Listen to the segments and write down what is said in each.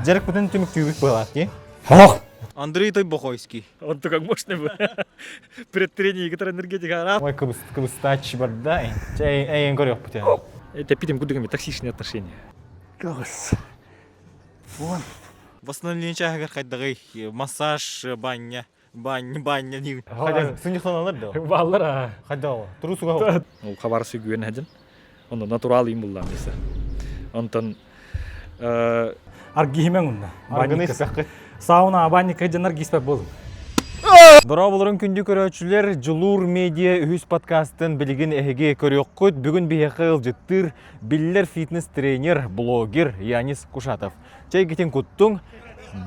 Дьарыкпытын түмүктүүбүт быһалаах дии. Ох! Андрей Тойбохойский. Он как можно бы предтренинг энергетика. Ой, кыбыстааччы барда. Чэ, эйэн көрүөхпүт. Это питем кудыгами токсичные отношения. Тоҕус. Уон. Восстановление чааһыгар хайдаҕый? Массаж, баня, баня, баня диибин. Хайда сынньахтаналар да? Бааллар а. Хайда Туру суга. Ол хабар сүгүөн хадьын. Онно натурал им буллаан десе. Онтон Аргиһимэҥ унна. Аргыны испэххит. Сауна банника дьоннор гиспэт буолун. Дорооболорун күндү көрөөччүлэр, Дьулуур медиа үһүс подкастын билигин эһиги көрүөххүт. Бүгүн биһиэхэ ыалдьыттыыр биллэр фитнес-тренер, блогер Янис Кушатов. Чэйгитин куттуҥ,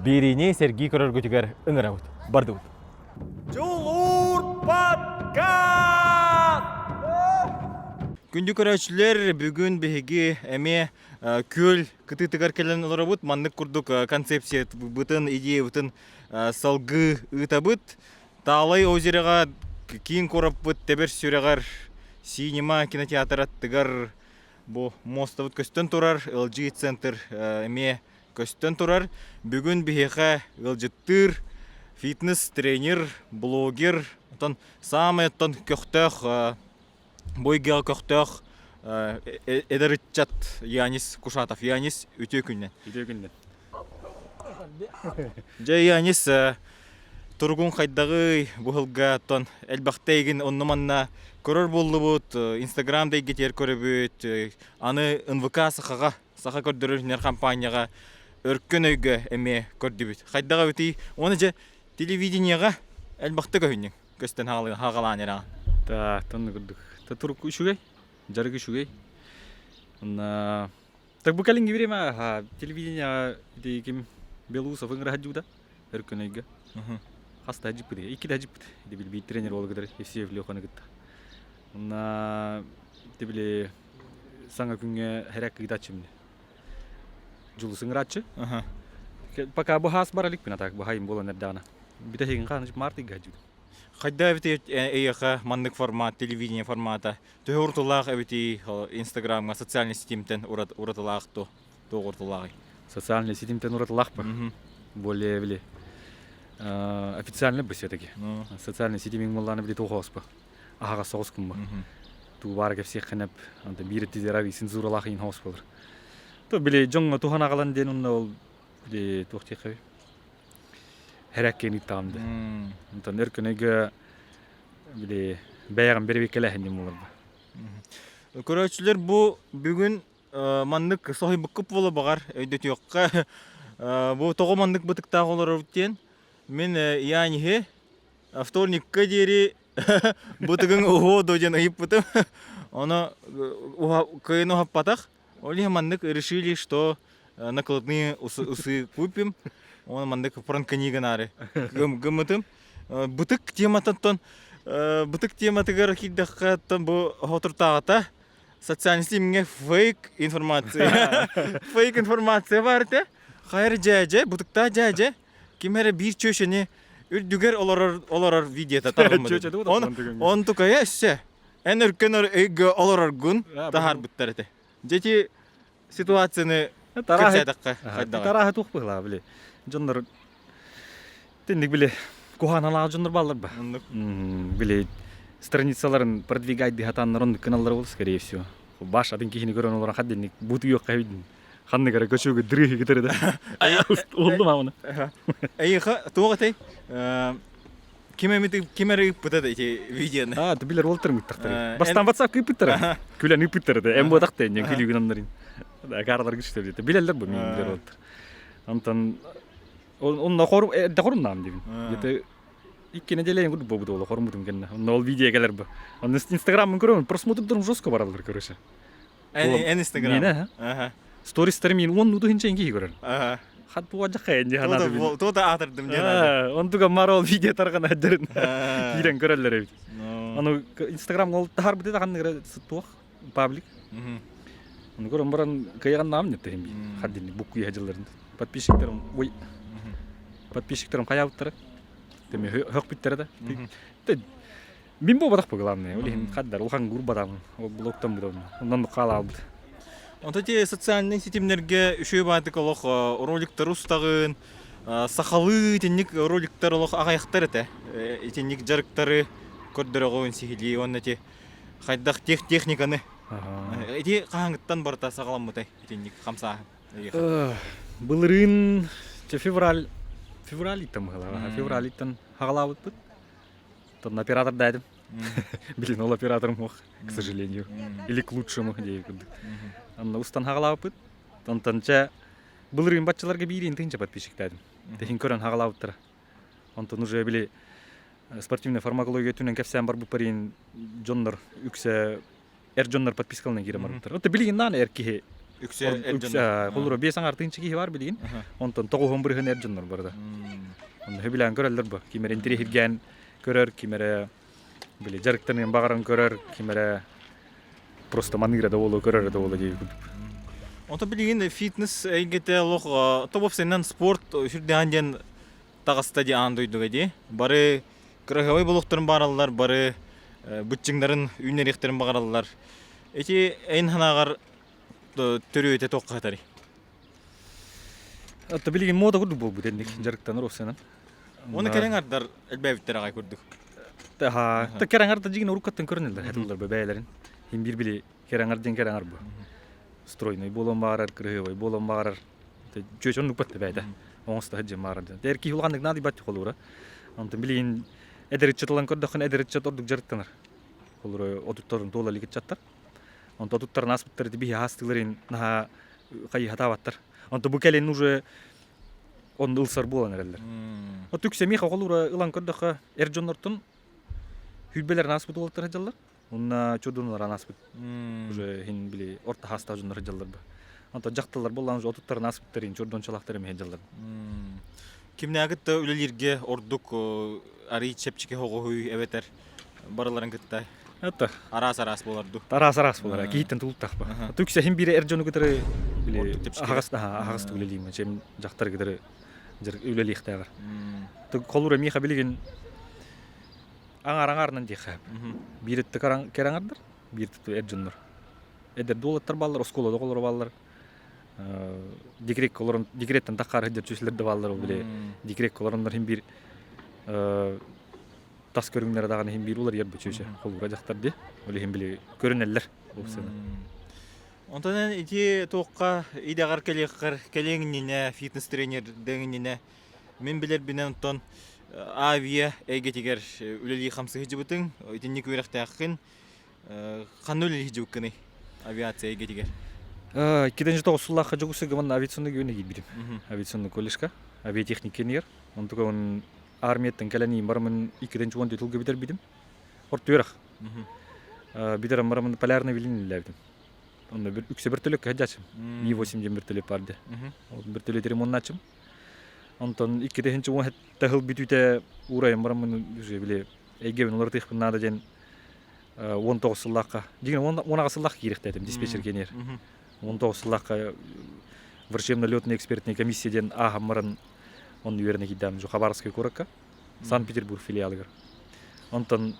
биэриини сэргии көрөргүтүгэр ыҥырабыт. Бардыбыт. Дьулуур подкаст! Күндү көрөөччүлэр, бүгүн биһиги эмиэ күөл кытыытыгар кэлэн олоробут. Маннык курдук концепциябытын, идеябытын салгыы ыытабыт. Таалай озероҕа киин куораппыт тэбэр сүрэҕэр Синема кинотеатр аттыгар бу муостабыт көстөн турар, LG центр эмиэ көстөн турар. Бүгүн биһиэхэ ыалдьыттыыр фитнес-тренер, блогер, оттон саамай оттон көхтөөх бу эйгэҕэ көхтөөх эдэр ыччат Янис Кушатов. Янис, үтүө күннэн. Үтүө күннэн. Дьэ, Янис, туругуҥ хайдаҕый бу сылга оттон элбэхтэ эйигин онно-манна көрөр буоллубут, Инстаграм да эйгэтигэр көрөбүт, аны НВК Сахаҕа, Саха көрдөрөр иһинэр хампаанньаҕа өркөн өйгө эмиэ көрдүбүт. Хайдах эбитий? Уонна дьэ телевидениеҕа элбэхтэ көһүннүҥ, көстөн хаалаан эрэҕин. Так, тонну курдук. Та турук үчүгэй, дьарык үчүгэй. Онна Так бу кэлиҥҥи время телевидение ити ким Белоусов ыҥыраһа өркөн өйгө. Хаста дьиппит, икки да дьиппит. Ити били тренер буола кытары Евсеев Леханы кытта. Онна ити били саҥа күҥҥэ хэрэг ыытааччы Дьулус ыҥырааччы. Пока бу хаас бара иликпин, а так баһайым буолан эрдэҕинэ. Бүтэһигин хааны март ыйга дьибит. Хайда эбит эйиэхэ маннык формат, телевидение формата Төһө уратылаах эбитий Инстаграмҥа социальный ситимтэн уратылаах то туох уратылааҕый? Социальный ситимтэн уратылаах ба? Более били официальный бы все-таки. Социальный ситимиҥ буоллаҕына били туох оҕоспо аһаҕас соҕус кумба. Туу баара кэпсиэххинэп онтон биир өттүзэрэ цензуралаах иин хоҕус болар. То били дьоҥҥо туһан аҕалан диэн онно ол били туох диэххэ хэрээккэни ыттаҕым да. Онтон өркөнөйгө били бэйэҕин бэрэбиэркэлээһин диэн буолар Көрөөччүлэр бу бүгүн маннык соһуйбуккут буола баҕар өйдөтүөххэ бу тоҕо маннык бытыктаах олоробут диэн мин Янихи вторникка диэри бытыгыҥ уһуо дуо диэн ыйыппытым ону кыайан уһаппатах ол иһин маннык решили что накладные усы купим оны маннык пранкани гынаары гыммытым бытык тематыттан бытык тематыгар киирдэххэ бу хотуртааҕыта социальный ситимҥэ фейк информация фейк информация баар этэ хайыр дьээдьэ бытыктаах дьээдьэ ким эрэ биир чүөчэни үрдүгэр олорор олорор видеота тарҕаммыт он тукая өссө эн өркөн өйгө олороргун таһаарбыттар этэ дьэ ити ситуацияны кэпсээтэххэ хайдаҕый? Тарааһы туох быһылаа били дьоннор тинник били куһаҕаналаах дьоннор бааллар ба Оннук. Били страницаларын продвигать дыхатааннар оннук гыналлар ол скорее всего баш атын киһини көрөн олорон хаддинник бутуйуохха эбитин ханнык эрэ көчүгү дрыһы кытары да олдум аманы Эйиэхэ туох этэй ким эмит ким эрэ ыыппыта да ити видеоны А, ты билэр уолтарым ыыттахтар. Бастаан WhatsApp ыыппыттара. Күлэн ыыппыттара да. Эм буотах да инньэн күлүүгүн аннарын. Кааралар күчтэр дете. Билэллэр бу мин билэр уолтар. Онтон онно хор эрдэ хорумнаам дибин. Где-то икки неделя курдук буолбут уола хоруммутум кэннэ. Онно ол видео кэлэр бу. Онно Инстаграммын көрөмүн просмотрдарым жестко бараллар короче. Эн Инстаграм. Ага. Стористары мин уон нуду хинчен киһи көрөр. Ага. Хат буа жакка энди ханады бин. Туота аатырдым диэн. Онтуга мар ол видео тарган әддерин киирен көрөллөр эбит. Аны Инстаграм ол тахар бите таханныгра туох паблик. Оны көрөн баран кыйган наам неттехим би. Хаддини букку яһылларын. Подписчиктерим ой. Подписчиктерим хаябыттара. Теме хөк биттер да. Мин буолбатах бу главное. Ол иһин хаддар улахан гурбатам. Ол блогтан бутам. Онон хаалаабыт. Онто ти социальнай ситимнэргэ үчүгэй баатык олох роликтар устаҕын, сахалыы итинник роликтар олох аҕайахтар этэ. Итинник дьарыктары көрдөрөҕүн сиһилии уонна ти хайдах техниканы ити хаһааҥҥыттан барыта саҕаламмытай итинник хамсааһын? Былырыын февраль февралиттан быһалаах февралиттан хаҕалаабыппыт. Тон оператор да этим. Билин ол операторым суох, к сожалению. Или к лучшему диэки курдук. Анна устан хаҕалаабыппыт. Онтон чэ былырыын баччаларга биириин тыынча подписчиктаатым. Тэһин көрөн хаҕалаабыттара. Онтон уже били спортивная фармакология өттүнэн кэпсээн барбыппар иин дьоннор үксэ эр дьоннор подпискалынан киирэн барбыттар. Оттон билигин наан эр киһи үксэ эр дьоннор. Холура биэс аҥаар тыынча киһи бар билигин. Онтон тоҕуһун бырыһын эр дьоннор барда. Онно сөбүлээн көрөллөр бу. Ким эрэ интириэһиргээн көрөр, ким эрэ били дьарыктаныан баҕаран көрөр, ким эрэ просто маныыра да буолуо, көрөрө да буолуо диэбит курдук. Онтон билигин фитнес эйгэтэ олох топ спорт сүрдээн диэн таҕыста дии аан дойдуга дии. Бары кыраһыабай буолуохтарын баараллар, бары быччыҥнарын үүннэриэхтэрин баҕараллар. Ити эн санааҕар төрүөтэ туохха сытарый? Отто билигин мода курдук буолбут энник дьарыктанар уопсайынан. Уонна кэрэҥ ардар элбээбиттэр аҕай курдук. Та кэрэҥ ардар дьигин уруккаттан көрүнэллэр хатыллар бэйэлэрин. Хин бир били кэрэҥ ар диэн кэрэҥ ар бу. Стройный буолан баарар, кыраһыабай буолан баарар. Чүөч оннук батта бэйэтэ. Оҥосто сылдьан баарар. Эр киһи улаханнык наадыйбат холуура. Онтон билигин эдэр ыччат ылан көрдөххүнэ эдэр ыччат ордук дьарыктанар. Холуура отуттарын туола илик ыччаттар. Онтон отуттарын ааспыттар ити биһи аастыыларын наһаа хайыһатаабаттар. Онтон бу кэлин уже онно ылсар буолан эрэллэр. От үксэ миэхэ холуура ылан көрдөххө эр дьоннортон хүрбэлэрин ааспыт уолаттар сылдьаллар. Уонна чудунулар ааспыт. Уже иһин били орто хаастаах дьоннор сылдьаллар бу. Онтон дьахталлар буоллаан уже отуттарын ааспыттар иһин чордончалаахтар эмиэ сылдьаллар. Кимнээҕит да үлэлииргэ ордук арый чэпчэки хоҕуһуй эбэтэр барыларын кытта Это араас-араас буолар дуу? Араас-араас буолар. Киһиттэн тулуктаах ба. Түксэ иһин биир эр дьону кытары били аһаҕас аһаҕас үлэлиим. Чем дьахтар кытары үлэлиэхтээҕэр. Холура миэхэ билигин Аҥаар-аҥаарынан диэххэ сөп. Биир өттө кэрэ аҥардар, биир өттө эр дьоннор. Эдэр дуолаттар бааллар, оскуолада оҕолоро бааллар. Декреккэ олорон, декреттэн таххаар сылдьар чүсүлэр да бааллар, ол били декреккэ олороннор иһин биир тас көрүҥнэрэ даҕаны иһин биир уларыйар бу чүөчэ холуура дьахтар дии. Ол иһин били көрүнэллэр уопсайынан. Онтон эн ити туохха идэҕэр кэлиэххэр кэлиэҥ иннинэ, фитнес-тренер дэҥ иннинэ Мин билэрбинэн оттон авиа эйгэтигэр үлэлии хамсыы сылдьыбытыҥ, итинник үөрэхтээххин. Ханна үлэлии сылдьыбыккыный авиация эйгэтигэр? Иккитинчи тоҕус сыллаахха Дьокуускайга манна авиационный үөнэ киирбитим. Авиационный колледжка, авиатехник кэнигэр. Онтука он армияттан кэлэн иин барамын иккитинчи уон тылга бүтэрбитим. Орто үөрэх. Бүтэрэн барамын полярный билин үлэлээбитим. Онно бір үксэ вертолетка сылдьааччым. Ми-8 диэн вертолет баар дии. Ол вертолет ремоннааччым. Онтон иккитиһинчи уон сэттэ сыл бүтүүтэ уурайан бараммын уже били эйгэбин уларытыахпын наада диэн 19 сыллаахха дьиҥэ 10 сыллаах киириэхтээтим диспетчер киэнигэр 19 сыллаахха врачебно-летная экспертная комиссия диэн ааһан баран онно үөрэнэ киирдэм Хабаровскай куоракка Санкт-Петербург филиалыгар онтон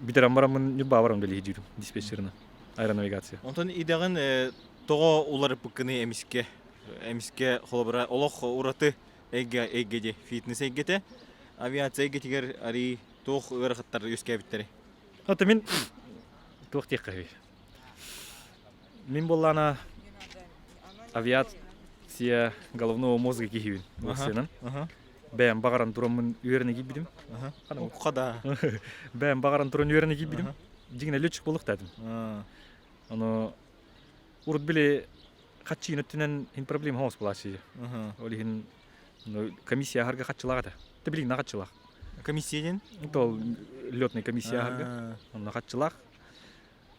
бүтэрэн бараммын Ньурбаҕа баран үлэлии дьиирим диспетчерынан аэронавигация Онтон идэҕин тоҕо уларыппыккыный эмискэ Эмискэ холобура олох ураты эйгэ эйгэ дии фитнес эйгэтэ авиация эйгэтигэр арый туох ыарахаттар үөскээбиттэрий? Ото мин туох диэххэ Мин буоллаана авиация головного мозга киһибин уопсайынан. Бэйэм баҕаран тураммын үөрэнэ киирбитим. Хада. Бэйэм баҕаран туран үөрэнэ киирбитим. Дьиҥинэ летчик буолуохтаатым. Ону урут били хаччыын өттүнэн иһин проблема хоҥос буолааччы. Ол иһин комиссия аһарга хаччылаах этэ. Ты билигин хаччылаах. Комиссия диэн? Ол летный комиссия аһарга. Онно хаччылаах.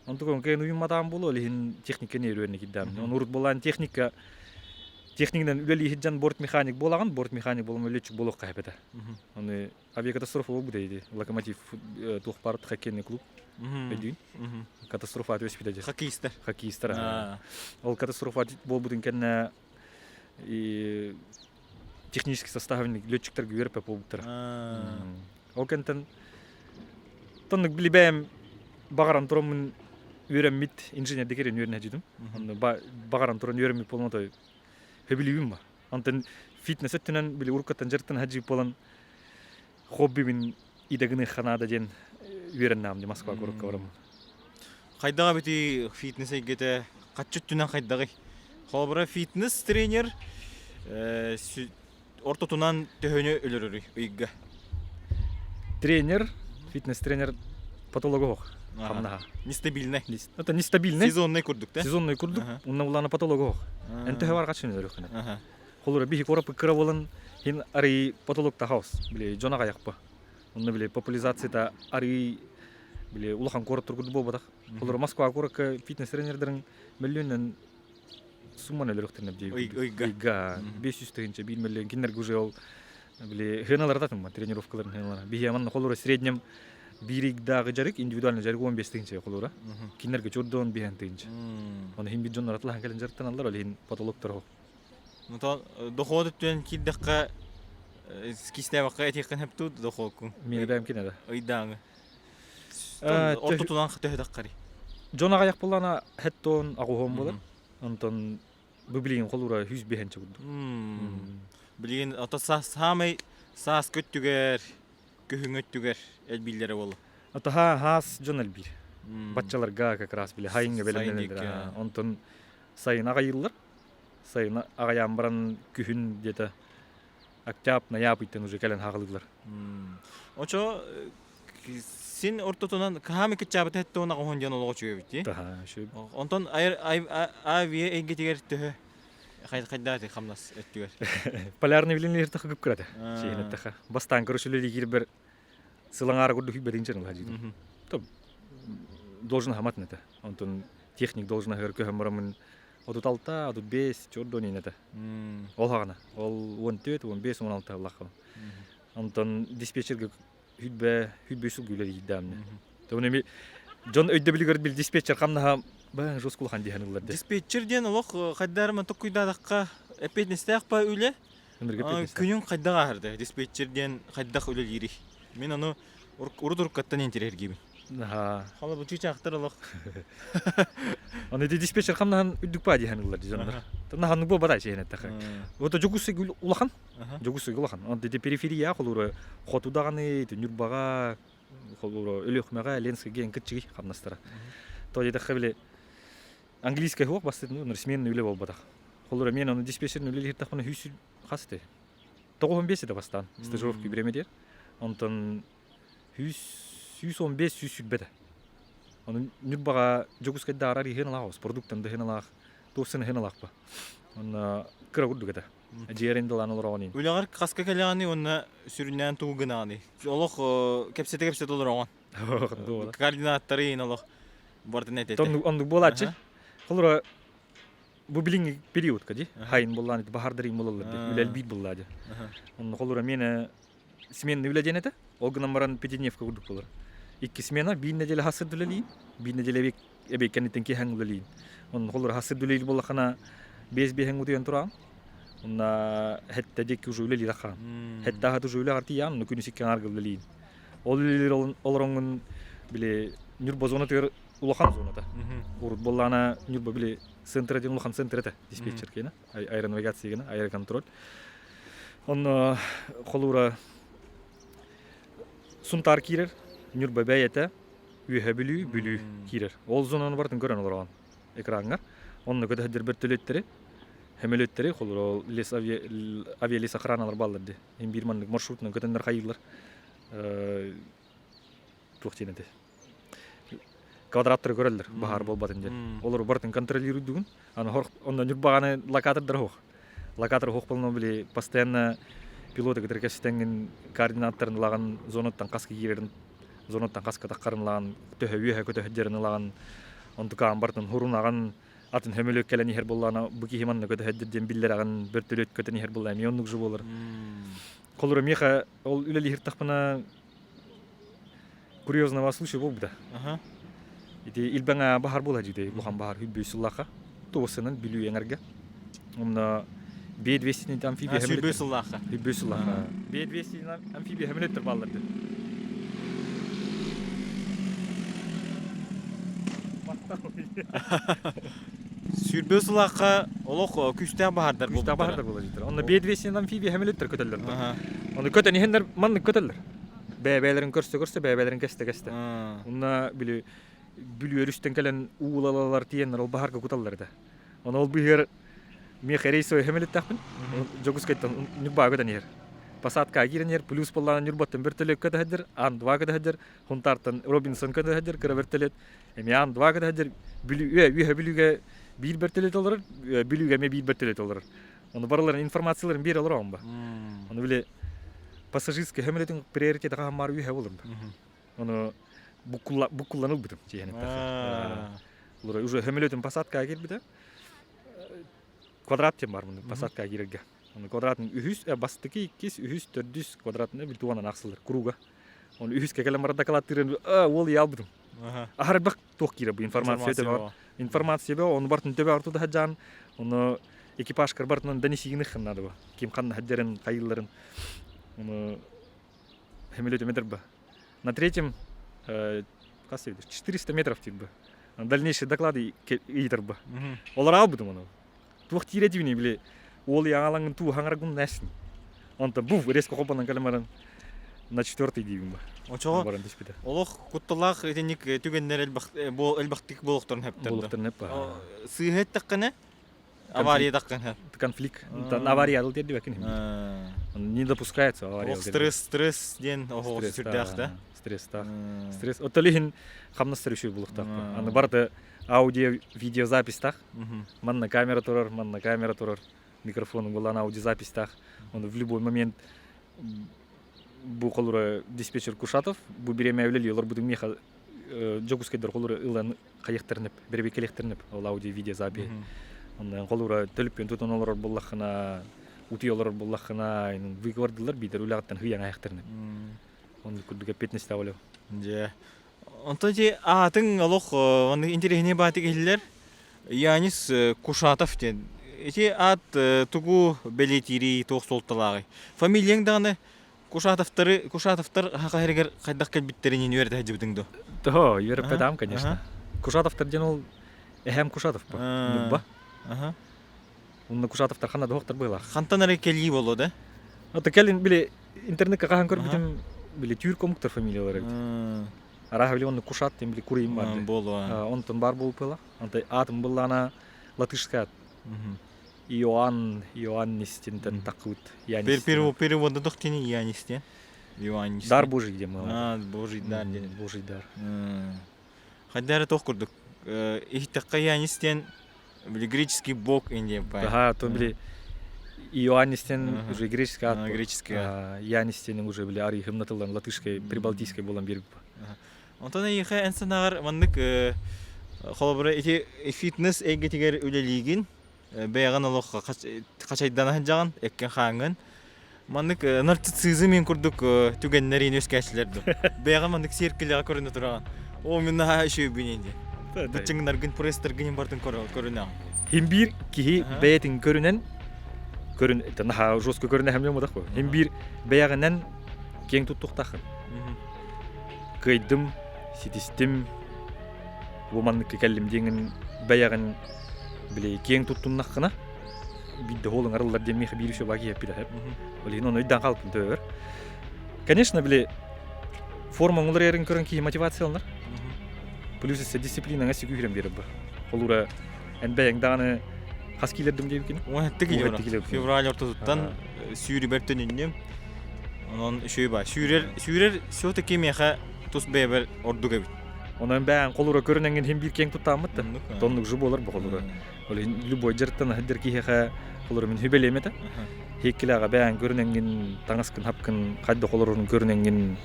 Онтукон кыайан уйумматаҕым буолуо, ол иһин техниканы өрүөннэ киирдэм. Ону урут буолаан техника техниканан үлэлии сылдьан бортмеханик буолаҕын, бортмеханик буолан летчик буолуохха сөп этэ. Ону авиакатастрофа буолбута ити локомотив туох баар хоккейный клуб өйдүүн катастрофа түбэспитэ дьэ хоккеистар хоккеистар ол катастрофа буолбутун кэннэ технический составник летчиктарга үөрпэ буолбуттара ол кэнтэн тоннук били бэйэм баҕаран тураммын. үөрэммит инженердик эрэн үөрэнэ дьүдүм. Онно баҕаран туран үөрэммит буолан той хөбүлүүбүн ба. Онтон фитнес өттүнэн били уруккаттан дьарыктан хаджип буолан хоббибин идэгини ханаада диэн үөрэннэҕим ди Москва курукка бараммын. Хайдаҕа бити фитнес эйгэтэ хаччы өттүнэн хайдаҕый? Холобура фитнес тренер ортотунан төһөнү өлөрөрүй ыйга? Тренер, фитнес-тренер потолога суох хамнаһа. Нестабильный. Это нестабильный. Сезонный курдук, да? Сезонный курдук. Онно булана потолога суох. Эн төһө бар каччыны өлөрөххүнэ. Холура биһи корапы кыра болан хин арый потолокта хаос. Били дьон аҕайахпа. Онно били популяризацията арый били улахан куорат тургут буолбатах. Холура Москва куоракка фитнес тренердерин мөллүнэн сумманы өлөрөхтөрүнэ Ыйга. Ыйга 500 тыһыынча 1 миллион кинилэргэ уже ол били хыналара татымма тренировкаларын хыналара. Биһи манна холура среднем биир ыйдааҕы дьарык индивидуальный дьарык 15 тыһыынча холура. Кинилэргэ чордоон биһэн тыһыынча. Оны хин бир дьоннор атлахан кэлэн дьарыктаналлар, ол иһин потолоктор ол. Онтон дохуот өттүнэн киирдэххэ кистээбэххэ этиэххин сөптүү дохуоккун. Миэнэ бэйэм кинэ да. Ыйдааҥы. Ортотунан төһө Дьон аҕыйах буоллаҕына хэттон аҕуһуон буолар. Онтон бу билигин холуура үс биһэнчэ курдук. Билигин ото саамай сааскы өттүгэр, күһүҥҥү өттүгэр элбииллэрэ буолла. Ото хаас дьон элбиир. Баччаларга как раз били хайыҥҥа бэлэмнэнэллэр. Онтон сайын аҕайыыллар. Сайын аҕайаан баран күһүн где-то октябрь, ноябрьтан уже кэлэн хаҕылыыллар. Очо син ортотунан хаһаамы кыччаабыта этте уон аҕыһын диэн олоҕо үчүгэйбит дии. Онтон авиа эйгэтигэр төһө хайдааты хамнас өттүгэр? Полярный билинлер тахы күп кырата. Шейін тахы. Бастан көрүшүлер кирбер сылаңара курдук хүберин чын ылха То должен хаматын это. Онтон техник должен ахыр көһөн барамын 36, 35 чордон ин это. Ол хагана. Ол 14, 15, 16 аллахха. Онтон диспетчерге хүлбэ хүлбэ сыл күлэр иһиддаамны. Тоҕо эми дьон өйдөбүлүгэр бил диспетчер хамнаһа баан жестко улахан диһэн ыллар Диспетчер диэн олох хайдарма токкуйдаадахха эппиэтинэстээх па үлэ. Күнүн хайдах ааһарда диспетчер диэн хайдах үлэлиирий? Мин ону урут уруккаттан интириэргиибин. Хала бу чыычаахтар олох. Аны ити диспетчер хамнаһан үрдүк паа диһэн ыллар дьоннор. Наһаннык буолбата чиһин эттэхэ. Вот Дьокуускай улахан. Дьокуускай улахан. Онто ити периферия холуура хоту даҕаны ити Ньурбаҕа холуура Өлүөхүмэҕэ Ленскэйгэ эн кытчыгый хамнастара. То диэтэххэ били английскай суох бастыытын сменный үлэ буолбатах. Холуура мен ону диспетчерин үлэлииртэхпинэ сүүс хас этэй? 95 этэ бастаан стажировка бириэмэ диэр. Онтон 115 120 этэ. Ону Ньурбаҕа Дьокуускайдааҕар иһин алаах, продуктан да иһин алаах, туох иһин алаахпа. Онно кыра курдук этэ. Дьиэрин дылаан олороҕун. Үлэҕэр хаска кэлэҕиний уонна сүрүннээн тугу гынаҕыный? Олох кэпсэтэ-кэпсэтэ олороҕун. Координаттары иһин олох барытын этэ. Оннук буолааччы. Холура бу билиҥҥи периодка ди хайын буллаан ити баһардарыын булаллар ди үлэлбиир буллаа ди. Онно холура миэнэ сменный үлэ диэн этэ. Ол гынан баран пятидневка курдук буолар. Икки смена биир неделя хас үлэлиин, биир неделя эбиэк кэнниттэн киэһэҥ үлэлиин. Онно холура хас үлэлиир буоллаххына биэс биэһэҥ утуйан тураҕын. Онно хэттэ диэки уже үлэлиир ахаан. Хэттэ аһат уже үлэҕэр тиийэҕин, онно күнүс икки аҥаарга үлэлиин. Ол үлэлиир олороҥҥун били Ньурба зонатыгар улахан зоната. Урут буоллаҕына Ньурба били центр диэн улахан центр этэ диспетчер киэнэ, аэронавигация гына, аэроконтроль. Онно холуура Сунтаар киирэр, Ньурба бэйэтэ, Үөһэ Бүлүү, Бүлүү киирэр. Ол зонаны барытын көрөн олороҕун экраҥҥар. Онно көтөһүдэр бөртөлүөттэри, сөмөлүөттэри, холуура ол лес авиалес охраналар бааллар дии. Ин биир маннык маршрутунан көтөннөр хайыыллар. Туох диэн этэй? Квадраттары көрөллөр, баһаар буолбатын диэн. Олору барытын контролируйдугун. Аны онно Ньурбаҕаны локатордар суох. Локатор суох буолан били постоянно пилоты кытары кэпсэтэҥҥин координаттарын ылаҕын, зонаттан хаска киирэрин, зонаттан хаска таххарын ылаҕын, төһө үөһэ көтөһүддэрин ылаҕын, онтукаҕын барытын хурунаҕын, атын сөмөлүөт кэлэн иһэр буоллаҕына бу киһи манна көтөһөддөр диэн биллэрэҕин, бөртөлүөт көтөн иһэр буолла эмиэ оннук же буолар. Холура миэхэ ол үлэлиир тахпына курьезного случай буолбута. Ити Илбэҥэ баһар буола дьитэй улахан баһар хүлбүй сыллаахха туосынан Бүлүү эҥэргэ. Онно Б-200 амфибия Сүрбүй сыллаахха. Сүрбүй сыллаахха. Б-200 амфибия сөмөлөттөр бааллар диэн. Сүүрбэ сылаахха олох күүстээх баһаардар Күүстээх баһаардар буолар диттэр. Онно Б200 амфибия хэмилиттэр көтөллөр. Ону көтөн иһэннэр маннык көтөллөр. Бэйэ-бэйэлэрин көрсө-көрсө, бэйэ-бэйэлэрин кэстэ-кэстэ. Онно били Бүлүү өрүстэн кэлэн уулалалар тиийэннэр ол баһаарга куталлар этэ. Ону ол быыһыгар миэхэ рейсовый хэмилиттэхпин. Дьокуускайтан Ньурбаҕа көтөн иһэр. Посадкаҕа киирэн иһэр, плюс буоллаҕына Ньурбаттан бөртөлүөккэ көтө Ан-2 көтө сылдьар, Хунтаартан Робинсон көтө сылдьар, кыра бөртөлүөт. Эмиэ Ан-2 көтө сылдьар, Бүлүү, Үөһэ Бүлүүгэ биир бөртөлүөт олорор, Бүлүүгэ эмиэ биир бөртөлүөт олорор. Ону барыларын информацияларын биэрэ олороҕун ба. Ону били пассажирский сөмөлүөтүн приоритета хаһан үөһэ буолар ба. Ону буккуллан ылбытым тиэһэн эттэххэ. Уже сөмөлүөтүн посадкаҕа киирбитэ. Квадрат диэн бар посадкаҕа киирэргэ. Ону квадратын үһүс, бастакы, иккис, үһүс, төрдүс квадратына билтуонан ахсылар круга. Ону үһүскэ кэлэн баран дакылааттыырын уол ыйаалбытым. Аһарбах туох киирэ бу информация төбө информация бе ону бартын төбө ортуда хаджан ону экипажкар бартынан донесигин ханнады бу ким ханна хаджарын хайылларын ону хемилетеме ба на третьем 400 метров тип дальнейшие доклады ыйытар ба олар албытым ону туох тиирэ дибини били уол яңалаңын туу хаҥаргын нэсин онто буф резко хопонан кэлэн баран на четвертый диибин ба Очоҕо баран түспүтэ олох кутталаах итинник түгэннэр элбэхтик буолуохтарын сөптөр буолуохтарын сөп сыыһа эттэххинэ авария таххына конфликт авария дыл тиэрдибэккин не допускается авария стресс стресс диэн оһоҕо сүрдээх да стресстаах стресс оттон иһин хамнастар үчүгэй буолуохтаах аны барыта аудио видеозаписьтаах манна камера турар манна камера турар микрофон булан аудиозаписьтаах он в любой момент бу холура диспетчер Кушатов бу бириэмэ үлэлии олорбутун миэхэ Дьокуускайдар холура ылан хайыахтарынып бэрэбиэркэлиэхтэринэп ол аудио видеозапись онно холура төлөппүөн тутан олорор буоллаххына утуйа олорор буоллаххына выговордылар биитэр үлэҕиттэн хыйан айахтарынып оннук курдук эппиэтинэстээх олев Дьэ. Онтон ити аатыҥ олох оннук интэриэһинэй баатык иһиллэр. Янис Кушатов диэн. Ити аат тугу бэлиэтиирий, туох суолталааҕый? Фамилияҥ даҕаны Кушатовтары, Кушатовтар хаха сиригэр хайдах кэлбиттэрин үөрэтэ сылдьыбытыҥ дуо? Того, үөрэппэтам, конечно. Кушатовтар диэн ол эһэм Кушатов бу. Ньурба. Онно Кушатовтар ханна да суохтар быһыылаах. Хантан эрэ кэлии буолуо да? Ото кэлин били интернекка хаһан көрбүтүм били түүр комуктар фамилиялара эбит. Арааһа били онно Кушат диэн били курыйым бар. Буолуо. Онтон бар буолуп ыла. Онто аатым буллаана латышская ат. Иоанн, Иоаннис диэнтэн таххыбыт. Янис. Перевода тохтини Янис диэн. Иоаннис. Дар Божий диэн А, Божий дар диэн. Божий дар. Хайда эрэ туох курдук иһиттэххэ Янис диэн били греческий бог Индия Ага, то били Иоаннистен уже греческий ат. Греческий ат. Янистен уже били арый хымнатыллан латышской, прибалтийской болан берип. Онтон эйиэхэ эн санааҕар маннык холобура ити фитнес эйгэтигэр үлэлиигин, бэйэҕин олох хачайдана сылдьаҕын, эккин-хааҥҥын. Маннык нарциссизм мин курдук түгэннэр иин үөскээччилэр дуо? Бэйэҕин маннык сиэркилэҕэ көрүнэ тураҕын. Оо, мин наһаа үчүгэйбин диэн. Быччыҥнаргын, пресстаргын бартын көрүнэҕин. Хим биир киһи бэйэтин көрүнэн көрүн наһаа жестко көрүнэ хэмнем бодах Хим биир бэйэҕинэн киэҥ туттуохтааххын. Кыайдым, ситистим, бу манныкка кэллим диэҥин бэйэҕин били киэҥ туттуннаххына биирдэ уол ыҥырыллар диэн миэхэ биир үчүгэй киһи эппитэ сөп. Ол иһин ону өйдөөн хаалбытым төбөбөр. Конечно, били форма оҥолор көрөн киһи мотивацияланар. Плюс өссө дисциплинаҥа сүгүһүрэн биэрэр бу. Холуура эн бэйэҥ даҕаны хас киилэрдим диэбиккин? 17 кило. Февраль ортотуттан сүүрүбэр төнүннүм. Онон үчүгэй баа. Сүүрэр, сүүрэр все-таки миэхэ тус бэйэбэр ордук эбит. Онон бэйэҥ холуура көрүнэҥҥин иһин биир киэҥ туттааммыт да. Тоннук же буолар бу холуура. Ол иһин любой дьарыктан сылдьар киһиэхэ холуура мин сүбэлиэм этэ. Һиэккилээҕэ бэйэҥ көрүнэҥҥин таҥаскын хапкын хайдах олорорун көрүнэҥҥин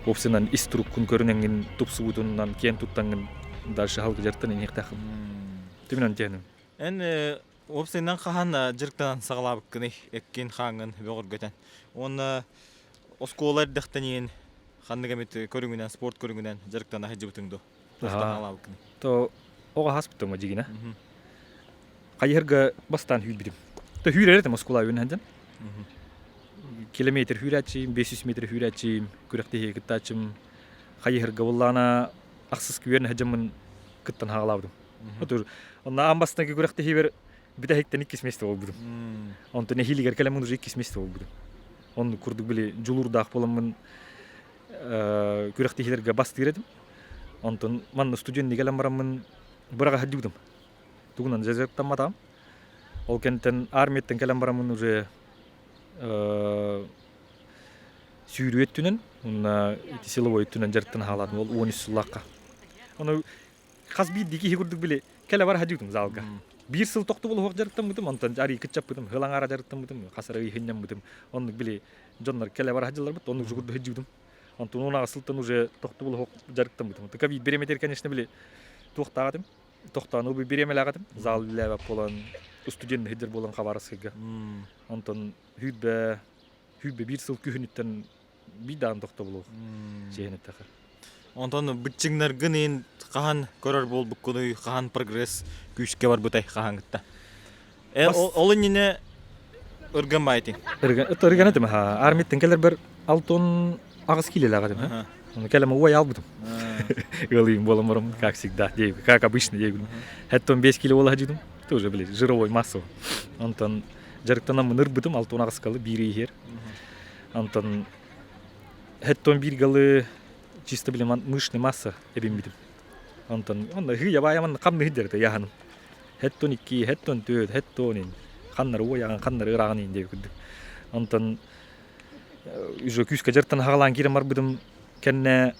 уопсайынан ис туруккун көрүнэҥҥин тупсубутунан киэн туттаҥҥын дальше халгы дьарыктан иһиэхтээххин. Түмүнэн тиэним. Эн уопсайынан хаһан дьарыктанан саҕалаабыккыный эккин хааҥҥын бөҕөргөтөн уонна оскуола эрдэхтэн ханнык эмит көрүҥүнэн спорт көрүҥүнэн дьарыктана сылдьыбытыҥ дуо? Саҕалаабыккыный? То оҕо хаспытым дьигинэ. Хайыһарга бастаан хүүрбүтүм. То хүүрэр этим оскуола үөн сылдьан. Километр хүүрээччиим, 500 метр хүүрээччиим, күрэхтэһиигэ кыттааччым. Хайыһарга буоллаҕына ахсыс күөн сылдьаммын кыттан хаалаабытым. Отур онно аан бастакы күрэхтэһиибэр бүтэһиктэн иккис миэстэ буолбутум. Онтон эһиилигэр кэлэммин уже иккис миэстэ буолбутум. Оннук курдук били дьулуурдаах буоламмын күрэхтэһиилэргэ бастыыр этим. Онтон манна студенныы кэлэн бараммын быраҕа сылдьыбытым. Тугунан дьарыктамматаҕым. Ол кэнниттэн армияттан кэлэн бараммын уже сүүрүү өттүнэн уонна ити силовой өттүнэн дьарыктана хаалаатым ол 13 сыллаахха. Ону хас биирдии киһи курдук били кэлэ бара садьыытым залга. Биир сыл тохтобул уһуох дьарыктаммытым, онтон арыы кыччаппытым, хыл аҥаара дьарыктаммытым, хас эрэ ый сынньаммытым. Оннук били дьоннор кэлэ бара садьылларбыт, оннук курдук сылдьыбытым. Онтон уон аҕыс сылтан уже тохтобул уһуох дьарыктаммытым. Така биир бириэмэтигэр, конечно, били туохтаах этим. Тохтоон ылбы бириэмэлээх этим. Зал үлэлээбэт буолан, студент сылдьар буолан Хабаровскайга. Онтон сүүрбэ 21 сыл күһүнүттэн биир даҕаны тохтобулуох чиэһин эттэхэ. Онтон быччыҥнаргын иин хаһан көрөр буолбуккунуй, хаһан прогресс күүскэ барбытай хаһаҥҥытта? Ол иннинэ ырган баайтын. Ырган этим ха. Армияттан кэлэрбэр 68 килелээх этим. Оны кэлэм уой албытым. Ыалыйым буолан барым, как всегда, как обычно дейбин. Хэттон 5 кило буола сылдьыбытым. Тоже, блин, жировой масса. Онтон дьарыктанаммын ырбытым 68 галы биир иһэр. Онтон хэттон биир галы чисто билим мышечный масса эбиммитим. Онтон онно хы ябаяман хамны хиддерте яханым. Хэттон икки, хэттон төрт, хэттон ин. Ханнары уояган, ханнары ыраган ин деп күрдүк. Онтон уже күүскэ дьарыктан хагалаан киирэн барбытым кэннэ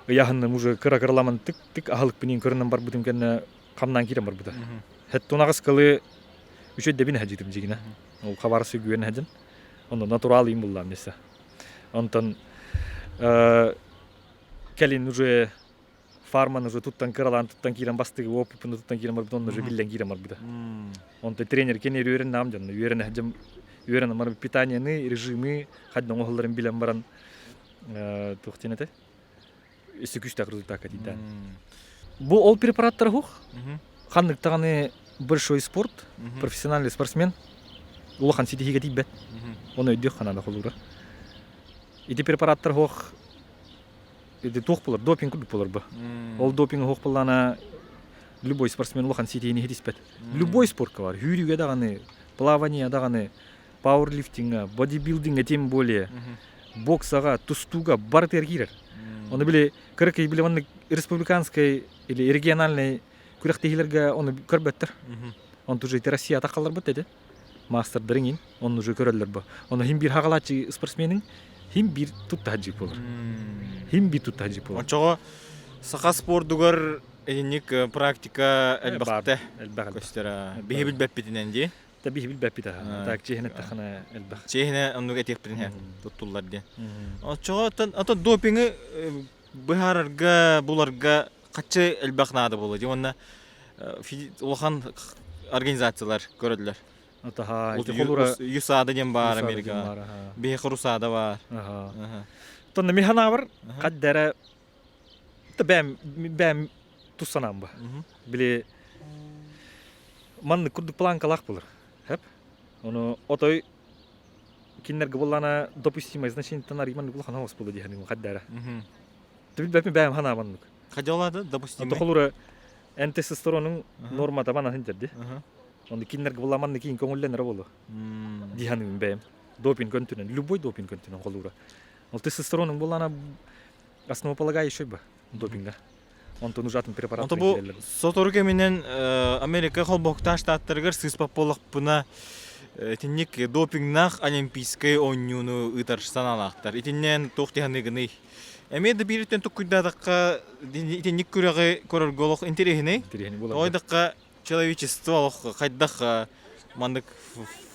ыйаһынным уже кыра-кыраламан тык-тык аһылыкпын көрүнэн барбытым кэннэ хамнаан киирэн барбыта. Хэттон аҕыс кылы үчүгэйдэбин садьыытым дьигинэ. Ол хабар сүгүөн садьын. Онно натурал им буллаам места. Онтон кэлин уже фарманы уже туттан кыралаан туттан киирэн бастыгы опыппын туттан киирэн барбыт онно уже биллэн киирэн барбыта. Онтон тренер кини үөрэн наам дьонно үөрэн садьым үөрэн бар питанияны режимы хаддан оҥоһулларын билэн баран туох диэн этэ өссө күүстээх результакка тиийдээн. Бу ол препараттар уһух. Ханнык даҕаны большой спорт, профессиональный спортсмен улахан ситиһиигэ тиийбэт. Оны өйдүөх ханаада холуура. Ити препараттар уһуох ити туох булар, допинг курдук булар бу. Ол допинг уһуох буллаана любой спортсмен улахан ситиһиини ситиспэт. Любой спортка бар. Сүүрүүгэ даҕаны, плавание даҕаны, пауэрлифтинга, бодибилдинга тем более, боксаҕа, тустууга барытыгар киирэр. Ону били кыракый били маннык республиканскай или региональный күрэхтэһиилэргэ ону көрбөттөр. Онту уже ити Россия атахаларбыт эти. Мастердарын ин, онну уже көрөллөр бу. Ону хим бир хагалааччы спортсменин хим бир тутта хаджик болар. Хим бир тутта хаджик болар. Очоҕо саха спордугар итинник практика элбэхтэ көстөр. Биһи билбэппитинэн дии. Та биһи билбэппит аха. Так чиэһинэ эттэххинэ элбэх. Чиэһинэ оннук этиэхпитин туттуллар диэн. Оччоҕо оттон ото допингы быһаарарга, буларга хаччы элбэх наада буолуо дии уонна улахан организациялар көрөллөр. Атаха, ЮСАДА диэн баар Америкаҕа. Биһиэхэ РУСАДА баар. Тонна мин санаабар хаддара бэм бэм тус санаам ба. Били маннык курдук планкалаах булар. Хэп. Ону отой кинилэргэ буоллаана допустимое значениетын арый маннык улахан оҕус буолуо диэхин хаддара. Билбэппин бэйэм санаа маннык. Хадьалаата допустимый. Холура эн тестостеронуҥ нормата манаһын дэрди. Ону кинилэргэ буолла маннык иин көҥүллэнэрэ буолуо. Дии саныыбын бэйэм. Допинг көнтүнэн, любой допинг көнтүнэн холуура. Ол тестостеронуҥ буоллаана основополагающий ба допинга. Онтон уже атын препарат Онто бу сотору кэминэн Америка холбоһуктаах штаттарыгар сыыспат буоллахпына итинник допингнаах олимпийскай оонньууну ыытар санаалаахтар. Итиннэн туох дии Эмиэ да биириттэн туккуйдаатахха итинник күрэҕи көрөргө олох интэриэһинэй. Тоҕойдоххо человечество олох хайдах маннык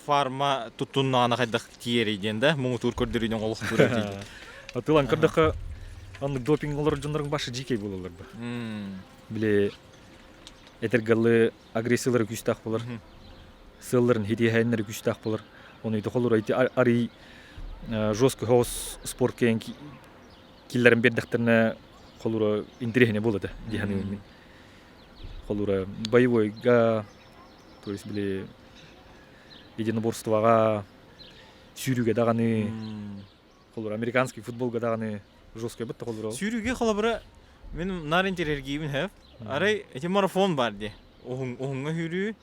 фарма туттуннаҕына хайдах тиийэрий диэн да муҥутуур көрдөрүүнүн олох тура Атылан көрдөххө оннук допинг олорор дьонноруҥ башы дьиикэй буолаллар ба. Били этэргэлы агрессиялары күүстээх болар. Сыалларын хитиэһээннэри күүстээх болар. Оны ити холура ити арый жесткий соҕус спорт киэн киллэрэн биэрдэхтэринэ холура интэриэһинэй буолла этэ дии саныыбын мин. Холура боевойга то есть били единоборствоҕа сүүрүүгэ даҕаны холура американский футболга даҕаны жесткай бытта холура Сүүрүүгэ холобура мин наар интэриэһиргиибин хэп. Арай ити марафон бар дии. Уһуҥҥа сүүрүү.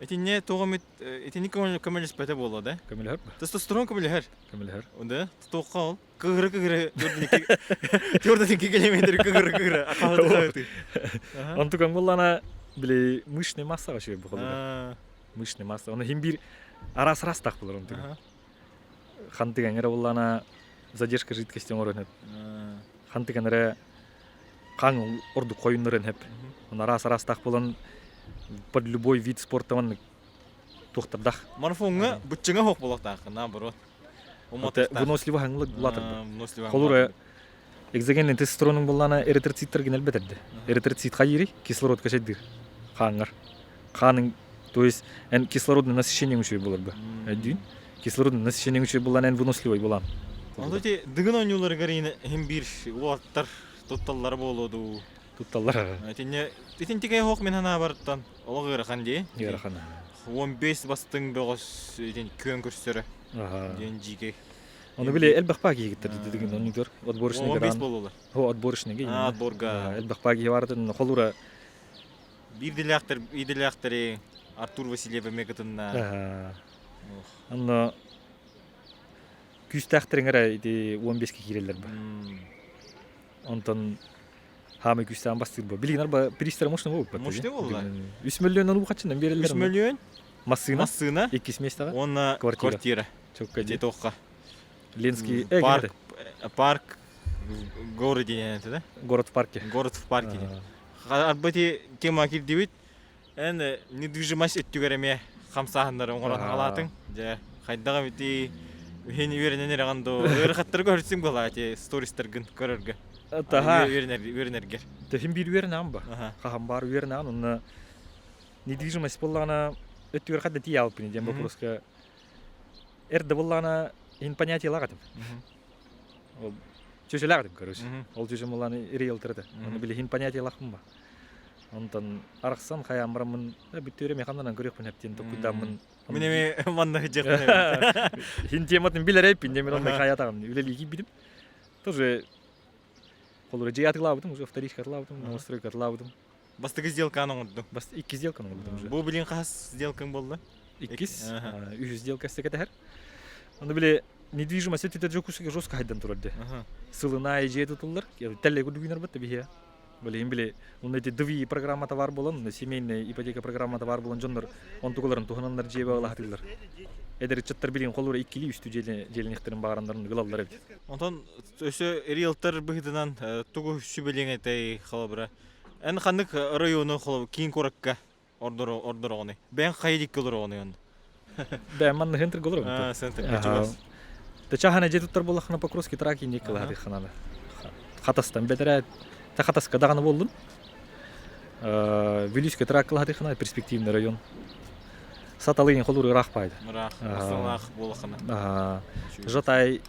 Итиннэ туох эмит итини көмөлөспөтө буолуо да? Көмөлөһөр. Тестостерон көмөлөһөр. Көмөлөһөр. Да? Туохха ол? Кыгыры кыгыры 42 километр кыгыры кыгыры ахаһыты. Онтукан буллана били мышечный массаға үчүгэй бу Мышечный масса. Оны хим бир арас арас тах булар онтуган. Хантыган эрэ буллана задержка жидкости оҥорон хэп. Хантыган эрэ хаң ордук хойуннарын хэп. Он араас араастаах буолан под любой вид спорта маннык туохтардах. Марафоҥҥа быччыҥа суох буолуохтааххын, наоборот. Выносливо хаҥылык булатыр. Холура экзогенный тестостеронун буллана эритроциттар генел бетерди. Эритроцит хайыри кислород качайдыр хааңар. Хааның, то есть эн кислородный насыщение үчүгэй болар бы. Өйдүүн? Кислородный насыщение үчүгэй буллан эн выносливый булан. Онто ти дыгын ойнууларыгар иһин биир уолаттар тутталлара буолуо дуу. Тутталлар. Итинне итин тикэй хоох мин санаабарыттан олох ыарахан дии. Ыарахан. 15 бастыҥ бөҕөс итин күөн көрсөрө диэн дьиикэй. Ону били элбэх паа киһигиттэр дидигин оннугар отборочный 15 буолулар. Хо отборочный А отборга. Элбэх паа киһи барытын холура Биирдилээхтэр идэлээхтэри Артур Васильев эмиэ кытынна. Онно күүстээхтэриҥ эрэ ити 15-ке киирэллэр ба. Онтон хаамай күүстээн бастыыр бу. Билигин арба приистара мощный буолбут. Мощный буолла. 3 миллионнан уу хаччынан биэрэллэр. 3 миллион. Массыына. Массыына. Иккис миэстэҕэ. Уонна квартира. Квартира. Чокка дии. Тоққа. Ленский парк парк в городе диэн да? Город в парке. Город в парке. Арба ити тема кирдибит. Эн недвижимость өттүгэр эмиэ хамсааһыннары оҥорон аҕалаатыҥ. Дьэ, хайдах эбитий иһин үөрэнэн эрэҕин дуу? Ыарахаттары көрсүҥ буолаа ити стористаргын көрөргө. Таһа. Үөрэнэргэр. Тэһин биир үөрэнэҕин ба. Хаһан баар үөрэнэҕин онно недвижимость буоллаҕына өттүгэр хадда тиийэ алпыны диэн вопроска эрдэ буоллаҕына иһин понятиелаах этим. Ол чүчүлээх этим, короче. Ол чүчүм буоллаҕына риэлтор этэ. Оны билиһин понятиелаахпын ба. Онтон арахсан хайаан бараммын бүттүөрэ механынан көрүөхпүн эптиэн токуйдааммын. Мин эми манна сыдьыахпын Хин тематын билэр эппин мен онно хаятаҕым үлэлии киирбитим. Тоже холура дьиэ атылаабытым уже вторичка атылаабытым, новостройка атылаабытым. Бастакы сделканы оҥордум. Бас икки сделканы оҥордум уже. Бу билин хас сделкаң болла? Иккис, үһүс сделка кэтэһэр. Ону били недвижимость өттүтэ Дьокуускайга жестко хайдан турар де. Сылына дьиэ тутуллар. Тэллэй курдук үүнэр бытта биһиэ. Билигин били онно ити ДВИ программата бар буолан, семейная ипотека программата бар буолан дьоннор онтугаларын туһананнар дьиэ баҕалаһатыылар. Эдэр ыччаттар билигин холура иккилии үстүү дьиэлэниэхтэрин баҕарандарын ылаллар эбит. Онтон өссө риэлтор быһыытынан тугу сүбэлиэҥ этэй холобура? Эн ханнык району холобур киин куоракка ордороҕуный? Бэйэҥ хайа диэки олороҕунуй онно? Бэйэм манна центрга олоробун. Аа, центрга чугас. Та чахана дьиэ туттар буоллаххына Покровский трак индик кылаһатыххананы. Хатастан бэтэрээ та Хатаска даҕаны буоллун. Вилюйский трак кылаһатыххана перспективный район. Саталыйын холур ыраах баайды. Ыраах, Астаналаах буолаххана. Жатай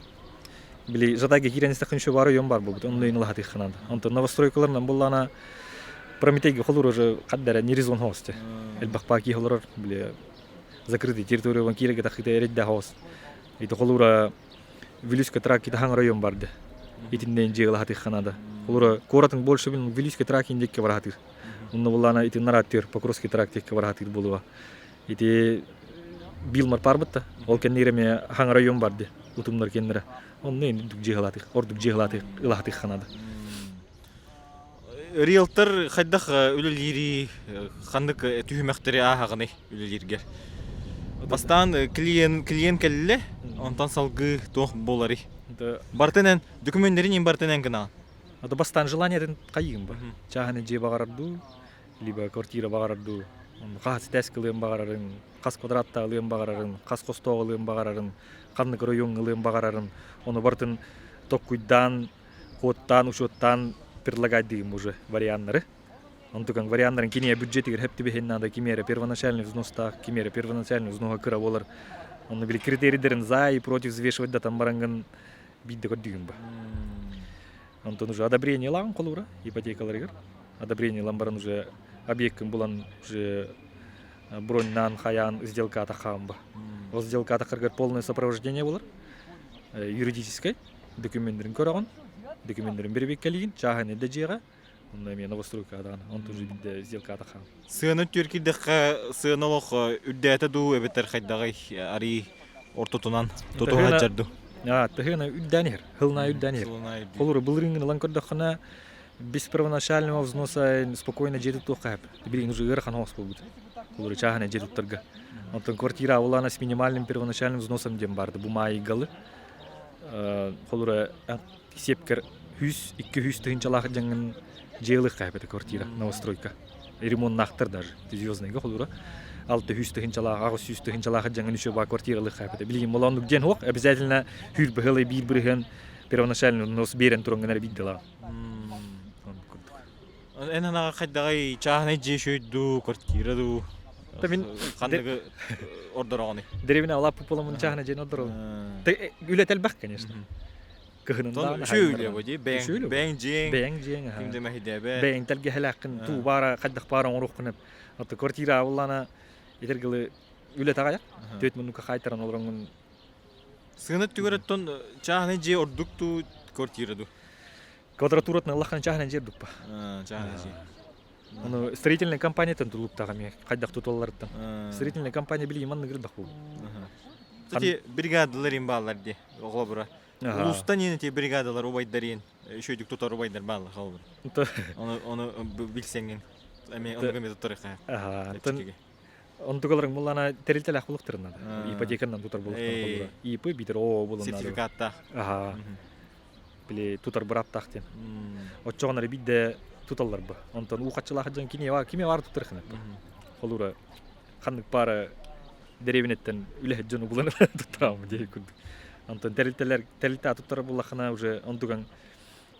били Жатайга киирэн истэххин еще бар район бар буолбут. Онно ин лаһатыхханады. Онтон новостройкаларынан буллаана Прометейге холур уже хаддара не резон хосте. Элбэх паки холорор били закрытый территория киирге тахыта эредде хаос. Ити холура Вилюйская трак китахан район барды. Итиннен дьиэлаһатыхханада. Холура куоратын больше бин Вилюйская трак индекке барахатыр. Онно буллана ити нараттыр Покровский трак текке барахатыр болуа. Ити Билмар парбытта. Ол кэнниреме хаң район барды. Утумнар кеннere. Онно ордук дьиэлатых, ордук дьиэлатых ылаһатыхханада. Риэлтор хайдах үлэлиирий, ханнык түһүмэхтэри ааһаҕыный үлэлииргэр? Бастаан клиент, клиент кэллэ, онтон салгыы туох буоларый? Бартын эн, документтерин ин бартын эн гынаҕын? Это бастаан желаниетын хайыгын ба? Чааһыны дьиэ баҕарар дуу, либо квартира баҕарар дуу, хас этээс ылыан баҕарарын, хас квадратта ылыан баҕарарын, хас хостоох ылыан баҕарарын, ханнык райоҥҥа ылыан баҕарарын, ону барытын токкуйдаан кодтаан, учуоттаан предлагать уже варианнары. Онтукан варианнарын киниэ бюджетигэр хэп түбэһин надо кимиэрэ первоначальный взностаах, кимиэрэ первоначальный взноһа кыра буолар. Онно били критерийдерин за и против взвешивать да там барангын биирдэ көрдүгүн ба. Онтон уже одобрение ылаҕын холура ипотекаларыгар. Одобрение ылан баран уже объеккын булан уже броньнаан хайаан сделка атахаан ба. Ол сделка атахаргар полное сопровождение болар. Юридическай документтерин көрөҕүн, документтерин бирибиккэлиигин, чааһын эрдэ дьиэҕэ. Онно эмиэ новостройка даҕаны. Онтон уже биирдэ сделката хаал. Сыана түөр киирдэххэ сыана олох үрдээтэ дуу эбэтэр хайдаҕый арыы ортотунан тутуһа сылдьар дуу? Тыһыына үрдээн иһэр. Хылына үрдээн иһэр. Холура былырыыҥҥын ылан көрдөххүнэ без первоначального взноса спокойно дьиэ туттуохха сөп. Билигин уже ыарахан оҕус буолбут. Холура чааһынай дьиэ туттарга. Онтон квартира улаана с минимальным первоначальным взносом диэн барды. Бу маайгалы. Холура сиэпкэр 100-200 тыһыынчалаах дьаҥын дьиэ ылыахха сөп этэ квартира, новостройка. Ремоннаахтар даже. Звездныйга холура. 600 тыһыынчалаах, 800 тыһыынчалаах дьаҥын үчүгэй баа квартира ылыахха сөп этэ. Билигин молооннук диэн суох. Обязательно сүүрбэ биир бырыһыан первоначальный взнос биэрэн тураҥҥын эрэ биирдэ ылаҕын. Эн анаҕа хайдаҕый чааһынай дьиэ үчүгэй дуу, квартира дуу? Мин ханныгы ордороҕуный? Дэриэбинэ улааппыт буоламмын чааһынай дьиэни ордоробун. Үлэтэ элбэх, конечно. Кыһынын даҕаны Үчүгэй үлэ бу дии. Бэйэҥ бэйэҥ дьиэҥ. Бэйэҥ дьиэҥ Ким да мэһэйдээбэт. Бэйэҥ тэлгэһэлээххин туу баара хайдах баара оҥоруоххун эп. Ото квартира буллаана итер гылы үлэтэ аҕайах. Түөрт муннукка хаайтаран олороҥҥун Сыана түгэр оттон чааһынай дьиэ ордук дуу, квартира дуу? Квадратуратын ыллаххына чааһынай дьиэ ордук ба. Чааһынай дьиэ. Ону строительная компанияттан тулуктаах эмиэ хайдах туталларыттан. Строительная компания билигин маннык ырдах буолу. Кстати, бригадалар им бааллар дии, оҕолобура. Улуустан иэн ити бригадалар убайдар иэн, үчүгэйдик тутар убайдар бааллар холобура. Ону ону билсэҥҥин эмиэ ону эмиэ туттарыахха. Онтугаларыҥ буллана тэрилтэлээх булуктарынан ипотеканан тутар булуктарын ИП биитэр ООО булунна. Сертификаттаах. Аха. Били тутар бырааптаах диэн. Оччоҕуна эрэ биирдэ туталлар бу. Онтон уу хаччылаах дьон кини кими баар тутар ханап. Холура ханнык паара дэриэбинэттэн үлэһит дьону булан туттарамы диэн курдук. Онтон тэрилтэлэр тэрилтэ туттара буллахына уже онтуган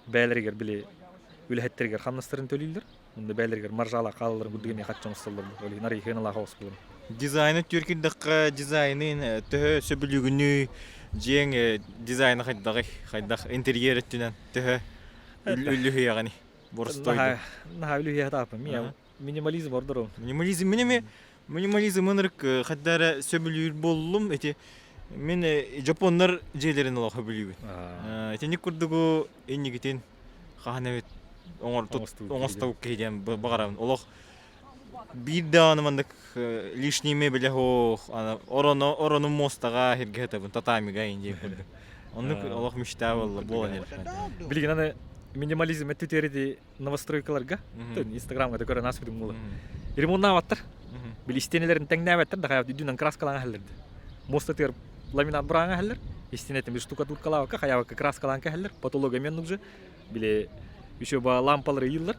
бэйэлэригэр били үлэһиттэригэр хамнастарын төлүүллэр. Онно бэйэлэригэр маржалаах хаалалларын курдук эмиэ хачча оҥостоллор бу. Ол иһин арыйхыан алаах оҕус булан. Дизайны түөр киирдэххэ дизайнын төһө сөбүлүүгүнүй дьиэҥ дизайна хайдаҕый хайдах интерьер өттүнэн төһө үллүһүйэҕиний боростуойду Наһаа үлүһүйэ сатааппын. Мин минимализм ордорум. Минимализм мин эмиэ минимализм ынырык хайда эрэ сөбүлүүр буоллум ити мин дьоппуоннар дьиэлэрин олох сөбүлүүбүн. Итинник курдугу иннигитин хаһан эбит оҥостубут киһи диэн баҕарабын. Олох биир даҕаны маннык лишний мебель суох, орону орону муостаҕа сиргэ сытабын, татамига иин диэн курдук. Оннук олох мечта буолла буолан эрэр. Билигин аны минимализм өттүтүгэр ити новостройкаларга инстаграмга да көрөн ааспытым буолар. Ремоннаабаттар. Били истиэнэлэрин тэҥнээбэттэр да хайаабыт үрдүнэн краскалаан аһаллар. Муостатыгар ламинат быраан аһаллар. Истиэнэтин штукатуркалаабакка хайаабакка краскалаан кэһэллэр. Потолок эмиэ оннук же. Били еще ба лампалары ыйыыллар.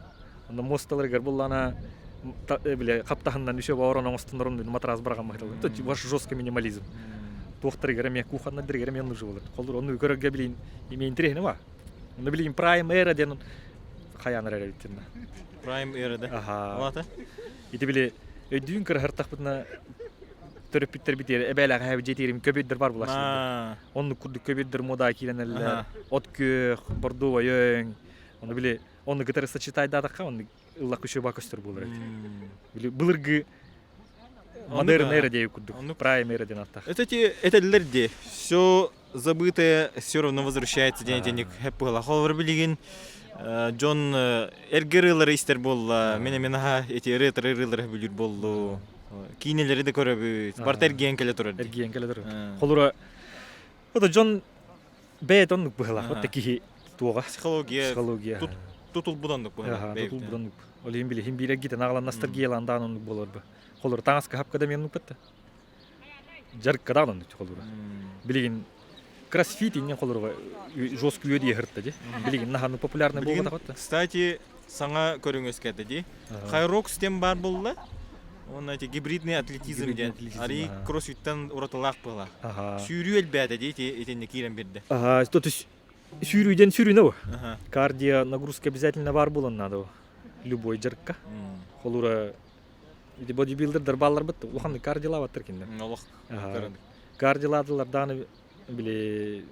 Онно муосталарыгар буллана били хаптаһыннан еще ба орон оҥостоннор матрас быраҕан баһыталлар. То ваш жесткий минимализм. Туохтарыгар эмиэ кухоннарыгар эмиэ оннук же болар. Холур онну көрөргө билин имеин интересно ба. Онно билигин Prime Era диэн хайаан эрэр эбиттинна. Prime Era да? Аха. Ол ата? Ити били өйдүүн кыраһыртахпытына төрөппүттэрбит эбээлээх эһэбит дьиэтигэр көбүөрдэр бар булааччылар. Оннук курдук көбүөрдэр муодаа киирэн эрэллэр. От күөх, бордовай өҥ. Ону били онну кытары сочетайдаатахха онну ыллах күчүө көстөр буолар эбит. Били былыргы модерн эра диэби курдук. Prime era диэн ааттаах. Это те этэллэр дии. Все забытое все равно возвращается диэн итинник хэп быһыылаах. Холобур билигин дьон эргэ ырыалары истэр буолла. Мин эмиэ наһаа эти ретро ырыалары бүлүүр буоллу. Киинэлэри да көрөбүт. Барыта эргийэн кэлэ турар. Эргийэн кэлэ турар. Холура ото дьон бэйэтэ оннук быһыылаах. Вот киһи туоҕа. Психология. Психология. Тутулбут оннук быһыылаах. Тутулбут оннук. Ол иһин билиһин биир эргитэн аҕалан ностальгиялаан даҕаны оннук буолар бу. Холура таҥаска хапка да эмиэ оннук бэтта. Дьарыкка даҕаны оннук холура. Билигин кроссфит иннин холуруга жесткую үөдүйэ сырытта дии. Билигин наһаа популярный буолбатах отто. Кстати, саҥа көрүҥ үөскээтэ дии. Хайрокс диэн баар буолла. Уонна эти гибридный атлетизм диэн. Арый кроссфиттан уратылаах буолла. Сүүрүү элбээтэ дии ити итиннэ киирэн биэрдэ. Ага, то есть сүүрүүден сүүрүүнэ бу. Кардио нагрузка обязательно бар буолан надо любой дьарыкка. Холура Ити бодибилдердар баалларбыт улаханнык кардиолаабаттар кинилэр. Олох Кардиолаадылар даҕаны били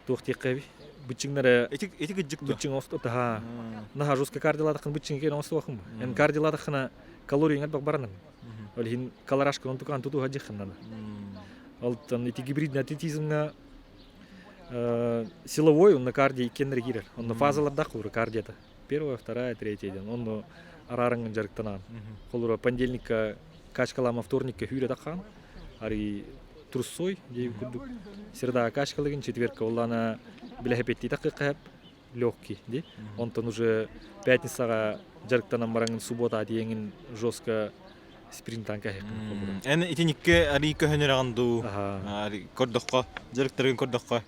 туох диэххэ быччыҥнара ити ити кыдьык быччыҥ оста наһаа жестко кардиолаатаххына быччыҥ киэн оҥостубаккын бу. Эн кардиолаатаххына калорийың элбэх баранар. Ол иһин калорашканы онтукаан тутуһа дьиххин надо. Алтан ити гибридный атлетизмҥа силовой онно кардио иккиэннэри киирэр. Онно фазалардаах кулура кардиота. Первая, вторая, третья диэн. Онно араарыҥҥын дьарыктанаҕын. Холобура, понедельникка качкалаама, вторникка сүүрэ таххаҕын. Арый трусой диэбит курдук. Средаҕа качкалыгын, четвергка улаана билэһэпиэттии таххыахха легкий ди. Онтон уже пятницаҕа дьарыктанан бараҥын суббота тиийэҥин жестко спринтан кэһиэххин холобура. Эн итиникке арый көһөнөрөҕүн дуу? Көрдөххө, дьарыктаргын көрдөххө,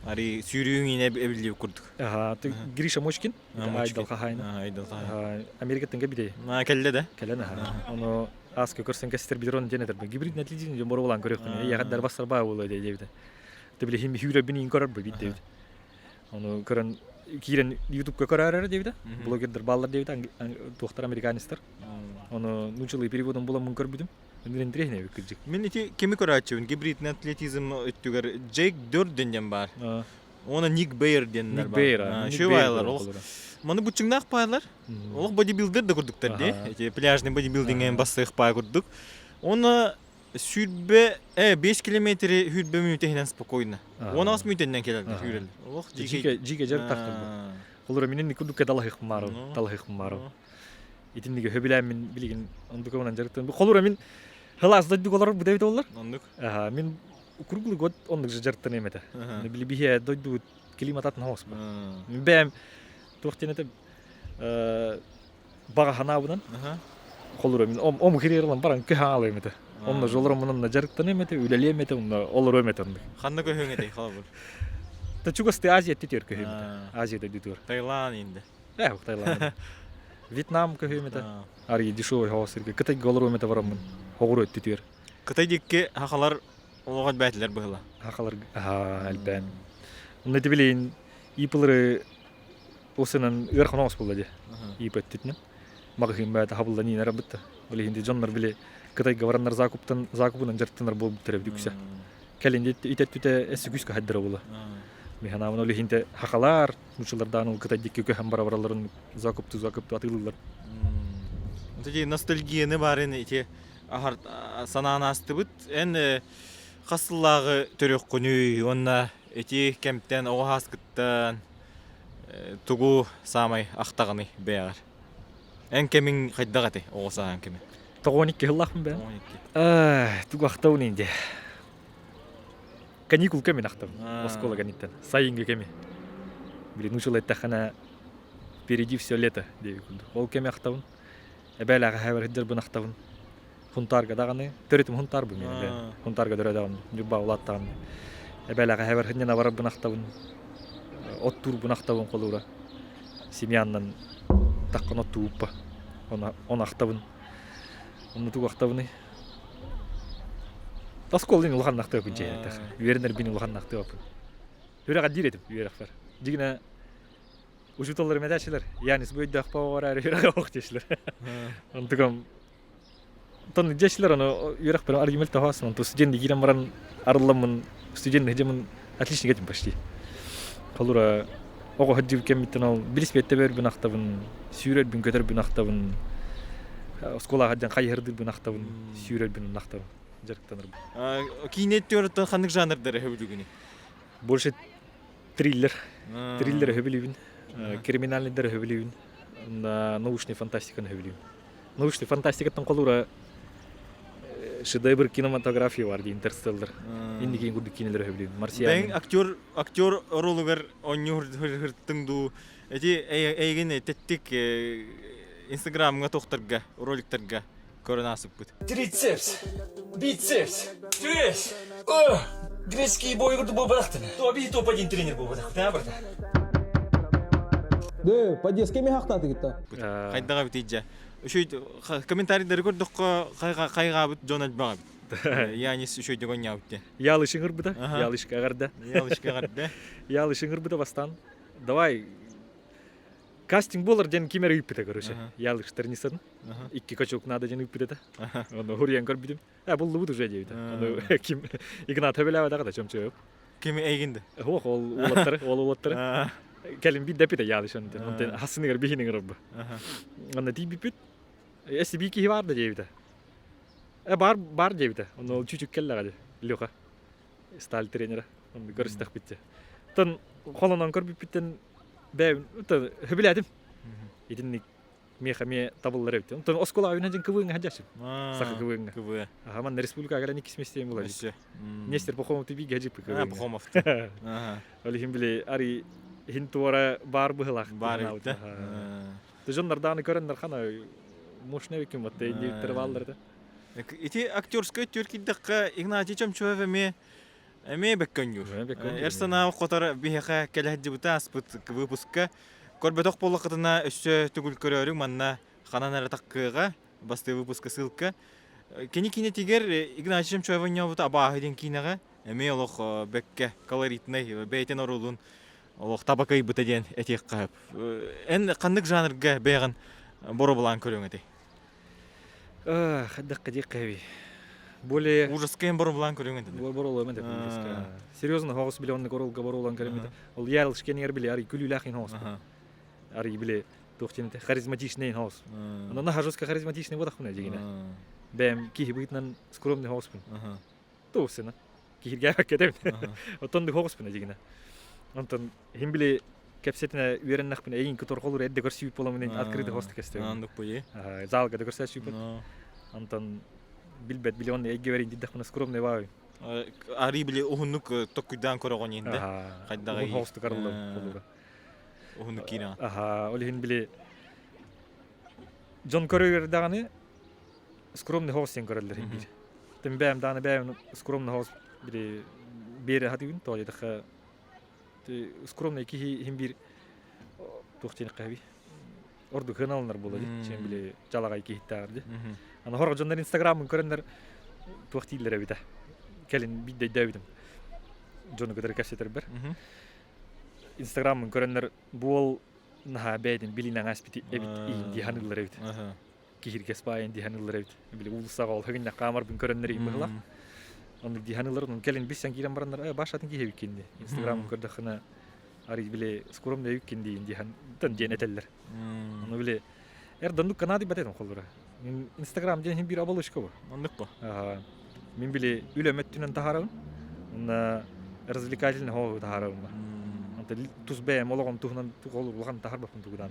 арый сүүрүүҥ иинэ эбиллибит курдук. Аха, Гриша Мочкин, Айдал хаһаайына. Айдал хаһаайына. Америкаттан кэлбитей. Кэллэ да? Кэлэн аха. Ону ааска көрсөн кэстер билер диэн этэр. Гибридный атлетизм диэн боруобалаан көрүөхпүн. Эйэҕэ дарбас сарбаа буолуо диэбитэ. Ты били хим хүүрэрбин иин көрөр бу диэбит. Ону көрөн киирэн ютубка көрөөрөр диэбитэ. Блогердар бааллар диэбитэ, туохтар американецтар. Ону нуучалыы переводун буламмын көрбүтүм. Интэриэһинэй кырдьык. Мин ити кими көрөөччүбүн гибридный атлетизм өттүгэр Джейк Дёрден диэн баар. Уонна Ник Бэйер диэннэр Ник Бэйер. Үчүгэй баайлар. Олох маны буччуҥнаах баайлар. Олох бодибилдер да курдуктар дии. Эти пляжный бодибилдинг бассыах баай курдук. Уонна 25 километри 25 мүнүүтэ иһинэн спокойно. 16 мүнүүтэннэн кэлэллэр үүрэллэр. Олох дьиикэ дьиикэ дьарыктаахтар бу. Холобура минин курдук талаһыахмаару, талаһыахмаару. Итинниги хөбүлээммин билигин ондукабынан дьарыктанбын. Холобура мин хылаас дойдуга олорор бу дэбит оллар. Оннук. Мин круглый год оннук же дьарыктаныам этэ. Били биһиэ дойдубут климататын хооспут. Мин бэйэм туох диэн этэ баҕа санаабынан холура мин омук хириэрилан баран көһө этэ. Онно жолором онно дьарыктаныам этэ, үлэлиэм этэ, онно олоруом этэ оннук. Ханна көһүөҥ этэй холобур? Та чугасты Азия түтүөр көһүөм этэ. Азия дойдутугар. Таиланд инде. Э, Таиланд. Вьетнам көһүөм этэ. Арыйы дешевый хоҕо сиргэ. Кытайга олоруом этэ бараммын. Хоҕуруо өттүтүөр. Кытай дикки хахалар олоҕот бээтилэр быһыла. Хахалар элбээн. Онно ити билин иплары Осынан ыарахан оҕус буолла дии. Иип өттүтүнэн. Маҕаһыын бэйэтэ хабыллан иинэр бытта. Ол иһин дьоннор били Кытайга бараннар закуптан закупунан дьарыктанар буолбуттар эбит үксэ. Кэлин итеттүтэ эссе күүскэ хайдара була. Миханаабын ол иһин хахалар, нууччалардаан ол Кытай дикки көһөн бара баралларын закупту закупту атыылыыллар. Ити ностальгияны баарын ити аһар санаан аастыбыт. Эн хас сыллааҕы төрүөххүнүй уонна ити кэмтэн оҕо сааскыттан Тугу саамай ахтаҕыный бэйэҕэр? Эн кэмиҥ хайдах этэй, оҕо сааһыҥ кэмэ? 92 сыллаахпын бэйэм. Тугу ахтабын инде. Каникул кэмин ахтабын. Оскуола кэнниттэн. Сайыҥҥы кэми. Блин, нууччалыы эттэххинэ впереди все лето диэбит курдук. Ол кэми ахтабын. Эбээлээҕи эһээбэр сылдьарбын ахтабын. Хунтаарга даҕаны, төрүтүм Хунтаарбын мин эбээм. Хунтаарга төрөөтөҕүм, Ньурба улааттаҕым. Эбээлээх эһээбэр сынньана барарбын ахтабын. Оттуурбун ахтабын холуура. Семьяннан таххан оттууппа. Оны, оны ахтабын. Онно тугу ахтабыный? Оскуоланы улахан ахтыаппын дьиэ Үөрэнэрбин улахан ахтыаппын. Үөрэҕэ диир этим үөрэхпэр. Дьигинэ учууталларым этээччилэр, Янис бу өйдөөх баҕар үөрэҕэ ох диэчилэр. Онтукам Оттон дьэчилэр ону үөрэхпэр аргумент таһаас, онту студент киирэн баран арылламмын студент дьэмин отличник этим почти. Холура оҕо сылдьыбыт кэммиттэн ол билиспиэттэбэрбин ахтабын, сүүрэрбин көтөрбүн ахтабын, оскуолаҕа сылдьан хайыһардыырбын ахтабын, сүүрэрбин ахтабын, дьарыктанарбын. Киинэ теориятын ханнык жанрдары сөбүлүүгүнүй? Больше триллер. Триллер сөбүлүүбүн. Криминальныйдары сөбүлүүбүн. Научный фантастиканы сөбүлүүбүн. Научный фантастикаттан холуура шедевр кинематографии бар дии Интерстеллар. Инники курдук киинэлэр сөбүлүүбүн. Марсианин. Бэйэҥ актер актер ролугар оонньуу сырыттыҥ дуу? Эти эйигин тэттик Инстаграмҥа тохторго, роликтарга көрөн аасыппыт. Трицепс, бицепс, пресс. О, гречкий бой курдук буолбатахтын. Тоби топ-1 тренер буолбатахтын, а, брата? Дөө, поддержка ми хахтаатыгытта. Хайдаҕа битийдьэ. Үчүй комментарийдары көрдөххө хайҕаабыт дьон элбэҕ эбит. Янис үчүйдүк оонньообут диэн. Ялышын ырбыта, Ялышка ҕарда. Ялышка ҕарда. Ялышын ырбыта бастаан. Давай, кастинг буолар диэн ким эрэ ыыппыта короче. Ялыштар Нисан. Икки качок надо диэн ыыппыт этэ. Ону хуруйан көрбүтүм. Э, буллубут уже диэбитэ. Ону ким Игнат хөбүлээбэтэҕэ да чөмчөөп. Ким эйгинде? Ох, ол уолаттары, ол уолаттары. Кэлин биир дэппитэ яалыш онтон. Онтон хассыныгар биһиниҥэр орбу. Онно тиийбиппит. SB киһи бар да диэбитэ. Э, бар, бар диэбитэ. Онно ол чүчүк келлэҕэ дии, Леха. Сталь тренера. Онно көрүстэхпит. Тон холонон көрбүппүттэн бэйэм хөбүлээтим. Итинник миэхэ эмиэ табыллар эбит. Онтон оскуола үүнэн дьин КВН-га сылдьааччым. Саха КВН-га. КВ. Аха, манна республикаҕа кэлэн иккис миэстэм буолар. Өссө. Нестер Пахомов бииргэ дьиппи А, КВН-га. Пахомов. Ол иһин били ари иһин туора баар быһылаах. Баар эбит да. Дьоннор дааны көрөннөр хана мощный эбиккин батта диэбиттэр бааллар да. Ити актерскай түөр киирдэххэ Игнатий Чомчоев эмиэ эмиэ бэккөннүүр. Эр санаа хотор биһиэхэ кэлэһдьибитэ ааспыт выпуска көрбөтөх буоллаххытына өссө төгүл көрөөрү манна ханан эрэ таккыаҕа бастыы выпуска ссылка. Кини киинэтигэр Игнатий Чомчоев оонньообута абааһы диэн киинэҕэ эмиэ олох бэккэ колоритнай бэйэтин оруолун олох таба кыайбыта диэн этиэххэ сөп. Эн ханнык жанрга бэйэҕин боруобалаан көрүөҥ этэй? Хайдахха диэххэ Более Ужаска эн боруобалаан көрүөҥ этэ. Боруобалаан этэ ужаска. Серьезно хоҕус биле оннук оролга боруобалаан көрүөм этэ. Ол Ярл кэнигэр биле арый күлүүлээх ин хоҕус. Арый биле туох диэн харизматичный ин хоҕус. Онон наһаа жестко харизматичный буолахпын дьигинэ. Бэйэм киһи быһыытынан скромный хоҕуспун. Туусына. Киһиргээбэккэ этэбин. Оттон хоҕуспун дьигинэ. Онтон иһин били кэпсэтинэ үөрэннэхпинэ эйин кыторхолур эрдэ көрсүүп буоламмын открытый хост кэстебин. Андык буйи. Залга да көрсөөчүүпүт. Онтон билбэт били онно эйгэ берин диддэхпинэ скромный баабы. Ари били уһуннук токкуйдаан көрөҕөн инде. Хайдаҕай. Уһун хоҕустук арыллар холура. Уһуннук киирэн. Аха, ол иһин били дьон көрөр даҕаны скромный хоҕус диэн көрөллөр иһин биир. Тим бэйэм даҕаны бэйэм скромный хоҕус били биэрэ хатыыбын тоҕо скромный киһи иһин биир туох диэххэ ордук ыналынар буола дии чем били дьалаҕай киһиттээҕэр дии аны хорох дьоннор инстаграмын көрөннөр туох дииллэр эбитэ кэлин биирдэ өйдөөбүтүм дьону кытары кэпсэтэрбэр инстаграмын көрөннөр буол наһаа бэйэтин билинэн ааспыт эбит иин дии саныыллар эбит киһиргэс баайын дии саныыллар эбит. Били уулуссаҕа ол хагынньах хаамарбын көрөннөр иһин быһылаах. Оннук дии саныыллар, онон кэлин билсэн киирэн бараннар, э, баш атын киһи эбиккин дии. Инстаграмын көрдөххүнэ, арый били скромный эбиккин диин дии диэн этэллэр. Ону били эр доннук канаады батетым холлура. Мин Инстаграм диэн биир оболочка бу. Оннук бу. Мин били үлэм өттүнэн таһаарабын. Онна развлекательный хоһу таһаарабын. Онто тус бэйэм олоҕум туһунан улахан таһарбаппын тугудан.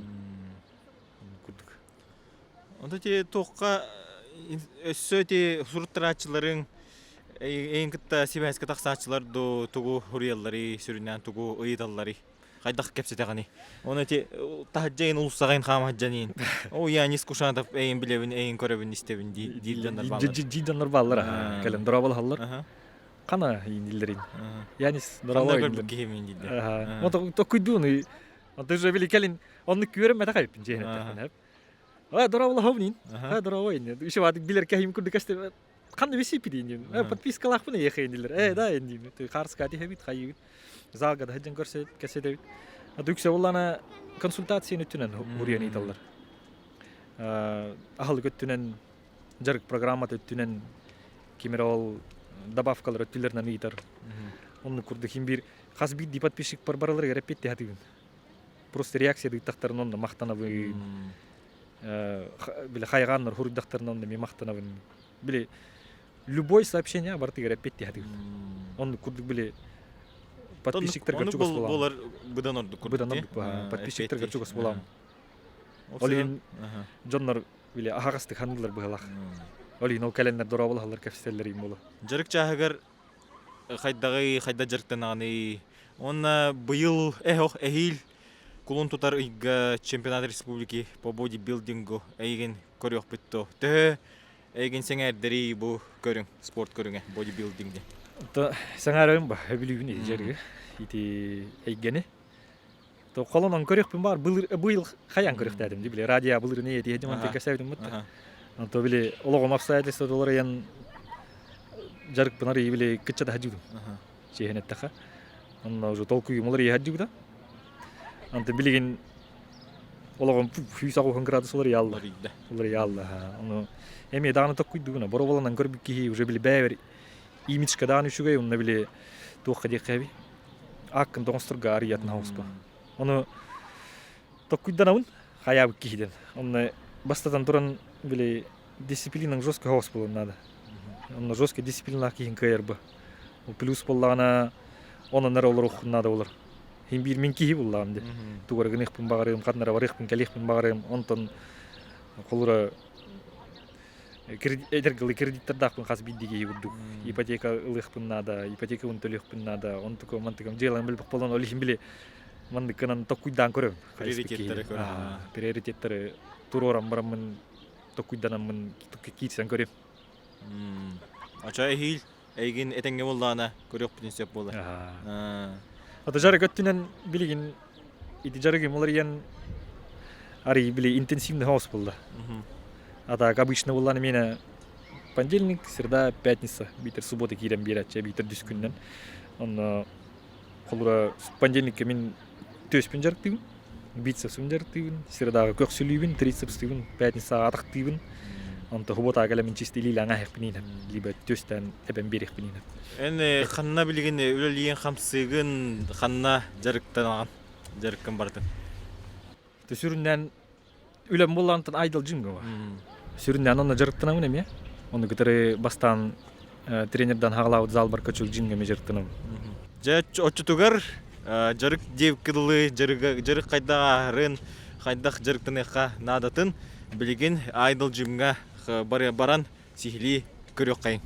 Курдук. Онто ти туохха өссө ти суруттарааччыларыҥ эйин кытта сибээскэ тахсааччылар ду тугу суруйалларый, сүрүннээн тугу ыйыталларый? Хайдах кэпсэтэҕиний? Оны ти таһырдьа эйин улуссаҕайын хаамаһдьаниин. О, я не скушанов эйин билэбин, эйин көрөбүн, истэбин диир дьоннор бааллар. Дии дьоннор бааллар. Кэлэн дорооболоһоллор. Хана иин Янис дорообо. Ханна көрбүт киһи дииллэр. Ото токуйдуун Онтон уже били кэлин оннук күөрэммэтэх эбиппин дьиэһин эттэхпинэ. А дорооболоһобун А дорообо инни. Еще баатык билер кэһим курдук кэстэ ханна висипи диин. Подпискалаахпын эйиэхэ дииллэр. Э да инни. Хаарыска тиһэбит хайыыбыт. Залга да сылдьан көрсө кэсэтэбит. Аты үксэ буллана консультацияны өттүнэн уруйан ыыталлар. Аһылык өттүнэн дьарык программата өттүнэн ким эрэ ол добавкалар өттүлэринэн ыытар. Оннук курдук хим биир хас биирдии подписчик бараларыгар эппиэттии сатыыбын. Просто реакция ыыттахтарын онно махтанабын. Били хайҕааннар хуруйдахтарын онно мен махтанабын. Били любой сообщение барытыгар эппиэттии сатыыбын. Оннук курдук били подписчиктарга чугас буолам. Болар быдан ордук курдук. Быдан ордук подписчиктарга чугас буолам. Ол иһин дьоннор били аһаҕастык ханыылар быһалах. Ол иһин ол кэлэннэр дорооболоһоллор кэпсэтэллэр им болу. Дьарык чааһыгар хайдаҕый, хайда дьарыктанаҕыный? Уонна быйыл эһох эһиил кулун тутар ыйга чемпионат республики по бодибилдингу эйигин көрүөхпүт дуо? Төһө эйигин сэҥээрдэрий бу көрүҥ, спорт көрүҥэ бодибилдинг диэн? Сэҥээрэрим ба, өбүлүүбүн ити дьарыгы, ити эйгэни. То холонон көрүөхпүн баар былыр быйыл хайаан көрүөхтээдим ди били радио былырын эйэтиһэ дьон кэсээбитим бутта. Онто били олоҕум обстоятельства долар ыйан дьарыкпынар и били кыччата хадьыгым. Чиэһин эттэхэ. Онно уже толкуйум олар ийэ хадьыгыта. Онто билигин олоҕум 180 градус олар ялла. Олар ялла. Ону эми даҕаны токкуйдугуна бороболонан көрбүт киһи уже били бэйбер имиджка даҕаны үчүгэй онно били туохха диэххэ ааккын тоҥосторго арыйатын оҥоспо. Ону токкуйданабын хайаабыт киһиден. Онно бастатан туран били дисциплинаң жестко хоҕус буолуон наада. Онно жесткий дисциплиналаах киһин кыайар бу. Плюс буоллаҕына онон эрэ олоруоххун наада болар. Хин биир мин киһи буллаҕым дии. Тугу эрэ гыныахпын баҕарыам, ханна эрэ барыахпын, кэлиэхпин барыам. Онтон холура эдэр кредиттардаахпын хас биирдии киһи курдук. Ипотека ылыахпын наада, ипотекабын төлүөхпүн наада, онтукам мантыкам дьыалам билбэх буолан ол иһин били манныккынан токкуйдаан көрөбүн. Приоритеттары көрөбүн. Приоритеттары туруоран бараммын токкуйданаммын киирсэн көрүм. Очо эһиил эйигин этэҥҥэ буоллаҕына көрүөхпүтүн сөп буолар. Ата жарык өттүнэн билигин ити жарыгым уларыйан арый били интенсивный хаос буолла. А так обычно буоллаҕына миэнэ понедельник, среда, пятница биитэр суббота киирэн биэрээччи биитэр үс күнүнэн. Онно холура понедельникка мин түөспүн дьарыктыыбын, бицепсин дьарыктыыбын, средаҕа көхсүлүүбүн, трицепстыыбын, пятницаҕа атахтыыбын. Онто субботаҕа кэлэммин чисто илиилээн ааһыахпын либо түөстээн эбэн биэриэхпин иинэн. Эн ханна билигин үлэлиигин хамсыыгын, ханна дьарыктанаҕын, дьарыккын барытын? Сүрүннээн үлэм буоллаҕыттан айдал дьиҥ го. Сүрүннээн онно дьарыктанабын эмиэ. Ону кытары бастаан тренердан хаҕалаабыт залбар көчүл дьиҥ эмиэ дьарыктанабын. Дьэ оччотугар дьарык диэбиккэ дылы дьарык хайдах ааһарын, хайдах дьарыктаныахха наадатын билигин Idol Gym-ҥа баран сиһилии көрүөххэйиҥ.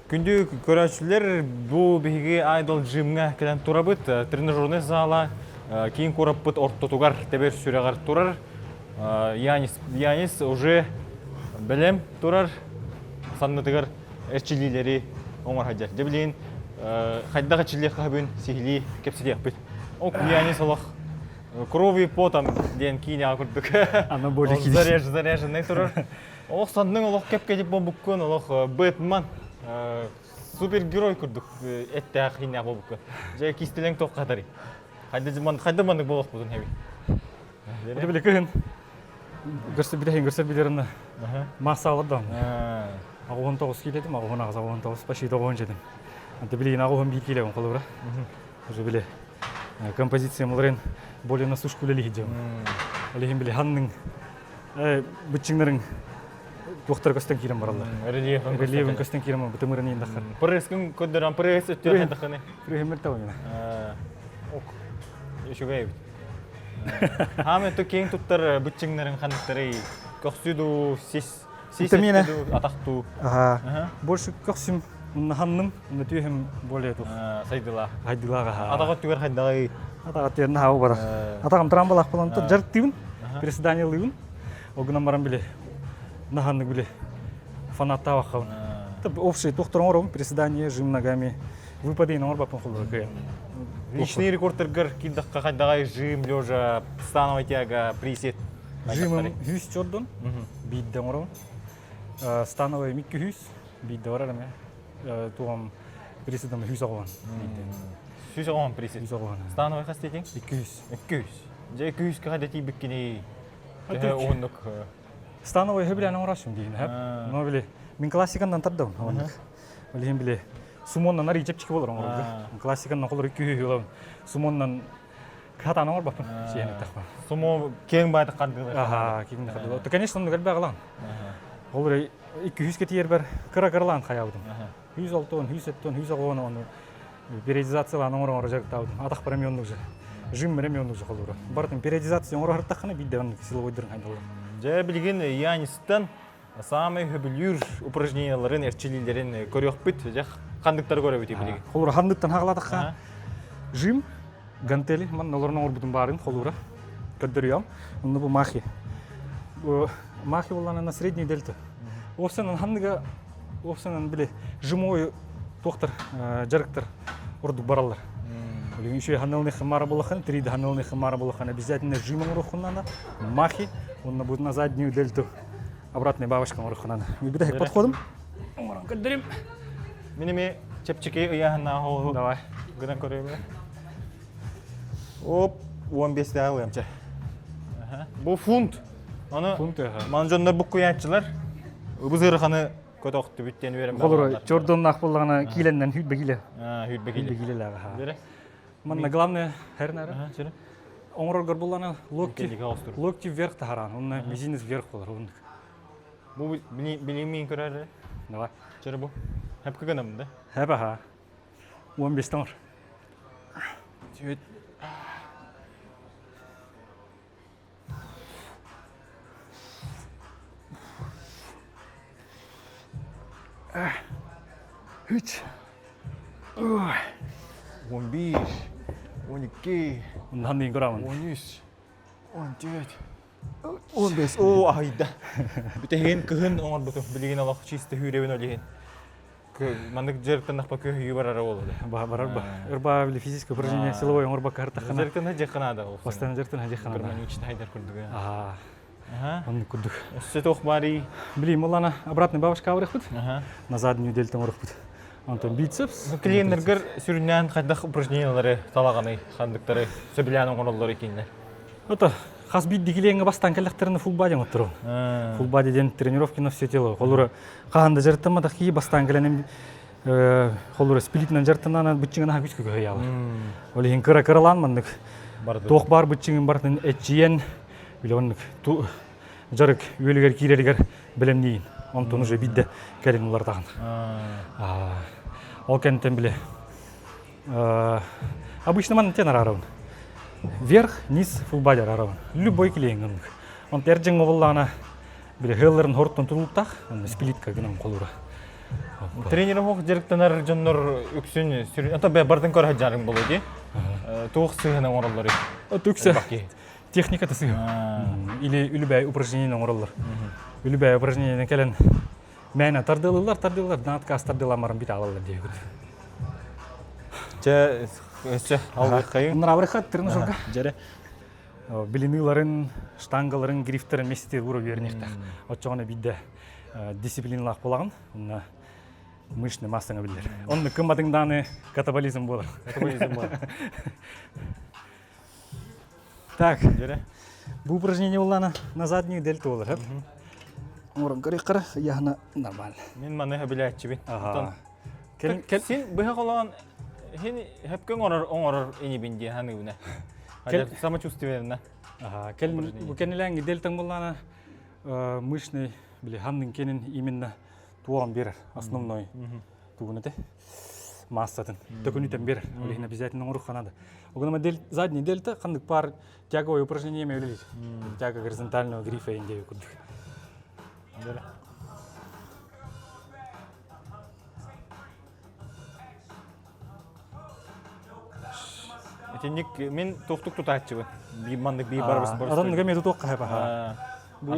Күндү көрөөччүлэр, бу биһиги Idol Gym-ҥа кэлэн турабыт. Тренажернай зала киин куораппыт ортотугар тэбэр сүрэҕэр турар. Янис, Янис уже бэлэм турар саннытыгар эрчиллиилэри оҥор сылдьар. Дьэ билигин хайдах эрчиллиэххэ сөбүн сиһилии кэпсэтиэхпит. Ок, Янис олох крови потом диэн киинэҕэ курдук. Аны более заряженный турар. Олох санныҥ олох кэп-кэтит буолбуккун, олох Бэтмен супергерой курдук эттээх ииннээх буолбуккун. Дьэ кистэлэҥ туохха хатарый? Хайда маннык буолуохпутун хэби? Это били кыһын көрсө билэһин көрсө билерин массалар да. Аҕуһун тоҕус киилэтим, аҕуһун аҕыс, аҕуһун тоҕус, почти тоҕуһун жетим. Анты билигин аҕуһун биир киилэбин холобура. Уже били композиция муларын более на сушку үлэлиһи дьон. Олиһин били ханның быччыҥнарыҥ туохтара көстөн киирэн бараллар. Рельефин көстөн киирэн бытымырын иин дахар. Пресскин көрдөрөн пресс өттүөн даханы. Пресс мөлтөҕүнэ. Ок. Үчүгэй эбит. Хаамы өттө киэҥ туттар быччыҥнарын ханныктарый? Көхсү дуу, сис, сис өттө дуу, атах дуу? Ага. Больше көхсүм ханным, мына түөһүм более тух. Сайдылаах. Хайдылаах аха. Атах өттүгэр хайдаҕый? Атах өттүгэр наһаа барар. Атаҕым трамбалаах болон жарыктыыбын, приседаниялыыбын. Ол гынан баран били наһаннык били фанаттаабаккабын. Общий туохтар оҥоробун, приседание, жим ногами, выпады оҥорбаппын холборо кыайан. Личный рекордтаргар киирдэххэ хайдаҕай жим, лежа, становая тяга, присед? Жимым 100 чордун, биирдэ оҥоробун. Становая 200, биирдэ барар эмэ. Туом приседом 100 оҕолон. 100 оҕолон присед. 100 оҕолон. Становая хас диэтиҥ? 200. 200. Дьэ 200 хайда тиийбиккиний? Төһө уһуннук? Становой хөбүлээн оҥоросум диин хөп. Но били мин классиканнан тардабын оннук. Ол иһин били сумоннан арый чэпчэки болор оҥорорго. Классиканнан холор 200 ылабын. Сумоннан хатаан оҥорбаппын сиэн эттэхпин. Сумо киэҥ баайдык хардыылар. Аха, киэҥ хардыылар. То конечно оннук элбэх ылан. Ол эрэ 200 тиийэрбэр кыра-кыралаан хайаабытым. 106, 107, 110 ону периодизациялаан оҥоро-оҥоро дьарыктаабытым. Атахпар эмиэ оннук же. Жим эмиэ оннук же холура. Барытын периодизация оҥоро сырыттаххына биирдэ оннук силовойдарын хайдаллар. Дьэ, билигин Янистан саамай сөбүлүүр упражненияларын, эрчиллиилэрин көрүөхпүт. Дьэ, ханныктары көрөбүт билигин? Холура ханныктан хаҕалаатахха жим, гантели, манна олорон оҥорбутум баарын холура көрдөрүөм. Онно бу махи. Бу махи буоллаҕына на средний дельта. Уопсанан ханныга уопсанан били жимой туохтар дьарыктар ордук бараллар. Билигин үчүгэй ханналыны хымара булахан, 3D ханналыны хымара булахан обязательно жим оҥоруоххун махи, онно будет на заднюю дельту обратная бабочка оҥоруоххун Бүтэһик подходум. Оҥорон көрдөрүм. Мин эми чэпчэки ыйааһыннаах Давай. гынан көрөйүм. Оп, 15 даҕа ылыам Бу фунт. Аны Фунт ман дьоннор буккуйааччылар ыбыз-ыараханы көтөхтүбүт диэн үөрэн Холоро чордоннаах буоллаҕына киилэннэн хүүрбэ киилэ. Хүүрбэ киилэ. Хүүрбэ киилэлээҕэ. Манна главное хэрнары. Оҥороргор буллана локти локти вверх таһаран, онно мизинец вверх болар оннук. Бу билимин көрөр. Давай. Чөрө бу. Хэпкэ гынам да. Хэп аха. 15 тоҥор. Түөт. Үч. 11, 12, Ондан көрамын. 13, 14, 15. Оо, аһыйда. Бүтэһигин кыһын оҥорбутум. Билигин олох чисто хүүрэбин ол иһин. Маннык дьарыктаннахпа көһүйүү барара буолуо. Барар ба. Ырба били физическое упражнение силовой оҥорбакка ыртаххына. Дьарыктана дьахханаада ол. Постоянно дьарыктана дьахханаада. Гармонично хайдар курдук. Аа. Оннук курдук. Өссө туох баарый? Билим улана обратный бабочка авырыхпыт. На заднюю дельта оҥорохпут. Онтон бицепс. Клиеннергер сүрүннээн хайдах упражнениялары талаҕаный, ханныктары сөбүлээн оҥороллор икиннэр? Это хас биирдии клиеҥҥэ бастаан кэллэхтэринэ full body оҥотторобун. Full body диэн тренировки на все тело. Холура хаһан да дьарыктамматах киһи бастаан кэлэн холура сплитинэн дьарыктанан быччыҥын аһа күскэ көһүйаалар. Ол иһин кыра кыралаан маннык туох баар быччыҥын барытын эччийэн били оннук дьарык үөлүгэр киирэригэр бэлэмниин. Онтон уже бидде кэлин улартаҕын. Ол кэнниттэн били обычно манна тен араарабын. Вверх, низ, full body араарабын. Любой клиент оннук. Онт эр дьиҥ оҕоллаҕына били хыалларын хортон тулуктаах, сплитка гынан холура. Тренер оһох дьарыктанар дьоннор үксүн сүрүн ото бардын көрө сылдьарыҥ буолуо дии. Туох сыһыана оҥороллор Үксэ техниката сыһа. Или үлүбээй упражнение оҥороллор. Үлүбээй упражнение кэлэн мээнэ тардылылар, тардылылар, на отказ тардыламарым бит алаллар диэбит. Чэ, өссө алгыххайын. Нраврыха тренажерга. Дьэрэ. Билиныыларын, штангаларын, грифтерин меститигэр уура үөрэнихтэх. Оччоҕуна биирдэ дисциплиналаах буолаҕын. Онно мышечный массаҥа биллэр. Онно кымматыҥ дааны катаболизм буолар. Катаболизм буолар. Так, бу упражнение уллана на заднюю дельту болар. Оҥорон көрүөххэ яһына нормально. Мин маны билээччибин. Кэл кэл син быһа холоон хин хөпкө оҥорор оҥорор инибин дии ханыыбына. Самочувствие Ага, кэл бу кэннилээн дельтаң буллана мышный били ханнын кенин именно туоҕун берер основной тугун эте массатын төкүнүтэн берер ол иһин обязательно оҥоруохха надо огон модель задний дельта ханнык пар тяговое упражнение үлэлиир тяга горизонтального грифа индеви курдук Итинник мин туохтук тутааччыбын. Биир маннык биир барабыс барыс. Аранныга мен тутуох хаһа Бу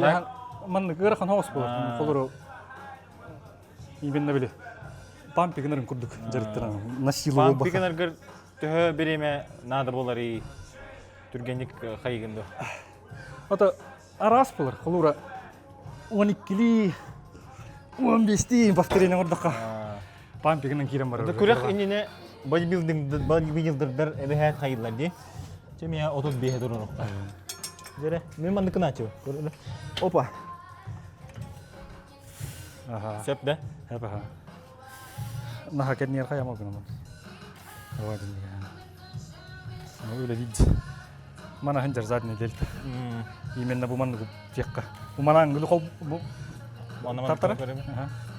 маннык ыарахан хоос буолар. Холору Именно били пампи гынарын курдук дьарыктанан на силу Пампи гынаргар төһө бириэмэ наада буоларый түргэнник хайыгын дуо? Ото араас буолар. Холура 12-ли 15-ти повторение оҥордоххо пампи гынан киирэн барар. Күрэх иннинэ бодибилдердер эбэһээт хайыллар дии. Чэ миэ 35 туруруохха. Дьэрэ, мин манныкын ачыбын. Опа. Аха. Сөп да? Сөп аха. Наха кэнниэр хайама гынамын. Ава диннигэ. Үлэлиид. Мана ханжар задний дельта. Именно бу манныгы тиэххэ. Бу манан гылы хол бу тартара.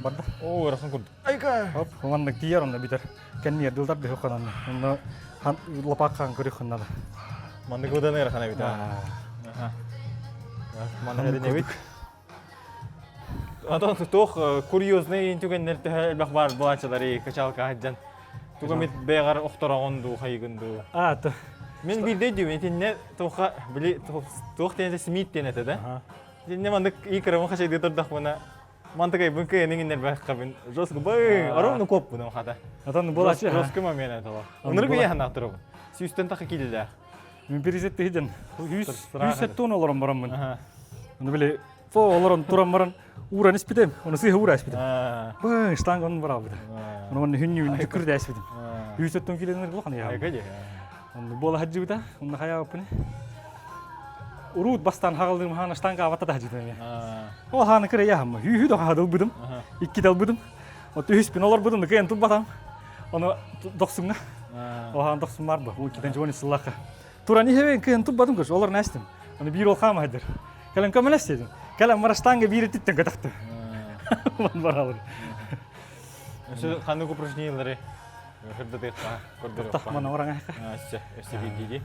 Барда. Оо, ырахан курдук. Айка. Хоп, маннык тиийэр онно бүтэр. Кэнниэр дылдар бөхө ханан. Онно лапааккаан көрүөх ханнада. Маннык удан ырахан эбит. Аха. Манна эбит. Онтон туох курьезный түгэннэр төһө элбэх баар буолааччыларый качалка сылдьан тугу эмит бэйэҕэр охтороҕун дуу хайыгын дуу А, то. Мин биирдэ өйдүүбүн итиннэ туохха били туох диэн этэ Смит диэн этэ да итиннэ маннык ии кырабын хачайдыы турдахпына мантыкайбын кыайан иҥиннэрбэххабын жестко бай ровно куоппунум хата Атан буолааччы жестко момент это Ынырык ийэ ханаахтарабын сүүстэн таха киилилээх Мин перезетти хиден. 170 олорон бараммын. Оны били фо олорон туран баран ууран испитем. Оны сыһа уура испитем. Бы штанга onun барабыта. Оны оны хүннү түкүрдэ испитем. 170 километр булхан я. Оны бола хаджыбыта. Оны хая опыны. Урут бастан хагалдым хана штанга авата да хаджыбыта. Ол хана кыра яхам. Хүү да хадыл быдым. Икки дал быдым. От үс пин олор быдым, кыйын тубатам. Оны дохсуңга. Охан дохсун бар бу. Иккитен жуон сыллаха. Туран иһэбин кыйын тубатым көш, олор нэстим. Оны биир ол хаама хайдыр. Кэлэн көмөлөс дедим. Кэлэн мараштанга биир титтен көтөхтү. Ман баралыр. Өссө ханнык упражнениялары хырдатыахха, көрдөрүөххэ. Мана ораңа хайха. Өссө, өссө видео.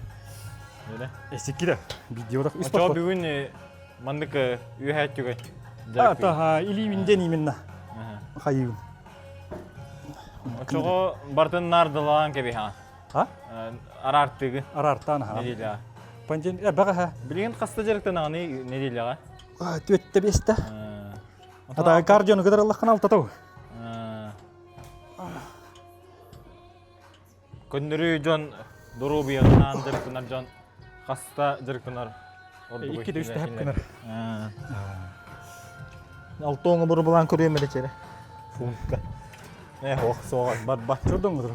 Неле? Эсиккиде. Видеода үс Очоо бүгүн маннык үөһээччүгэй А, таха, или винден именно. Хайыын. Очоҕо бартын наардалаан кэбиһэҕин. А? Араартыгы. Араартаан аха. Неделяҕа. Понедельник бэҕэһээ. Билигин хаста дьарыктанаҕыный неделяҕа? Түөттэ биэстэ. Ата кардиону кытарыллаххына алтатау. Көннөрүү дьон доруобуйаҕынаан дьарыктанар дьон хаста дьарыктанар ордугуй? Иккитэ үстэ хэп гынар. Алтоҥа бурубулаан көрүөм эрэ чэрэ. Фунтка. Э, ох, суоҕа барбат. Чордоҥ отур.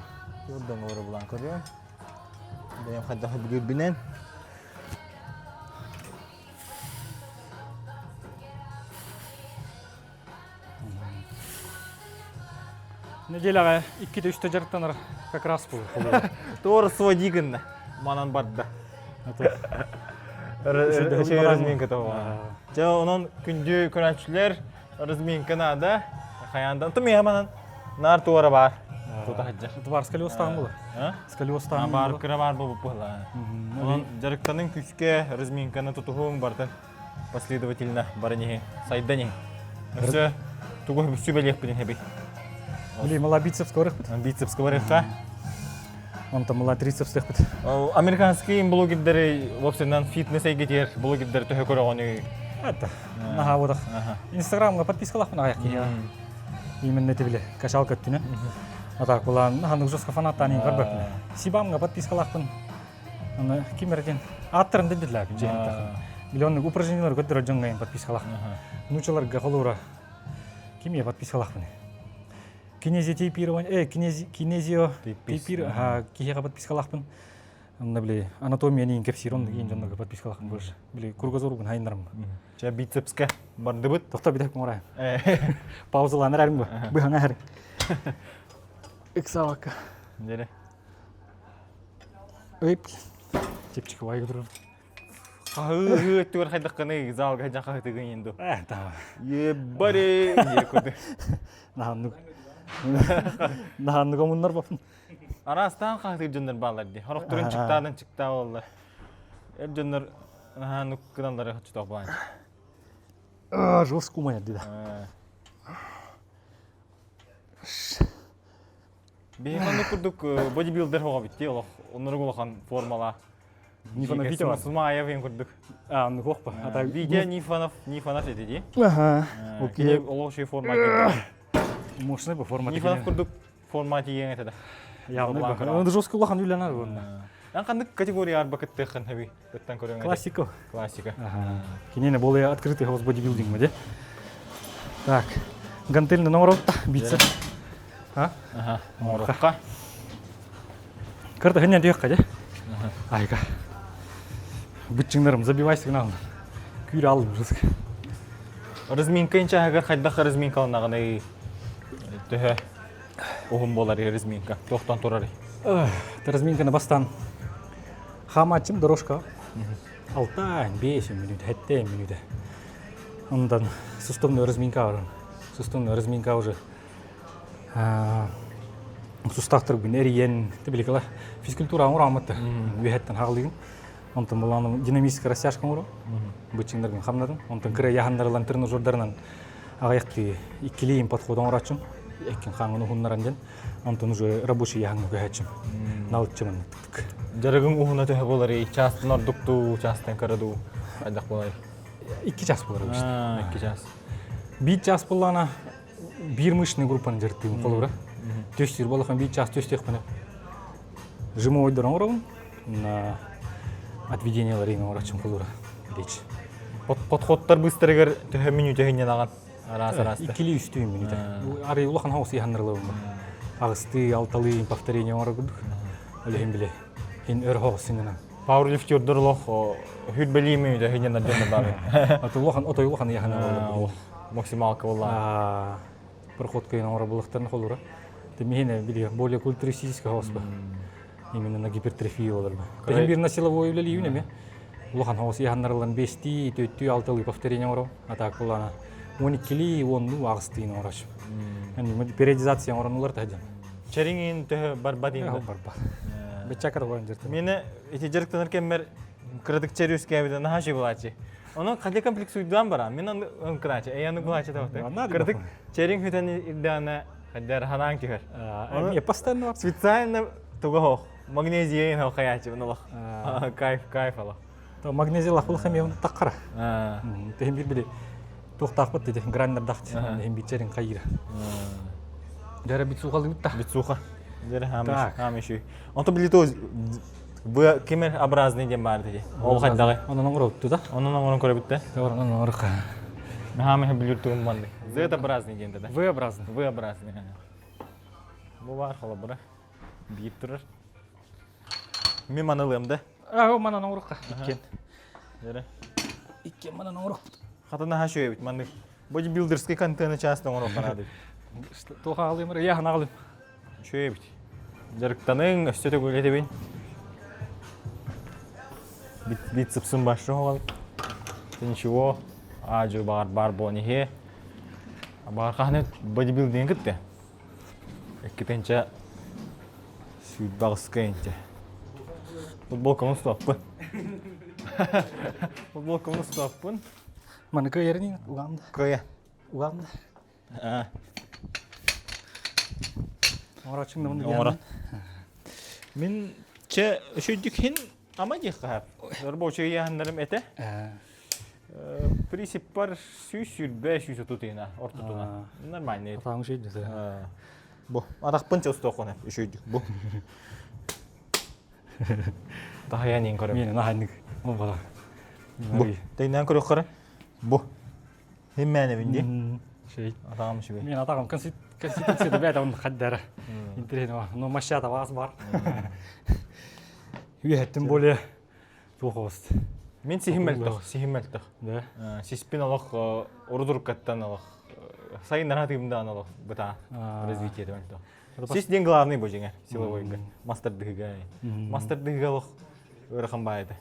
Чордоҥ бурубулаан көрүөм. Бэйэм хайдах билирбинэн. Неделяҕа иккитэ үстэ дьарыктанар как раз был. Туора своди гынна. Манан барда. Разминка того. Дьэ, онон күндү көрөөччүлэр разминка наада. Хайаандан тымыйа манан наар туора баар. Тута сылдьар. Бар сколиозтаан була. Сколиозтаан Бар кыра бар бу була. Онон дьарыктанын күүскэ разминканы тутуһуҥ бартын последовательно баран иһи сайдан иһи. Өссө тугу сүбэлиэхпитин хэбий. Или мала бицепс көрөхпүт. Бицепс көрөххэ. Онтон мала трицепс диэхпит. Американский блогердери вовсенан фитнес эйгетигэр блогердер төһө көрөҕөнүй? Это наһаа бодох. Инстаграмга подпискалаахпын аҕыйах киһи. Именно это биле качалка өттүнэн. А так булан ханнык жестко фанаттаан көрбөппүн. Сибамга подпискалаахпын. Аны ким эрэ диэн ааттарын да билэлээбин дьиэһин Миллионный упражнениялар көрдөрөр дьоҥҥо подпискалаахпын. Нуучаларга холуура ким я подпискалаахпын? Кинезиотейпирование, кинезио тейпир, киһиэхэ подпискалаахпын. Онно били анатомия диин кэпсиир онно киин дьоннорго подпискалаахпын больше. Били кругозорубун хайыннарым. Чэ бицепске бардыбыт. Тохто битэ куҥарай. Паузалаан эрэрим бу. Быһаҥа эрэр. Ыксаабакка. Нере. Ый, чепчик вайга турар. Хаһыы өттүгэр хайдаххыный залга сылдьан хаһытыгын иин ду. Э, да. Ебари! Диye Наһаннык. Наһаннык омуннар бапын. Араастаан хаһытыыр дьоннор бааллар дии. Хорохторун чыктаадан чыктаа буоллар. Эр дьоннор наһааннык гыналлары хоччотоох буолан. Жестко умайар дии да. Биһи маннык курдук бодибилдер хоҕобит дии олох оннурук улахан формала. Нифонов Витя бар. Сумаев ең курдук. А, ну хохпа. Ата Витя Нифонов, Нифонов эти дии. Ага. Окей. Олох шей форма. Мощный по форма. Нифонов курдук форма тиийэн этэ да. Явно ба. Он жестко улахан үлэнэр буонна. Эн ханнык категория арба кыттыаххын хэби кыттан көрөҥ Классика. Классика. Ага. Кинини более открытый голос бодибилдинг ма де. Так. Гантельный номер бицепс. А? Аха. Оҥорохха. Кырта хыннан түйөккө де. Айка. Бытчыңнарым забивай сигнал. Күүр алып жестко. Разминка инчаһыгар хайдах разминкаланаҕыный төһө уһун буолар разминка туохтан турарый? Разминканы бастан хаамааччым дорожка алта бес мүнүүтэ хэттэ мүнүүтэ онтон суставной разминка баран суставной разминка уже сустаахтарбын эрийэн тибиликала физкультура оҥороммуттар үөһэттэн хаалыгын онтон буланым динамическая растяжка оҥоро быччыҥнаргын хамнадым онтон кыра яһаннарылан тренажердарынан аҕыйахтыы иккилиин подход оҥорооччум эккин хааҥын уһуннаран диэн онтон уже рабочий яһаҥҥа көһөөччүм налыччымын тык Дьарыгыҥ уһуна төһө буоларый? Чаастан ордук дуу, чаастан кыра дуу? Хайдах буоларый? Икки час буолар обычно. Икки час. Биир час буоллаҕына биир мышечный группаны дьарыктыыбын холобура. Төстүүр буоллахпына биир час төстүөхпүнэ жимовойдор оҥоробун. На отведениелар иҥ оҥороччум холобура. Речь. Подходтар быстарыгар төһө мүнүүтэ хинньанаҕын? Араас араастар. Иккилии үстүү мүнүүтэ. Арый улахан хаус иһаннарылабын бу. Аҕыстыы, алталыы повторение оҥорор курдук. Ол иһин били хин өр хоҕус синнанан. Пауэрлифтердер олох хүрбэлии мүнүүтэ хинньанар дьоннор баар. Аты улахан отой улахан иһаннарылар. Максималка буолла. Проходка оҥорор булахтарын холура. Тимихине били более культуристический хаос ба. Именно на гипертрофию олар ба. Тахин бир на силовой үлэлиибин эми. Улахан хаос иһаннарылан бестии, төттүү, алтылыы повторение оҥоро. А так булана он иккилии, оннуу, аҕыстыын оҥороч. Периодизация оҥоронулар таһдьан. Чэриҥин төһө барбат инде. Барбат. Беччакар баран жертва. Мені ити дьарыктанар кэммэр кыратык чэри үскээбитэ наһаа үчүгэй булааччы. Онон хадьа комплексуйдаан баран, мин аны кыраачы, эйаны булааччы табыты. Кыратык чэриҥ хүтэн ирдэҕинэ. Хайдар ханаан түһэр. Эмиэ постоянно бар. Специально туга хоох. Магнезия ин хаячы олох. Кайф, кайф олох. То магнезия лахул хэмиэ таққара. Тэһин бир били туохтаахпыт диди граннердахт эһин бичерин хайыра. Дәрә битсухалыбыт та. Битсуха. Дәрә хамыш, хамыш. Онто били то бу кемер образный диэн баар диди. Ол хайдаҕы. Онон оҥоробутту да. Онон оҥорон көрөбүт да. Онон оҥоруха. Хамыш билир тугум манды. Z-образный диэн да. V-образный. V-образный. Бу бар холобура. Биир турар. Мин маны ылыам да. Аа, манан оҥоруха. Иккен. Дәрэ. Иккен манан оҥорохпут. Хатана хашы эбит маннык. Бодибилдерский контент часто оҥоруохха наада. Туох аҕалыым эрэ, яһын аҕалыым. Үчүгэй эбит. Дьарыктаныҥ, өссө төгүл этэбин. Бицепсым башы оҕол. Ничего, аажы баар баар буолан иһиэ. Баар хаһан бодибилдинг кытта. Иккитинчэ сүүрбэҕискэ инчэ. Футболкамын устуоппун. Футболкамын устуоппун. Маны кыайарын угаамда. Кыайа. Угаамда. Оҥорочуҥ да Оҥоро. Мин чэ үчүйдүк хин ама диэххэ Рабочий ыйааһыннарым этэ. Принциппар 120 130 тыына ортотуна. Нормальный. Атаҕыҥ үчүйдүк. Бу атахпын чостуоххуна үчүйдүк бу. Таһайан иин көрөм. Миэнэ наһаннык. Ол бала. Бу. Тэйнээн көрөххөрө. Бу. Химмээнэбин дии. Шей. Атаҕым үчүгэй. Мен атаҕым конституцияда бэйэтэ онно хаддара. Интересно, но мощата вас бар. Үөһэттин более туох оҕуст. Мин сиһим мөлтөх, сиһим мөлтөх. Да. Сиспин олох урудуруккаттан олох сайыннара тыымдаан олох быта развитие мөлтөх. Сис диэн главный бу дьиҥэр силовойга. Мастер дыһыга. Мастер дыһыга олох ыарахан баайда.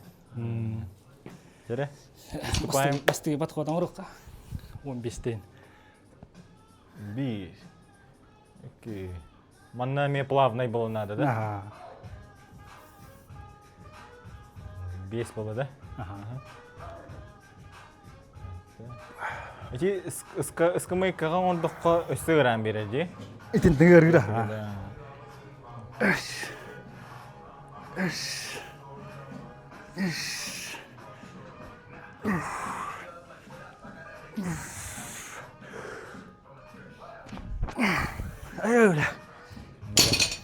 Дьэрэ. Выступаем. Бастыгыбат хотон урукка. 15-тен. Биир. Икки. Манна эмиэ плавный было надо, да? Ага. Биэс было, да? Ага. Ити ыскамыйкаҕа оҥордоххо өссө ыраан биэрэр дии. Итин тыҥырыыра.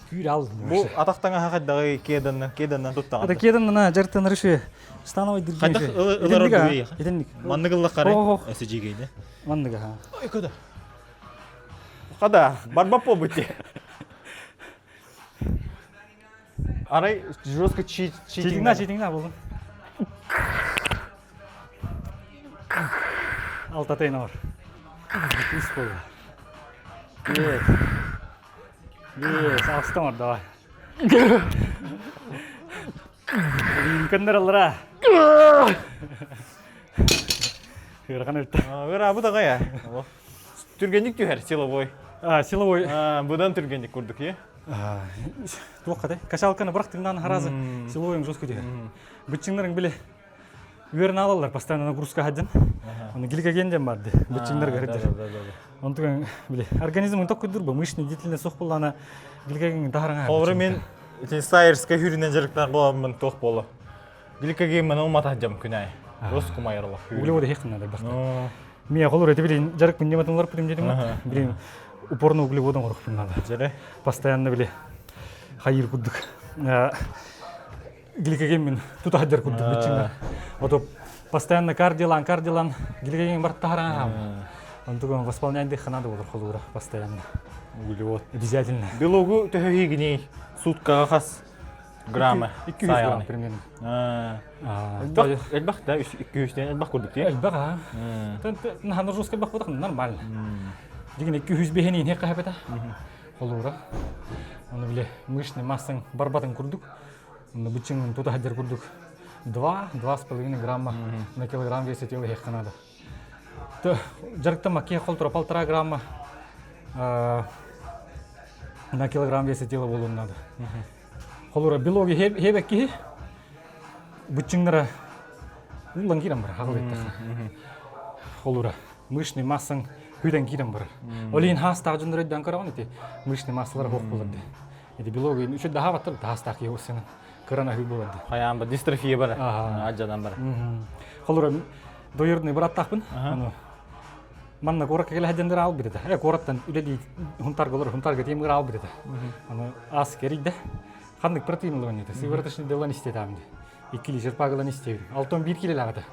Күүр ал. Бу атах таҥаһа хайдаҕый кеданна кеданнан туттаҕын. Это кеданна жартан рышы становой дирген. Хайдах ылар ордугуй? Итинник. Маннык ыллаххары. Өсө жигейде. Манныга ха. Ой, куда? Када, барбап побути. Арай жестко читинг. Читингна, читингна болдун. Алтатайна бар. Үс болду. Бес. Бес, алтыстан бар, давай. Линкольнер аллара. Ыарахан өлтө. Ыраабыт аҕай аа. Түргэнник түһэр силовой. А, силовой. Быдан түргэнник курдук, е? Туох катай? Качалканы бырахтыҥнаан харазы силовойың жестко түһэр. Быччыңнарың биле үөрін алалар, постоянно нагрузка хаддин. Оны гликоген диэн барды. Быччыңнар көрдер. Онтуган биле организм токкуйдур бу мышечный деятельность суох буоллаана гликоген таһараңа. Холобура мен ити Сайерскай хүрүнэн дьарыктанар буоламмын туох буолла. Гликоген маны уматаһдьам күн аайы. Рос кумайырлах. Углеводы хеххин надо бахта. Мия холур эти билин жарык күн нематынлар путем дедим. Билин упорно углеводон орохпун надо. Дьэрэ. Постоянно били хайыр курдук. Гликоген мин тута хаддер курдук битчиңер. Ото постоянно кардиолан, кардиолан гликоген бар тахаран. Онтугун восполнять дыхха надо болор холура постоянно. Углевод. Обязательно. Белогу төһө суткаға хас грамма. 200 грамм примерно. Элбэх, элбэх да, 200 элбэх курдук дии. Элбэх аа. Наһаа жестко элбэх буолбатах нормально. Дигин 200 бэһин иһин хаһапета. Холуура. Оны биле мышечный массаң барбатын курдук. Оны бычың тута хадер курдук. 2, 2,5 грамма на килограмм веса тела иһиэххэ надо. Жарыктама киһи холтура полтора грамма на килограмм веса тела буолуон надо. Холура белоги хебек киһи быччыңнара улан киирэн бар хаҕыл эттэххэ. Холура мышечный массаң Хүдэн киирэн барар. Ол иһин хаастаах дьоннор өйдөөн көрөҕүн ити мышечный массалар суох буолар дии. Ити белогу үчүгэй да аһаабаттар хаастаах киһи сынан кыран аһыы буолар дии. Хайаан ба дистрофия бар. Аджадан бар. Холура двоюродный бырааттаахпын. Аны манна куоракка кэлэ сылдьан аалбыт этэ. Э куораттан үлэлии хунтарга олорор хунтарга тиэмигэр аалбыт этэ. Аны аас кэрийдэ. Ханнык протеин ылан ити. Сывороточный делан истиэтаам дии. Иккилии черпак ылан истиэбин. Алтон биир килэлээх этэ.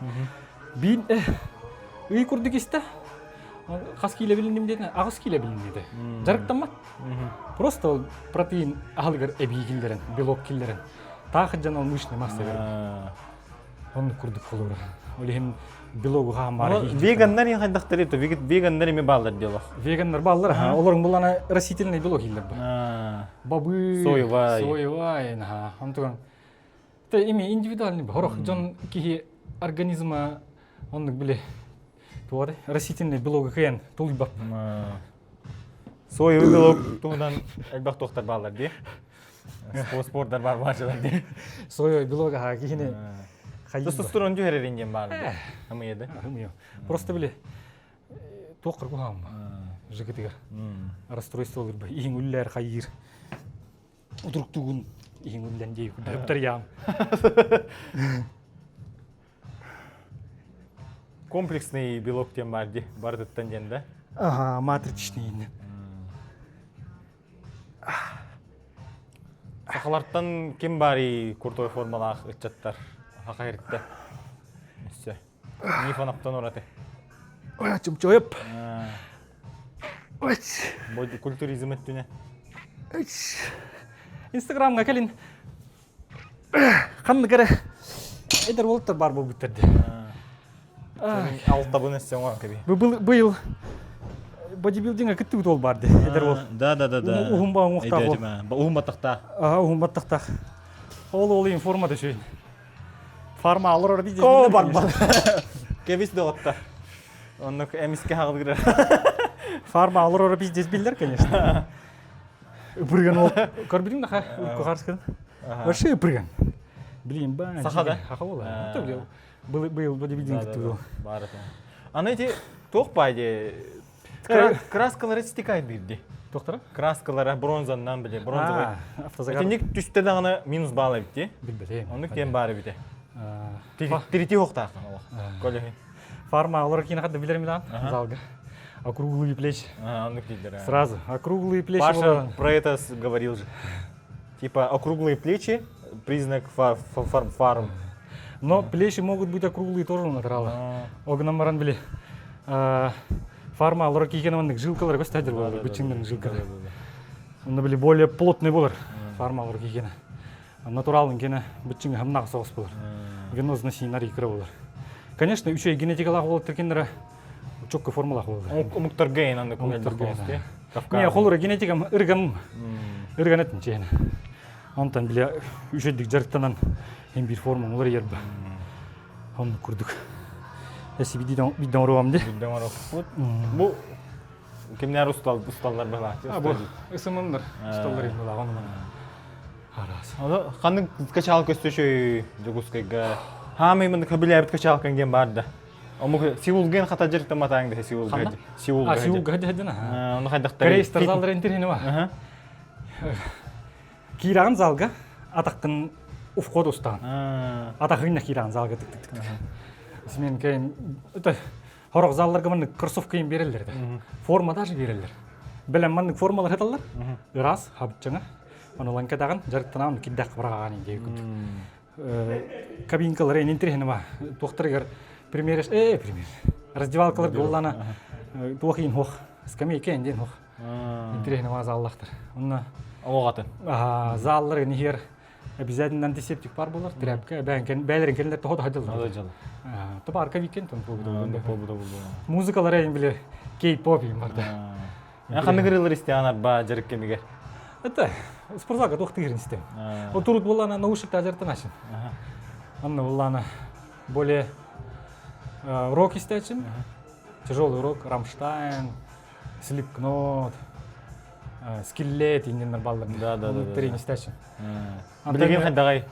Биир ый курдук истэ. Хас киилэ билинним диэтэ, аҕыс киилэ билинним диэтэ. Дьарыктаммат. Просто ол протеин аһылыгар эбии киллэрэн, белок киллэрэн. Таах дьон ол мышечный масса берет. Оннук курдук холура. Ол иһин белогу хаан баар. Веганнар ең хайдахтар то веганнар эми бааллар дело. Веганнар бааллар, олорун булана растительный белок ииллер ба. Бобы, соевай. Соевай, онтуган Те ими индивидуальный хорох дьон киһи организма оннук били туох растительный белогы кыйан тулуйбап. Соевый белок туһунан элбэх туохтар бааллар дии. Спорттар бар баачылар дии. Соевый белок аха киһини Тестостерон түһэрэрин диэн баар дии. Амыйады. Просто били туох кыргыһаам жыгытыгар расстройство олорбо иһиң үллэр хайыыр Утуруктугун иһин үллэн дии курдуктар яам. Комплексный белок диэн баар дии, барытыттан диэн да? Ага, матричный инне. Сахалартан ким баарый крутой формалаах ыччаттар хаха ириттэ. Өссө. Нифоновтан ураты. Ой, чумчойып. Культуризм өттүнэ. Инстаграмга кэлин ханнык эрэ эдэр уолаттар баар буолбуттар дии. Алтабын өссө оҥорон кэби. Быйыл бодибилдинга кыттыбыт уол бар дии эдэр уол. Да, да, да, да. Уһун ба уҥуохтаах уол. Уһун баттахтаах. Аха, уһун баттахтаах. Ол ол форма үчүгэй. Фарма алар ора О, бар бар. Кебис доҕотта. Оннук эмиске хаҕылгыра. Фарма алар ора пиздец биллер, конечно. Ыпырган ол. Көрбүтүң да ха, кухарскын. Вообще ыпырган. Блин, ба. Саха да? Саха була. Был быйыл бодибилдинг кыттыбыл. Бар это. Аны эти туох бай де краскалары стекает бирди. Доктора? Краскалара бронзаннан биле, бронзовый. Автозагар. Итинник түстэ даҕаны минус баал эбит дии. Билбэтим. Оннук диэн баар эбитэ. Тирити уохтаахтан олох. Колеһин. Фарма олор киин хадда билер милан залга. Округлые плечи. Оннук дииллэр. Сразу. Округлые плечи. Паша про это говорил же. Типа округлые плечи признак фарм. Но плечи могут быть округлые тоже у натурала. Огнан баран били. Фарма олор кийген маннык жилкалар көстәдер болар, бычыңның жилкалар. Онно били более плотный болар фарма олор кийгене. Натуралын кене бычыңы хамнақ соғыс болар. Венозный синар икра болар. Конечно, үчей генетикалах болар тиркендер чокко формалах болар. Умуктарга ен анда Умуктарга Не, холура генетикам ырган ырган этин чейин. Онтон бile үчөйдүк жарыктанан эм бир форма олар ерб. Онну курдук. Эси биден оруам ди. Биден оруп. Бу кимнер устал усталлар была. Бу ысымымдыр. Усталлар им была оны. Арас. Оны ханнык качалка өстөшөй Дьокуускайга. Хаамай мында кабилябит качалкан диэн бар да. Омук Сеулген хата дьарыктаматааҥ да Сеулга. Сеулга. А Сеулга хадьадына. Ону хайдахтар. Корейстар заллар интернети ма. Киираған залга атаққын у входа устаҕын. Атахыҥна киираған залга тык тык тык. Смен кэйин это хорох залларга маннык кроссовка им береллер да. Форма даже береллер. Бэлэм маннык формалар хаталлар. Ыраас хабыччаҥа. Ону ланкадаҕын дьарыктанаан киддэх быраҕаҕан диye курдук. Кабинкалар интириһинэ ма туохтарыгар пример э пример раздевалкалар буоллана туох иин хуох скамейка диэн хуох Интириэһинэ ма зааллахтар. Онно Оҕатын. зааллар иһиэр обязательно антисептик бар болар, тряпка, бәлерин кенлер тоһо хадылар. Табарка викенд он Музыкалар эйин биле кей-поп им барда. Ханнык ырыалар истиан арба дьарык кэмигэр? Это спортзалга туох тыгырын истем. Ол турут буллана наушник ажартан ашын. Анна буллана более рок истечим. Тяжелый рок, Рамштайн, Slipknot, Skillet инненнер баллар. Да, да, да. Тренер истечим. Билигин хайдаҕай?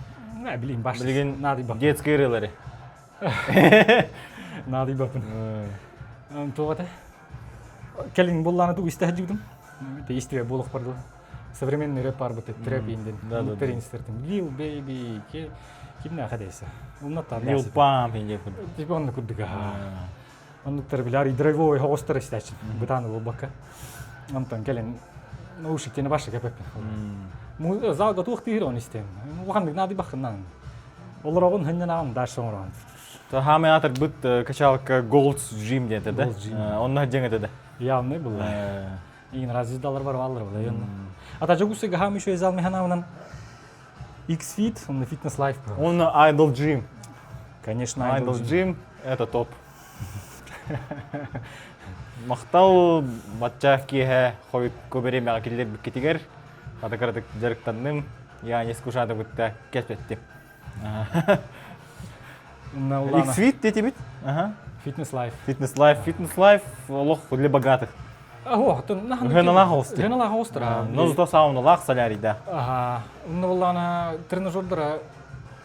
Билигин баш. Билигин детские ырыалары. Надо бапын. Туох это? Кэлин буллааны тугу истэ сылдьыбытым. Истибэ буолуох бардыл. Современный рэп бар быты трэп инден. Истертим. Lil Baby, кимнээхэ дейсе. Умнаттан. Lil Pump инде Типа онну курдук. Оннуктар билэр драйвовый хоҕостор истээччи. Бытааны буолбакка. Онтон кэлин наушниктени башы кэпэппин. Залга туох тиир он истем. Улаханнык наады бахыннан. Олороҕун хынньанаҕын дальше оҥороҕун. Хаамай аатырбыт качалка Gold's Gym диэн этэ да? Онно дьиҥ этэ да? Явный булла. Иин разъездалар бар баллар була. Ата жогусы хаам еще зал механавынан X-Fit, он фитнес лайф. Он Idol Gym. Конечно, Idol Gym это топ. Махтал бачча киэһэ хойукку бириэмэҕэ киллэрбиккитигэр хата кыратык дьарыктанным. Я не скушата кытта кэспэттим. X-Fit диэтибит. Фитнес лайф. Фитнес лайф. Фитнес лайф олох для богатых. Гыналаах оҕустар. Гыналаах оҕустар. Но зато сауналаах солярийда. Ага. Онно буллаана тренажердара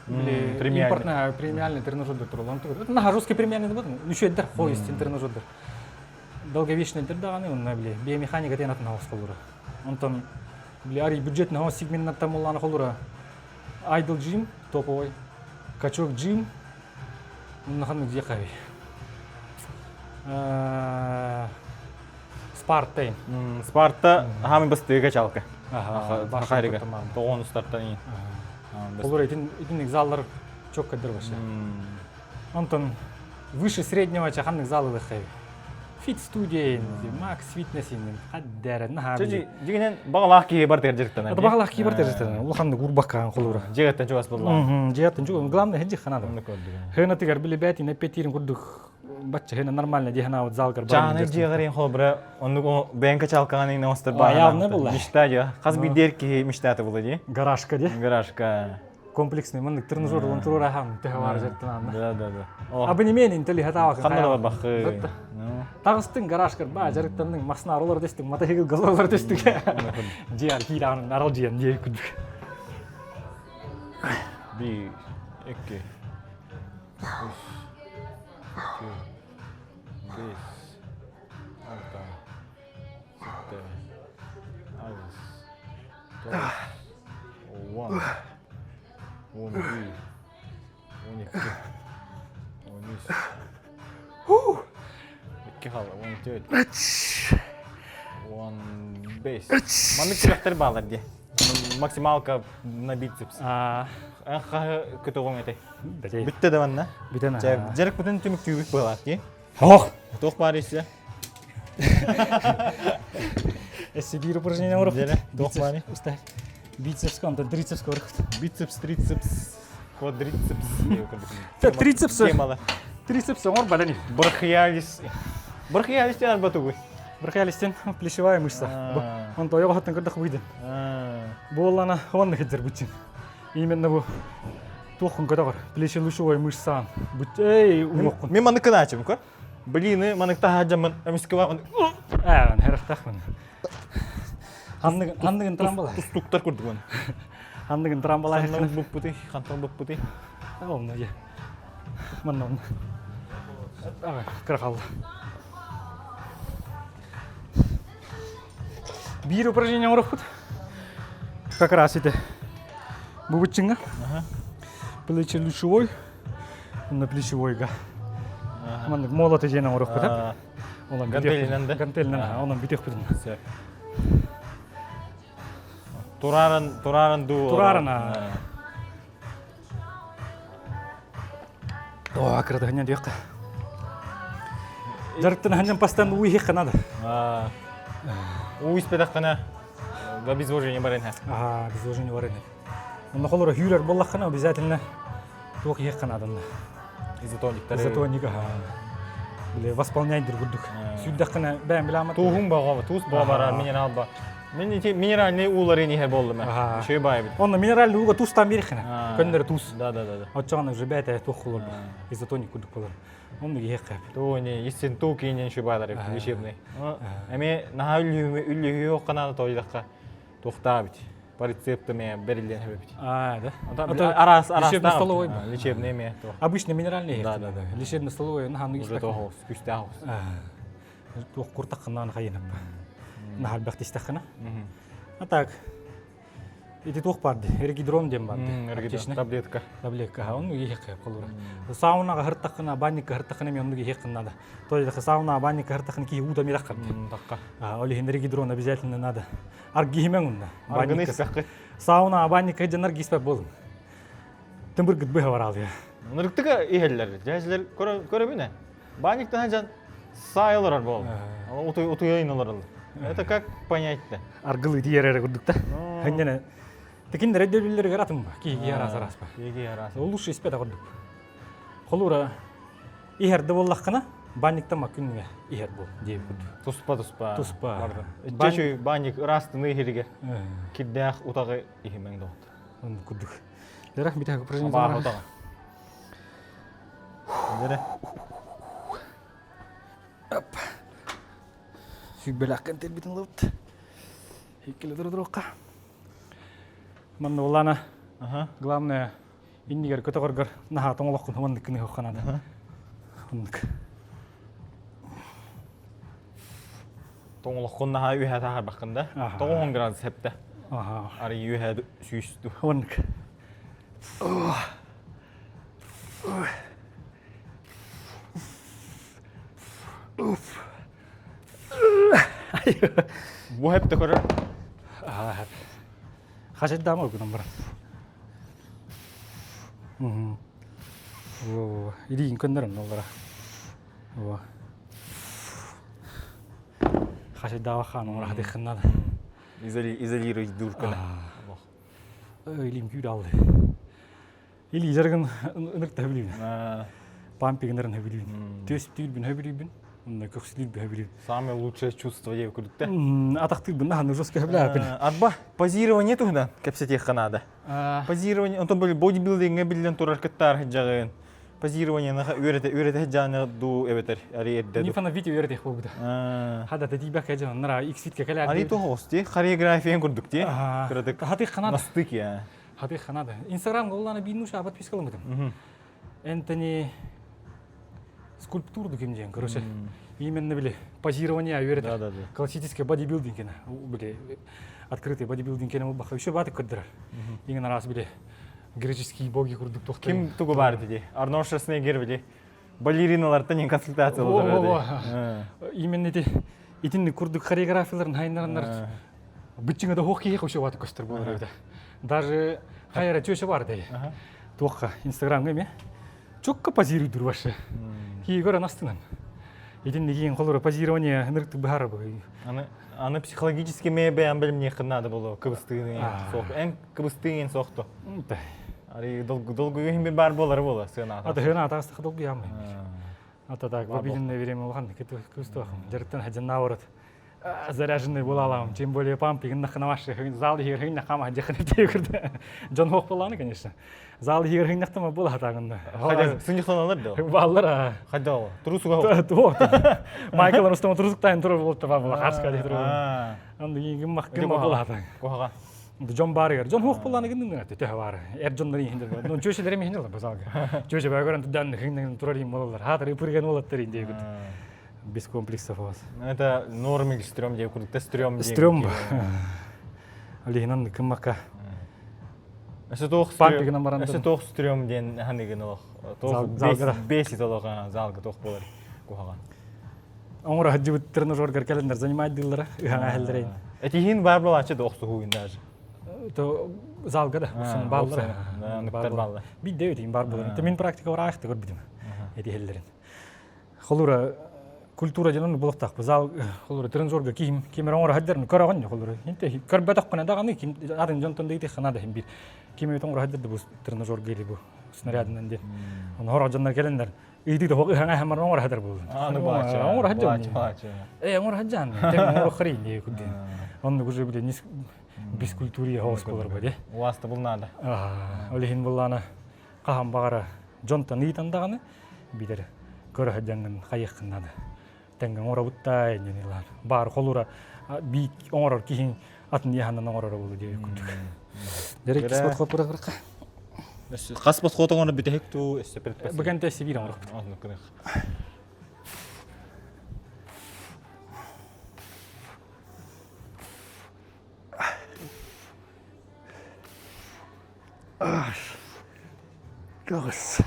импортная премиальный тренажердар тураллар. Наха жесткий премиальный да Нүшеддер хойстин тренажердар. Долговечный даҕаны онно били биомеханика диэн атын оҕус холура. Онтон били ари бюджетный оҕус сегменттан буллаана холура Idol Gym топовой, Качок Gym Онно диэхэ Спарта Спарта хаамый бастыга качалка. Хахарига. Тоҕон устартан ии. Олор итин итинник заллар чок кадыр вообще. Онтон выше среднего чаханнык залы лыхай. Фит студия Макс фитнес хаддәрен наһаа. Дьигинен бағалаах киһи бар тергертен. Это бағалаах киһи бар тергертен. Улаханнык урбаккаан холура. Дьигэттен чугас булла. Дьигэттен чугас. Главное хеджи ханада. Хына тигер били бәти не петирин курдук бачча хына нормально дихана вот залгар бар. Чааны дьиэҕэрин холбура оннук бэйэн качалкаҕын иҥнэ оҥостор баҕа. Явно булла. Мечта дьэ. Хас биирдиэр киһи мечтата була дии. Гаражка дии. Гаражка. Комплексный маннык тренажер он турурахан төһө бар жертынан. Да, да, да. Абонемент интели хатаабакын. Ханна да барбахы. Тағыстың гаражкар ба жарыктанның масына аралар дестің, мотоцикл газалар дестің. Дияр киирағын арал жиен дие күдік. Би, екі, үш, төрт, бес, алта, сэттэ, аҕыс, тоҕус, уон, 11, 12, 13, икки хаала, 14, 15. Маннык күрэхтэр баалар дии. Максималка на бицепс. Эн хаһы көтөҕүҥ этэй? Бүттэ да манна. Бүтэн. Дьарык бүтүн түмүктүүбүт буолаат дии. Ох! Туох баар иссе? Эссе биир упражнение оҥоруох. Туох баар? Бицепс онтон трицепс көрөхт. Бицепс, трицепс, квадрицепс. Трицепс. Трицепс оҥор балани. Брахиалис. Брахиалис диэн арба тугуй? Брахиалистен плечевая мышца. Он то ойоҕоһуттан көрдөх выйден. Буоллана онна хиджер бутчин. Именно бу туоххун көтөҕөр. Плечелучевой мышцаан. Бут эй уҥуоххун. Мен маннык кынаачым көр. Блины маннык таһаадьаммын эмискэ Аа, хэрахтаахмын. Ханныгын трамбала. Тустуктар курдугун. Ханныгын трамбала. Ханныгын буппути, хантан буппути. Онно я. Манна онно. Кыра қалды. Биир упражнение оҥоруохпут. Как раз ити. Бу быччыҥҥа. Плечелучевой, на плечевойга. Маннык молоты диэн оҥоруохпут. Онон Гантелинэн да? Гантелинэн, онон бүтүөхпүтүн. Тураран, тураран дуу. Тураран, О, кырата ханьан диэххэ. Дьарыктан ханьан постоянно уу иһиэххэ надо. Уу испэтэххинэ обезвоживание баран иһэр. Аа, обезвоживание баран иһэр. Онно холоро хүүрэр буоллаххына обязательно туох иһиэххэ наада Изотониктары. Изотоник, аха. Били восполнять курдук. Сүүрдэххинэ бэйэм билаамат. Тууһуҥ баҕа, туус баҕа барар, минерал ба. Мин ити минеральный уулары иһэр буоллум. Үчүгэй баайбыт. Онно минеральный ууга туустаан биэриэххинэ. Көннөрү туус. Да, да, да. Оччоҕуна уже бэйэтэ туох болор изотоник курдук болор. Онно иһиэххэ. Туу не ессенту киинен үчүгэй лечебный. Эми наһаа үллүһү канаада тоойдахха туохтаабит. По рецептами берилен хэбэбит. А, да. Арас, арас. Лечебный столовой. Лечебный эме. Обычный минеральный. Да, да, да. Лечебный столовой, наһаа Уже тоҕус, күстээх. Туох куртаххынаан хайынаппа. Наһаа элбэх тистэххинэ. А так ити туох баар дии? Регидрон диэн баар дии. Аптечный. Таблетка. Таблетка, оннук иһиэххэ холура. Саунаҕа һыртаххына, банникка һыртаххына эмиэ оннук иһиэххин надо. То есть саунаҕа, банникка һыртаххына киһи уута мирэххэ. Тахха. Ол иһин регидрон обязательно надо. Аргиһимэҥ унна. Аргыны испэххит. Саунаҕа, банникка дьоннор гиспэт буолун. Тымыргыт быһа бараалыа. Ынырыктыка иһэллэр. Дьээсилэр көрөбүн ээ. Банниктан дьон саай олорор буол. Утуйайын олороллор. Это как понять-то? Аргылыы тиийэр эрэ курдук да. Ханньана Тикиннэр өйдөбүллэригэр атын ба. Киһи араас араас ба. Киһи араас. Лучше испэт курдук. Холуура иһэр да буоллаххына, банниктан күнүгэ иһэр буол диэбит курдук. Туспа туспа. Туспа. Чечүй банник ырастыны иһиригэр кирдээх утаҕы иһимэҥ доҕот. Оннук курдук. Дэрэх битэ Абааһы утаҕа. Дэрэ. Сүүрбэлээххин тэлбитин ылыбыт. Иккилэ туруохха. Манна улаана главное иннигэр көтөҕөргөр наһаа тоҥолоххун маннык гыныһыахха наада. Оннук. Тоҥолоххун наһаа үөһэ таһаарбаккын да? 90 градус хэптэ. Арый үөһэ сүүс Оннук. Бу хэптэ көрөр. Хасиддаама гынан баран. Во, илиин көннөрөн оллара. Во. Хасиддаава хаан оҥоро хатыххыннада. Изолируй дуркана. Илиим күүр алды. Или жаргын ынырк да хөбүлүүбүн. Пампигынарын хөбүлүүбүн. Түөстүүрбүн хөбүлүүбүн. Онно көксүлүүрбүн хөбүлүүбүн. Самое лучшее чувство диye курдукта. Атахтыырбын наһаа жестко хөбүлээпин. Арба позирование туһунан кэпсэтиэххэ наада. Позирование, онтон били бодибилдиҥҥэ биллэн турар кыттаар сылдьаҕын. Позированиены үөрэтэ үөрэтэ сылдьааны дуу эбэтэр ари эрдэ дуу. Нифана видео үөрэтиэх буолбута. Хада тэтийбэккэ дьон нара икситке кэлээр. Ари тоҕус ти хореографиян курдук ти. Кыратык. Хатык ханада. Настык я. Хатык ханада. Инстаграмга улаана биир нуша подпискаламмытым. Энтони скульптурду ким диэн, короче. Именно били позирование үөрэтэр. Да, да, да. Классический бодибилдинг кene. Били открытый бодибилдинг кene баха еще баты көрдөрөр. Иңен арас били греческие боги курдук тохтой. Ким тугу бар диди? Арнольд Шварценеггер били балериналартан не консультация алар. Именно эти итинни курдук хореографияларын хайнараннар быччыңа да хоқ киһи вообще баты көстөр болар эбит. Даже хайара чөшө бар дей. Туохха Инстаграмга эме чокко позируйдур вообще. Кии көрөн астынан. Итинни кийин холоро позирование ынырыктык быһара бу. Аны аны психологически ме бэйэм билимниэххин наада боло кыбыстыыны соох эн кыбыстыыҥын соохто. Ари долгуйуһун баар буолар буола сыанаата. Ата сыанаата астаха долгуйаамай. Ата так в обеденное время улахан кыбыстыахым. Жарыктан хаджанна барат. заряженный була аламын тем более пампи гыннахына зал иһигэр хыгыннахама дьахын тиэгирде дьон хуох буоллааны конечно зал иһигэр хыгыннахтама була тагынна сынньахтаналар да бааллар хайда турусуга туох Майкл Рустам турусуктайын турар болот ба була харска дии турар анды гыммах гымма була таг куһаҕан дьон баарыгар дьон хуох буоллааны гыннын төһө баары эр дьоннор иһиндер ну чөчелер эми иһиндер базалга чөчө баагөрөн тудан хыгыннан турар им болалар хаатыр ыпырген болаттар инде без комплексов у вас. Это норм или стрём диye курдук стрём диye. Стрём. Алиһинан кыммакка. Өсө туох Пампигынан баран. Өсө туох стрём диэн ханыгын олох. Туох бесит олох залга туох болар куһаҕан. Оҥоро сылдьыбыт тренажергар кэлэннэр занимать дыллара ыһаҥа эһэллэрин. Этиһин бар болааччы да охсуһуйун даже. То залга да бааллар. Бааллар. Бидде өтин бар болар. Мин практика бараахты көрбүтүм. Этиһэллэрин. Холура культура диэн оннук буолуохтаах. Зал холура тренажерга киһим ким эрэ оҥоро сылдьарын көрөҕүн холура. Инте көрбөтөххүнэ даҕаны ким атын дьонтон да ыйытыахха наада иһин биир. Ким эбит оҥоро сылдьар да бу тренажерга или бу снарядынан диэн. Ону сорох дьоннор кэлэннэр ыйытыы да ыһаҥа ыһаммар оҥоро сылдьар буоллун. Аны баача. Оҥоро сылдьар. Э оҥоро сылдьан. Тэҥ оҥоро хрень дии курдук. Оннук уже били без культурия хоос болар бу дии. Уаста бул надо. Ол иһин буллаана хаһан баҕара дьонтон ыйытан даҕаны билэр көрө сылдьаҥҥын хайыаххын наада тэҥҥэ оҥоробут да иннин ылаар баар холура биик оҥорор киһиҥ атын иһанан оҥороро буолуо диэбит курдук дэрэ иккис подход бырахырха Хас подход оҥоро бүтэһик туу өссө Бүгэн тэсси биир оҥорохпут. 9, 10,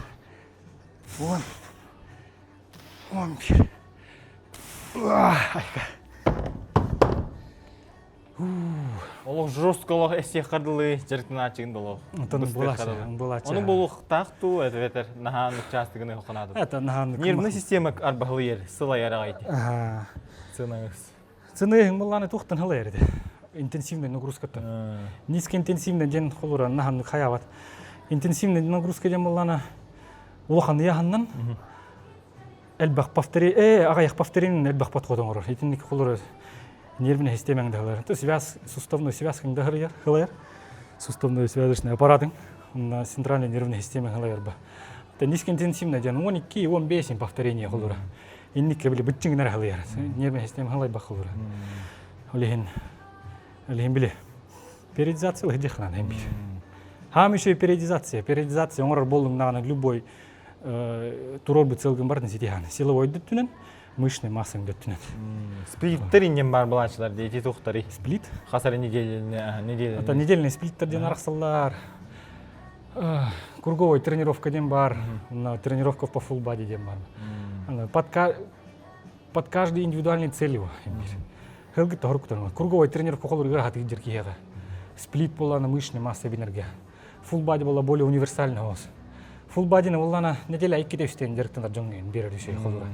11. Айка. Олох жестко олох эсиэххэ дылы дьарыктанааччыгын да олох. Онтон буолааччы, буолааччы. Ону буолуохтаах туу, это наһаан учаастагын ыхханаатым. Это наһаан Нервная система арбаһылыйар, сылайар аҕай. Сынаңыз. Сыныһын буллааны туохтан халайар ити. Интенсивный нагрузкаттан. Низкоинтенсивный диэн холура наһаннык хайаабат. Интенсивный нагрузка диэн буллаана улахан ыйаһаннан элбэх повтори аҕыйах повторение элбэх подход оҥорор. Итинник холура нервная системаң да То связь суставной связкаң да хылайар. Суставной связочный аппаратың на центральная нервная система хылайар ба. Это низкоинтенсивный диэн 12-15 повторение холура. Инникке били быччыҥнар халыйар. Нервная система халайбах холура. Ол иһин ол иһин били периодизация лыһдьахынан иһин бир. Хаам еще и периодизация. Периодизация оҥорор буоллуҥнаҕына любой туруорбут сылгын бартын ситиһан. Силовой дөттүнэн, мышечный массаң дөттүнэн. Сплиттер иннен бар булаачылар дети тухтары. Сплит? Хасары неделя неделя. Это недельный сплиттер диэн арахсаллар. Круговой тренировка диэн баар, тренировка по full body диэн баар. Под, под каждый индивидуальный цель его Хылгыт тоһор Круговой тренировка холуругар хатыгы дьэр киһиэхэ. Сплит буоллаана мышечная масса бинерге. Full body буолла более универсальный оос. Full body буоллаана неделя икките үстен дьарыктанар дьоҥҥо биэрэр үсүй холура.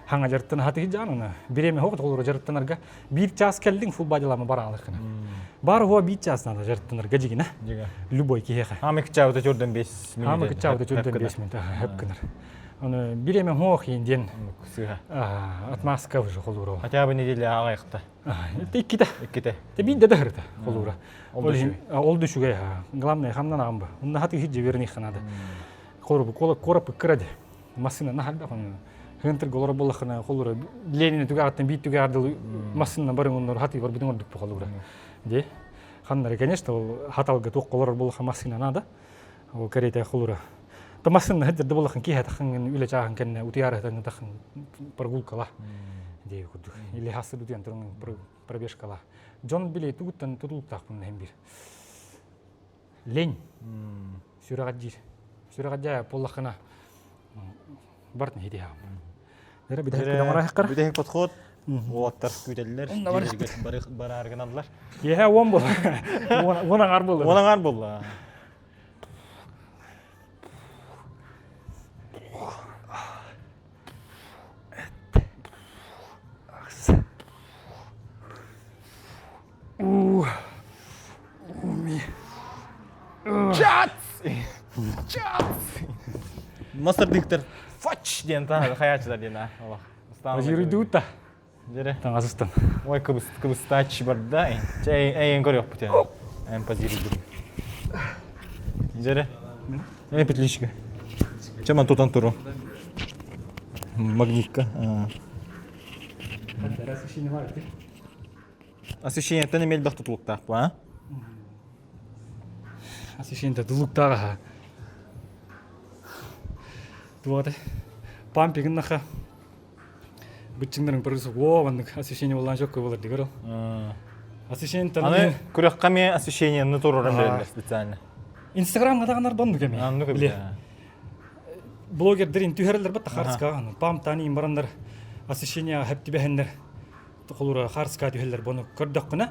Хаҥа дьарыктана хатыгы жаанына биреме хоҕут холура дьарыктанарга биир час кэллиҥ full body лама бара алыккына. Бар хуа биир час надо дьарыктанарга дьигинэ. Любой киһиэхэ. Хаамы кычаабыта төрдөн 5 минут. Хаамы кычаабыта төрдөн 5 минут хөп гынар. Оны биреме хоох диэн сыыһа. Отмазка уже холура. Хотя бы неделя аҕайахта. Икките. Икките. Те биир да дыһырыта холура. Ол да үчүгэй. Главное хамнан аҕам ба. Онно хаты хиджи верних надо. Короб короб кыради. Массына нахалда Хынтыр голор боллахына холура Ленин түгәттен бит түгәрдил массына барын оннор хаты бар бүтүн ордук холура. Де. Ханнары, конечно, ол хаталга туох колор боллаха массына надо. Ол карета холура. То массына хаддер боллахан ки хатахын үле чаахан кенне утуяр хатан тахан прогулкала. Де курдук. Или хасы бүтүн турун пробежкала. Джон биле тугуттан тутулуктаахпын хем бир. Лень. Сүрэҕэ Сүрэҕэ буоллаххына бартын хитиһаам. Дэрэ бүтэһик Бүтэһик подход уолаттар күүтэллэр. Бараар гыналлар. Киэһэ уон буолла. Уон аҥаар буолла. Уон аҥаар буолла. Чац! Чац! Мастер Фач диэн таһа хайаачылар диэн а олох. Ажируйдуут Дьэрэ. Таҥасыстан. Ой кыбыс кыбыстаач барда. Чэ эйэн көрүөхпүт я. Эм позируйдум. Дьэрэ. Э петличка. Чем он тутан туру? Магнитка. Освещениеттен эмиэ элбэх тутулуктаах бу, а? Освещение тутулуктаах Туох пампигыннаха быччыңнарын пырысы о маннык освещение боллаан жокко болар дигер ол. Освещение Аны күрэххэ эмиэ освещениены туруоран берэллэр специально. Инстаграмга даҕанар доннук эмиэ. Оннук эбит. Блогердерин түһэрэллэр бат харыскаҕа пам тани бараннар освещение хэптибэһэннэр холура харыска түһэллэр бону көрдөххүнэ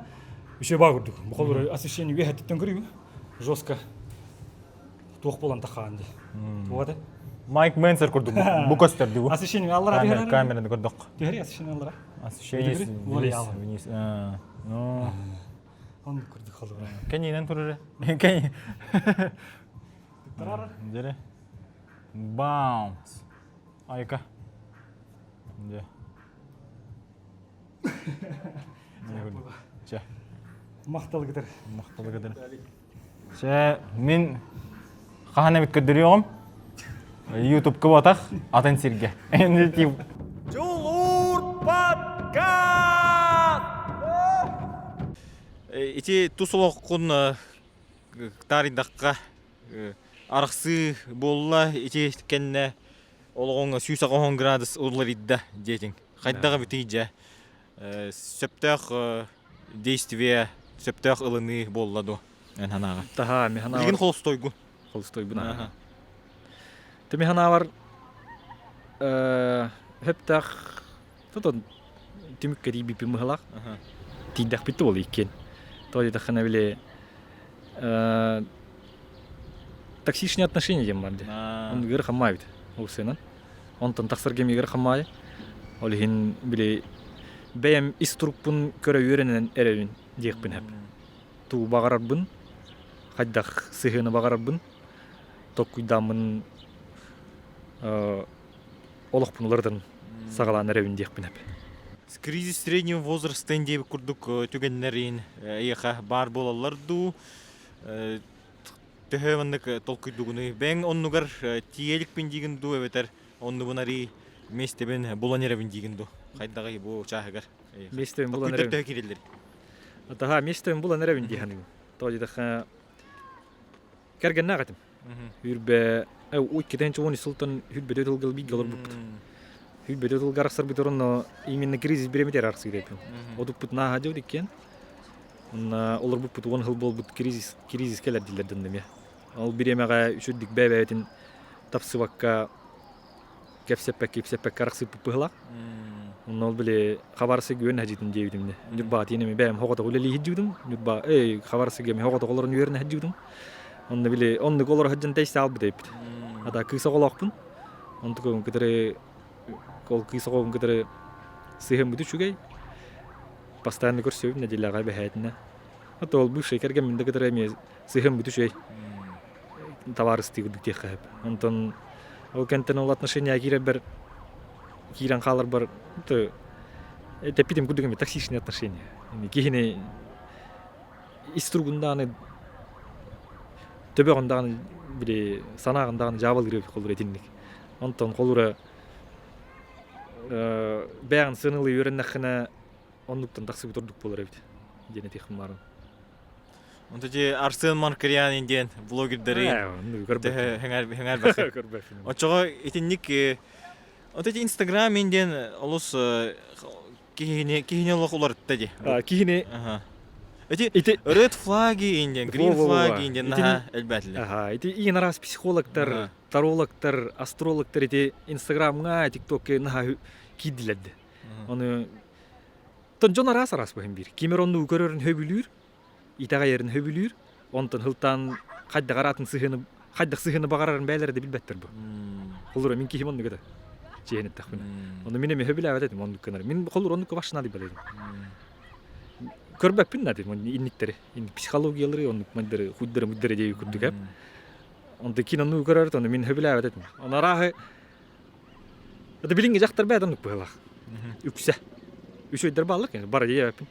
үчүгэй баа курдук бу холура освещение үөһэттэн көрүү жестко туох буолан тахаан дии туох Майк Мэнсер курдук бу көстөрдү бу освещение аллара түһэр камераны көрдөх түһэр освещение аллара освещение вниз вниз ну он курдук холура кэннинэн турар кэнни Дere. Bounce. Айка. Дьэ. Чэ. Махталгытыр. Махталгытыр. Чэ, мин хаһан эбит көрдөрүөҕүм. Ютубка батах, атын сиргэ. Дьулуур подкаст! Ити тус олоххун таарыйдахха арахсыы буолла ити кэннэ олоҕуҥ 180 градус уларыйда диэтиҥ. Хайдах эбитий дьэ? Сөптөөх действие, сөптөөх ылыныы буолла дуо эн санааҕар? Таһаа, мен Билигин холостойгун. Холустойбун аха. Тими ханаабар хөптөөх тотон түмүккэ тиийбиппин быһалаах. Тиийдэхпит буол иккиэн. Тоҕо диэтэххинэ били токсичные отношения диэн бар дии. Оннук ыарахаммаа эбит ол сыанан. Онтон тахсар кэмигэр хамаайы. Ол иһин били бэйэм ис турукпун көрө үөрэнэн эрэбин диэхпин сөп. Тугу баҕарарбын, хайдах сыһыаны баҕарарбын толкуйдааммын олохпун уларытан саҕалаан эрэбин диэхпин сөп. Кризис среднего возраста диэбит курдук түгэннэрин эйиэхэ баар буолаллар дуу? Төһө маннык толкуйдугунуй? Бэйэҥ оннугар тиийэ иликпин диигин дуу эбэтэр оннубун арый миэстэбин булан эрэбин диигин дуу? Хайдаҕый бу чааһыгар? Миэстэбин булан Толкуйдар эрэбин. төһө киирэллэр? Таһаа миэстэбин булан эрэбин дии саныыбын. Тоҕо диэтэххэ кэргэннээх этим. Хүрбэ иккитинчи сылтан хүрбэдэ тылгал бииргэ олорбуппут. Хүрбэдэ тылга арахсарбыт онно именно кризис бириэмэтигэр арахсыыр этим. Одуппут нааһа дьыбыт иккиэн. Онно олорбуппут 10 сыл буолбут кризис кризис кэлэр дииллэр дьонно эмиэ. Ол бириэмэҕэ үчүгдүк бэйэ-бэйэтин тапсыбакка кэпсэппэккэ ипсэппэккэ арахсыппыт быһылаах. Онно ол били хабарсык үөн хадьытын диэбитим дии. Ньурбаа тиин эми бэйэм хоҕотох үлэлии сылдьыбытым. Ньурбаа эй хабарсык эми хоҕотох олорон үөрэнэ сылдьыбытым. Онно били оннук олоро сылдьан тэйсэ аалбыт эбиппит. Ата кыыс оҕолоохпун. Онтукабын кытары ол кыыс оҕобун кытары сыһыаммыт үчүгэй. Постоянно көрсөбүт нэдиэлэҕэ бэһээтинэ. Ото ол бывший кэргэммин да кытары эмиэ сыһыаммыт үчүгэй. Табаарыстыы курдук диэххэ сөп. Онтон ол кэнтэн ол отношения киирэрбэр киирэн хааларбар тэппитим курдук эмиэ токсичные отношения. Киһини ис туругун даҕаны төбөҕүн даҕаны били санааҕын даҕаны дьаабалыыр холура итинник. Онтон холура бэйэҕин сыаналыы үөрэннэххинэ оннуктан тахсыбыт ордук буолар эбит диэн этиэхпин баарым. Онто дьи Арсен Маркарьян диэн блогердары хэҥэр Оччоҕо итинник От эти Инстаграм диэн олус киһини киһини олох уларытта ди. Киһини Эти ити red флаги диэн, green флаги диэн наһаа элбээтилэр. Аха, ити иин араас психологтар, тарологтар, астрологтар ити Инстаграмҥа, ТикТокка наһаа киирдилэр де. Ону тон дьон араас араас быһын биир. Ким онну көрөрүн хөбүлүүр, итэҕэйэрин хөбүлүүр, онтон хылтаан хайдах араатын сыһыаны хайдах сыһыаны баҕарарын бэйэлэрэ да билбэттэр бу. Холура мин киһим оннук этэ. Чиэһин эттэхпинэ. Ону мин эмиэ хөбүлээбэт этим оннук гынар. Мин холур оннукка башына дибал этим. Көрбөппүн да этим инниктэри. Психологиялары оннук мандары хуйдары муйдары диэби курдук эп. Онто кин оннук көрөр ону мин хөбүлээбэт этим. Ону арааһы Это билиҥҥи дьахтар бэйэтэ оннук быһыылаах. Үксэ. Үчүгэйдэр бааллар бары диэбэппин.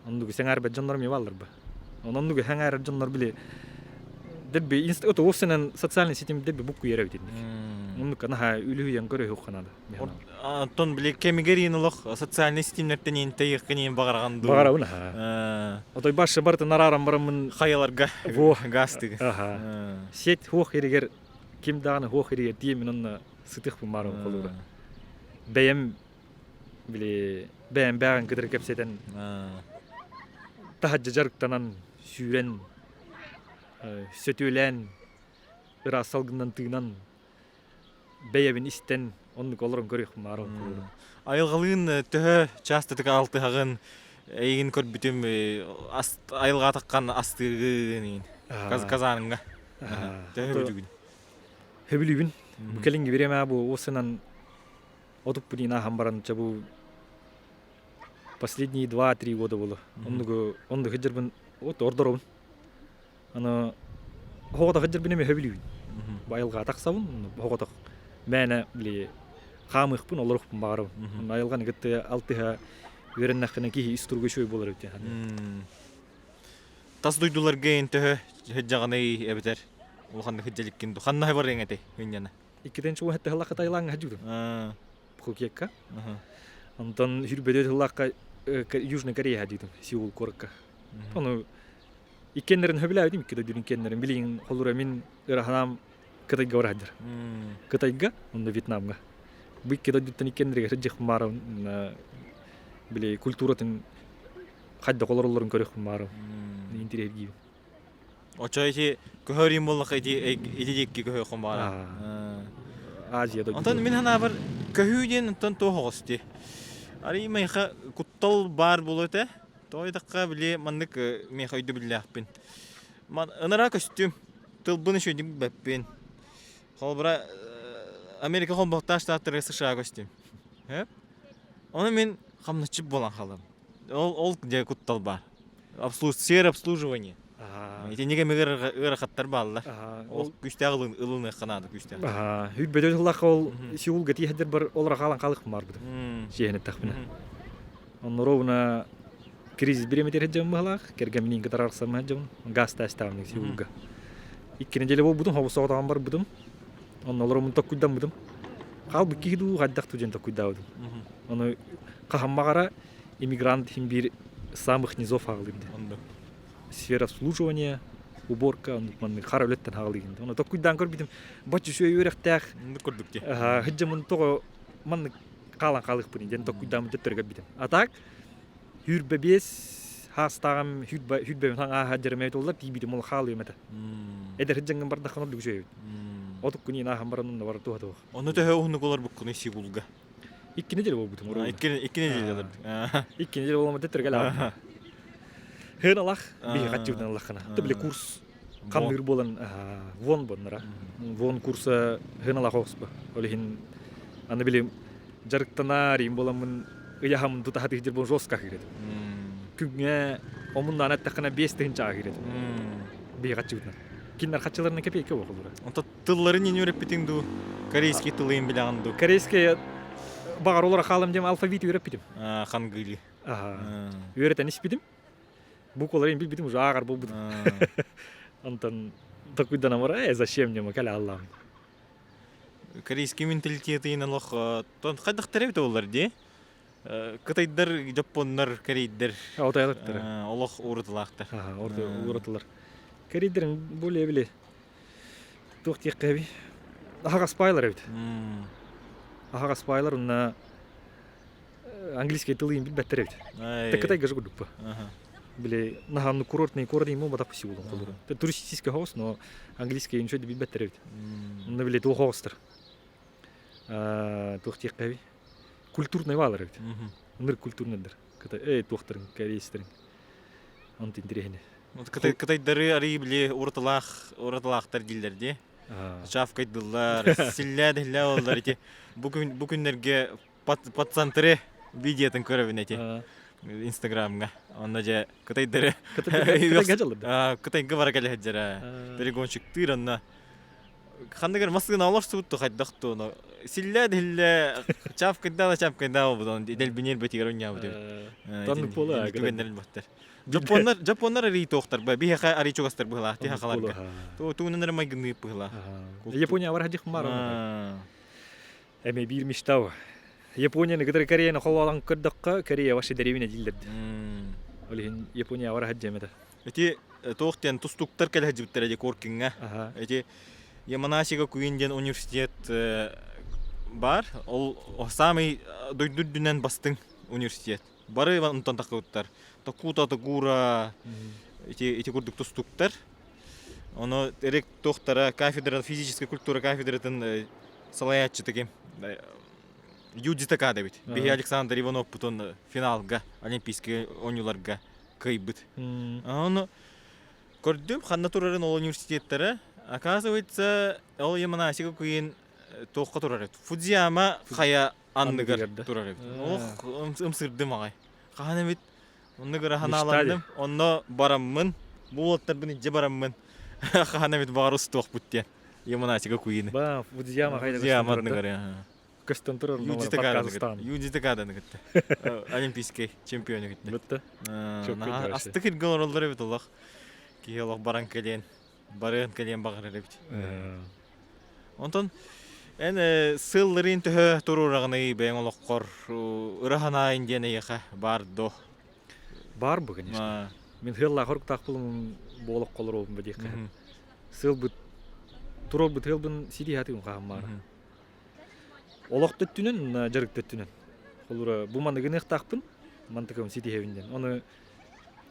Оннугу сэҥээрбэт дьоннор эмиэ бааллар ба. Оннугу сэҥээрэр дьоннор били дебби инст ото офсенен социальный сетим дебби букку эбит инник. Оннук наһаа үлүһүйэн көрөһүөх ханада. Онтон били кэмигэр иин олох социальный ситимнэртэн иин тэйиэххин иин баҕараган дуу. Баҕарабын аха. Отой башы бартын арааран бараммын хайаларга газ тыгы. Аха. Сеть хуох иригер ким даҕаны хуох иригер диэмин онно сытыхпын баарым холуура. Бэйэм били бэйэм бэҕин кытары кэпсэтэн таһырдьа дьарыктанан сүүрэн сөтүөлээн ыраас салгынынан тыынан бэйэбин истэн оннук олорон көрүөхпүн баҕарабын Айылҕалыын төһө частотык алтыһаҕын эйигин көрбүтүм айылҕа атаххан астыыгын Казанҥа төһө бүдүгүн Хөбүлүүбүн. Бу кэлиҥҥи бириэмэ бу уосынан отуппун ааһан баран чэ бу последние 2-3 года было. Оннугу оннук сылдьарбын вот ордоробун. Аны оҕотох сылдьарбын эмиэ сөбүлүүбүн. Бу айылҕаҕа тахсабын, оҕотох мээнэ били хаамыахпын, олоруохпун баҕарабын. Айылҕаны кытта алтыһа үөрэннэххинэ киһи ис туруга үчүгэй буолар эбит диэн. Тас дойдуларга эн төһө сылдьаҕыный эбэтэр улаханнык сылдьа иликкин дуу? Ханна барыаҥ этэй инньэне? Иккитинчи уһатта сыллаахха Таилаҥҥа сылдьыбытым. Пхукекка. Онтон сүүрбэдэ сыллаахха Южный Корея сылдьыбытым, Сеул куоракка. Ону иккиэннэрин сөбүлээбитим, икки дойдунун иккиэннэрин. Билигин холура мин ыраһанаам Кытайга бара сылдьар. Кытайга, онно Вьетнамҥа. Бу икки дойдуттан иккиэннэригэр сылдьыахпын баарым били культуратын хайдах олороллорун көрүөхпүн баарым. Интириэһиргиибин. Очо ити көһөрүүм буоллаха ити ити диэки көһүөххүн баҕара. Азия дойду. Онтон мин санаабар көһүү диэн онтон туох оҕус дии. Арый миэхэ куттал баар буолуо этэ. Тоҕо диэтэххэ били маннык миэхэ өйдөбүллээхпин. Ман ынараа көстүм. Тылбын үчүгэйдик билбэппин. Холобура Америка холбоһуктаах штаттарыгар США көстүм. Ону мин хамначчыт буолан хаалым. Ол ол дьэ куттал баар. Сфера обслуживания. Итинник эмиэ ыарахаттар бааллар. Ол күүстээх ылыныахха наада күүстээх. Хүрбөтө тыллаахха ол Сеулга тииһэрдэр бар ол рахаалан хаалык баарбыт. Сиэһэн эттэхпинэ. Онно ровно кризис бириэмэтигэр дьон быһалаах, кэргэмминиин кытары арахсаммыт дьон газ таастаабыт Сеулга. Икки неделя буолбутум, хобус соҕотоҕун барбытым. Онно олороммун токкуйдаммытым. Хаалбыт киһи дуу, хайдах дуу диэн токкуйдаабытым. Ону хаһаммаҕара иммигрант иһин биир самых низов аҕалыым диэн. Оннук. Сфера обслуживания, уборка, оннук маннык хара үлэттэн аҕалыыгын. Ону токкуйдаан көрбүтүм, бачча үчүгэй үөрэхтээх, Оннук курдук дии. сылдьаммын тоҕо маннык хаалан хаалыахпыный диэн токкуйдааммын төттөрү көрбүтүм. А так, сүүрбэ биэс хаастааҕым сүүрбэ сүүрбэбин ааһа дьэрэмэй туоллар тиийбитим ол хаалыам этэ. Эдэр сылдьаҥҥын бардаххына ордук үчүгэй эбит. Отуккун иин ааһан баран онно бар туһа туох. Ону төһө уһуннук олорбуккунуй Сигулга? Икки неделя буолбутум ровно. Икки икки неделя олордук. Икки неделя буоламмыт төттөрү кэлэ Хын алах биһи хаччыбытын аллаххына. Ты били курс ханныыр буолан вон боннара. Вон курса хын алах оҕуспа. Ол иһин аны били дьарыктанаар им буоламмын ыйаһамын тута хатыһдыр буон жестко киирет. Күҥҥэ омуннаан эттэххинэ 5 тыһынчаҕа киирет. Биһи хаччыбытынан. Кинилэр хаччыларынан кэпиэккэ буоллура. Онто тылларын иин үөрэппитиҥ дуу? Корейский тылын билэҕин дуу? Корейский баҕар олоро хаалым диэн алфавит үөрэппитим. Хангыли. Үөрэтэн испитим. Букваларын билбитим уже ааҕар буолбутум. Онтон такуйданам э зачем мне кэлэ аллаам. Корейский менталитетын олох тон хайдахтар эбит олар дии? Кытайдар, дьоппуоннар, корейдер олох уурутулаахтар. Уурутулар. Корейдерин более били туох диэххэ эбий аһаҕас паайлар эбит. Аһаҕас паайлар уонна английский тылын билбэттэр эбит. Кытайга же курдукпа. Били наһаанны курортный город ему батап сигулун холура. Туристический хаос, но английский ничего билбэттэр эбит. Онно били туох оҕустар. Туох диэххэ эбий культурный баалар эбит. Ыныр культурныйдар. Кытай эй туохтарын корейстерин. Онт интириэһине. Кытайдары арый били уратылаах уратылаахтар дииллэр дии. Чавкайдыллар, силлээ оллар ити. Бу күн бу күннэргэ пацантры видеотын көрөбүн эти Инстаграмҥа. Онно дьэ кытайдары Кытайга бара кэлэ сылдьара. Перегонщиктыыр онно ханныгар массыына олорсубут хайдах туону силлээ диллэ чавкайдаа да чавкайдаа буолбут дэлбинер бэтигэр онньаабыт эбит. Таннык буола түгэннэрин баттар. Жапоннар жапоннар арый туохтар ба биһиэхэ арый чугастар быһылаах тиһэ халарга. Туунан эрэ майгынныыр быһылаах. Япония бар хадих мар. Эме биир мечтау. Японияны кытары Кореяны холоолон көрдөххө, Корея вообще деревня дииллэрди. Ол иһин Япония бар хаддьем это. Эти туох диэн тустуктар кэлэ сылдьыбыттара дии Коркиҥҥа. Эти Яманасига Куин диэн университет бар. Ол самый дойду үрдүнэн бастыҥ университет. Бары онтон тахсыбыттар. Токута Токура ити ити курдук тустуктар. Ону эрик туохтара кафедра физическая культура кафедратын салайааччыта ким Юдзи Такада эбит. Биһи Александр Ивановпутун финалга Олимпийскай оонньууларга кыайбыт. Ону көрдүм, ханна турарын ол университеттара. Оказывается, ол Яманасига куйын туохха турар эбит. Фудзияма хайа анныгар турар эбит. Ох, ымсырдым аҕай. Хаһан эбит онно гыра ханааланным, онно бараммын, бу уолаттарбын илдьэ бараммын, хаһан эбит баҕар устуохпут диэн. Яманасига куйыны. Ба, Фудзияма хайда Фудзияма анныгар. Көстөн турар Юдзи Такаданы кытта. Олимпийский чемпиону кытта. Бытта. Астык ирге олороллор эбит олох. Киһи олох баран кэлиэн, барыан кэлиэн баҕарар эбит. Онтон эн сылларын төһө туруораҕыный бэйэҥ олоххор ыраһанаайын диэн эйиэхэ баар до? Бар бу, конечно. Мин хыаллаах оруктаах булумун буолох холоруобун ба диэххэ. Сыалбыт туруорбут ыалбын ситиһэ тыым хаһаммаара. Олох төттүнэн, дьарык төттүнэн. Холура бу маны гыныахтаахпын, мантыкабын ситиһэбин диэн. Ону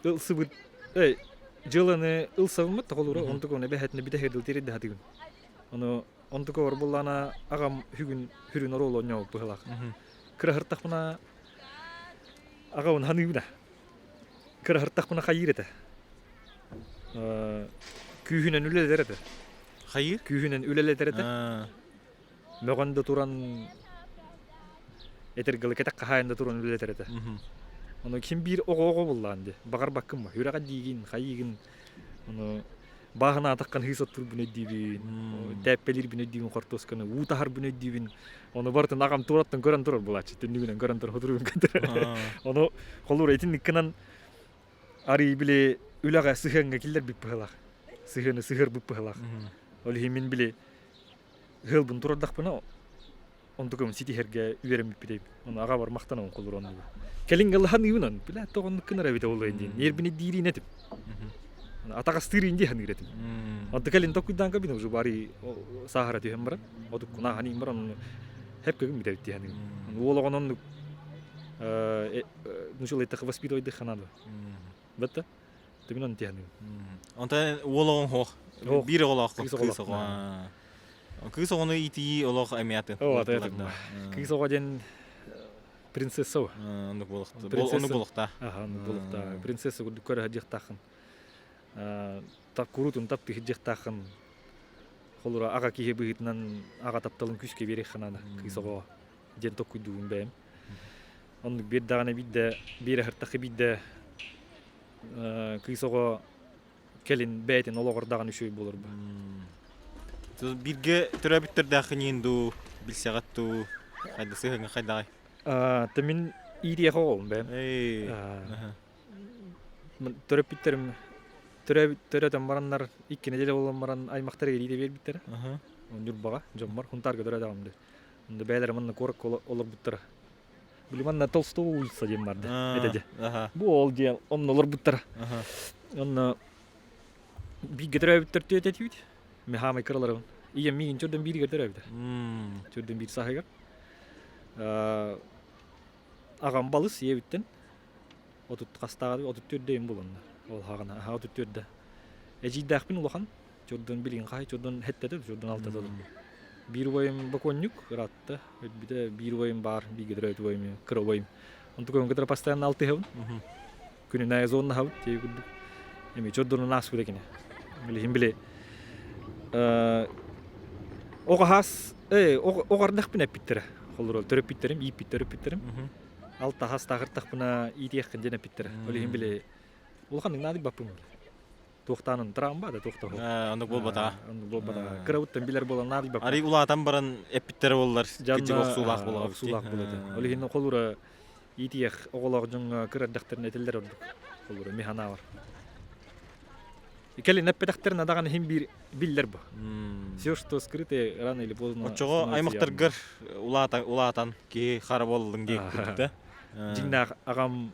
ылсыбыт, эй, Дьыаланы ылсабыммыт тоҕолура онтук оны эбэһэтинэ бүтэһигэр дылы тиэрдэ сатыыбын. Ону онтукабар буоллаҕына аҕам бүгүн сүрүн оруолу оонньообут быһыылаах. Кыраһыртахпына аҕабын саныыбын аа. Кыраһыртахпына хайыыр этэ. Күүһүнэн үлэлэтэр этэ. Хайыыр? Күүһүнэн үлэлэтэр этэ. Мөҕөн да туран этэргэлэ кэтэх хаһаайын да туран үлэлэтэр этэ. Ону ким биир оҕо-оҕо буллаан дии. Баҕарбаккын ба, үрэҕэ диигин, хайыыгын. Ону бааһына атаххын хыыс оттуурбун өйдүүбүн, тээппэлиирбин өйдүүбүн хортуосканы, уу таһарбын өйдүүбүн. Ону барытын аҕам туораттан көрөн турар буолааччы, түннүгүнэн көрөн турар, хотуругун көрөр. Ону холуура итинник гынан арыы били үлэҕэ сыһыаҥҥа киллэрбит быһыылаах. Сыһыаны сыһыарбыт быһыылаах. Ол иһин мин били ыалбын турардахпына онтукум ситиһэргэ үөрэммиппит эбит. Ону аҕабар махтанабын холур оннугу. Кэлин галлаһаныыбын он, бля, тоҕоннук гынар эбитэ буолуо диэн. Нервини диириин этим. Атаҕастыырын дии саныыр этим. Онто кэлин токуйдаан кабин уже бары саахара түһэн баран, отуккуна ханыым баран ону хеп көгүм бүтэбит дии саныыбын. Уол оҕон оннук нучулайтах воспитывайдых ханады. Бэтте. Түмүн он тиһаныым. Онтон уол оҕоҥ суох. Биир оҕолоох кыыс оҕо. Кыыс оҕону иитии олох эмиэ атын. Кыыс оҕо диэн принцесса Оннук буолуохта. Оннук буолуохтаах. Аха, оннук буолуохтаах. Принцесса курдук көрө сылдьыахтааххын. Куруутун таптыы сылдьыахтааххын. Холура аҕа киһи быһыытынан аҕа тапталын күүскэ биэриэххэ наада кыыс оҕо диэн толкуйдуубун бэйэм. Оннук биир даҕаны биирдэ биир аһыртахха биирдэ кыыс оҕо кэлин бэйэтин олоҕор даҕаны үчүгэй буолар бу. Бииргэ төрөөбүттэрдээххиниин дуу, билсэҕит дуу, хайда сыһыаҥҥа хайдаҕай? Та мин иитиэх оҕобун бэйэм. Төрөппүттэрим төрөтөн бараннар икки нэдиэлэ буолан баран аймахтарыгар иитэ биэрбиттэрэ. Ньурбаҕа дьоммор Хунтаарга төрөөтөҕүм дии. Онно бэйэлэрэ манна куоракка олорбуттара. Били манна Толстого улица диэн барды этэ дьэ. Бу ол диэн онно олорбуттара. Онно бииргэ төрөөбүттэр түөт этибит. Мен хаамай кыраларым. Ийэм миигин чөрдөн бииригэр төрөөбүтэ. Чөрдөн биир сааһыгар. Аҕам балыс ийэбиттэн отут хастааҕа отут төрдө буланна. Ол хаҕана аха отут төрдө. Эдьиийдээхпин улахан. Чордон билигин хаһай чордон хэттэтэ чордон алтата Биир убайым бокуонньук ыраатта. Өлбүтэ биир убайым баар, бииргэ төрөөбүт убайым, кыра убайым. Онтукайым кытары постоянно алтыһабын. Күнүнээҕи зоннаһабыт тиэ курдук. Эми чордонун ааспыта кини. Билигин били оҕо оҕардахпын эппиттэрэ. Холлорол төрөппүттэрим, ииппит төрөппүттэрим. Алта хас таахыртахпына иитиэххин диэн эппиттэрэ. Ол иһин били улахан наадык баппым. Туохтаанын тыраан да туохта Оннук буолбатаҕа. Оннук буолбатаҕа. Кырабыттан билэр буолан наадыйбаппын. Арый улаатан баран эппиттэрэ буоллар кырдьык охсуулаах буолаҕа. Охсуулаах буолуо. Ол иһин холура иитиэх оҕолоох дьоҥҥо кыра эрдэхтэринэ этиллэр ордук. Холура ми санаабар. Кэлин эппэтэхтэринэ даҕаны иһин биир биллэр бу. Все, что скрытое, рано или поздно. Оччоҕо аймахтаргар улаатан киһи хара буоллуҥ диэк курдук да? Дьиҥнээх аҕам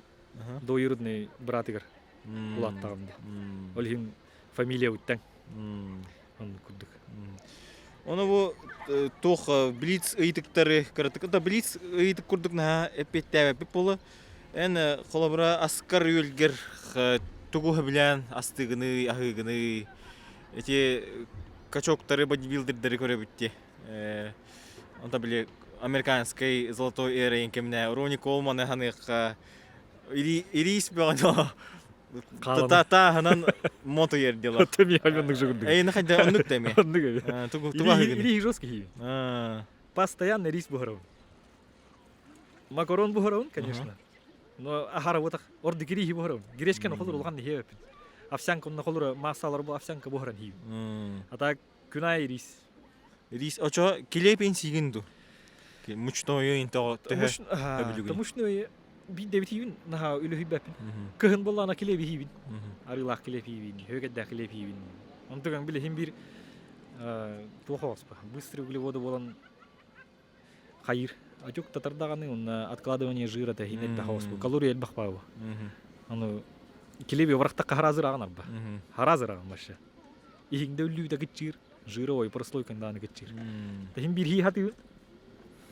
двоюродный братыгар улааттаҕым дии. Ол иһин фамилиябыттан оннук курдук. Ону бу туох блиц ыйытыктары кыратык да блиц ыйытык курдук наһаа эппиэттээбэппит буолуо. Эн холобура аскар үөлгэр тугу сөбүлээн астыгыный, аһыыгыный эти качоктары, бодибилдердери көрөбүт дии. Онто били американскай золотой эра кэмнэ Рони Колманы ханыахха Ириис бөҕөнө тааһынан мотуйар дела. Тэми оннук жугурдук. Эй, нахайда оннук тэми. Оннук эми. Тугу тугу Ири жесткий. Постоянно рис буһарабын. Макарон буһарабын, конечно. Но ахара вот ордук ириһи буһарабын. Гречканы холур улахан иһиэбэппин. Овсянка онно холура массалар бу овсянка буһаран иһиибин. А так күн аайы рис. Рис очо килиэп сиигин ду? Мучнойу интого төһө өбүлүгүн? Мучной биирдэ битиибин наһаа үлүһүйбэппин. Кыһын буоллаҕына килиэп иһиибин. Арыылаах килиэп иһиибин, үөгэддээх килиэп иһиибин. Онтуган билиһин биир туох оҕоспа быстрый углеводы буолан хайыр. Отек татардаҕаны уонна откладывание жира тэһиин элбэх оҕоспу. Калория элбэх баабы. Аны килиэби барахтакка харазырааҕын арба. Харазырааҕын вообще. Иһиҥдэ үллүүтэ кыччыыр, жировой прослойкан дааны кыччыыр. Тэһин биир хии хатыыбын.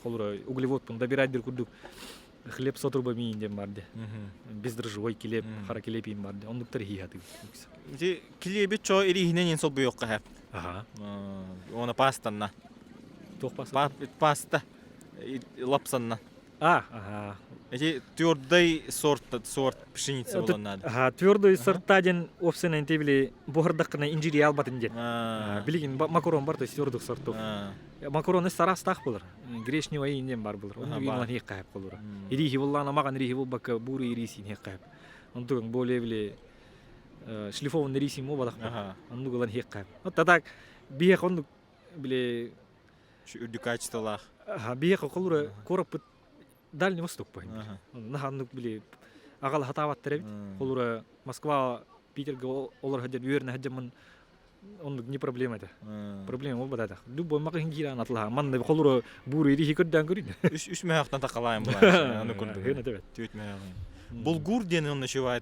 Холура углеводпун добирайдыр курдук. Хлеб с отрубами диэн бар де. Бездрожжевой килиэп, хара килиэп иин бар де. Оннуктар иһии Ити килиэби чо ирииһинэн иин солбуйуохха хэп. Аха. Уона пастанна. Туох паста? Паста лапсанна. А, ага. Эти твердый сорт, сорт пшеницы болон надо. Ага, твердый сорта ден опсен били буһардаккына инжири албатын ден. Билигин макарон бар, то есть твердых сортов. Макароны сарастах булар. Гречневый инден бар булар. Онну гин хек кайып болур. Ирихи буллана маган ирихи булбакка буры ирисин хек кайып. Онтуган более били шлифованный рисин мо балак. Онну гылан хек кайып. Вот так биех онну били үрдүк качестволаах. Биех околура короппут Дальний Восток по Наханнык били агал хатаабаттар эбит. Холура Москва, Питерге олар хаджан үөрнэ хаджаммын оннук не проблема это. Проблема ол бататах. Любой мақын кииран атлаха. Манна холура бууру ирихи көрдөөн көрүн. Үс үс мөһөхтөн такалайын булаачы. Аны курдук. Хына тебет. Түөт мөһөҕүн. Булгур диэн онно үчүгэй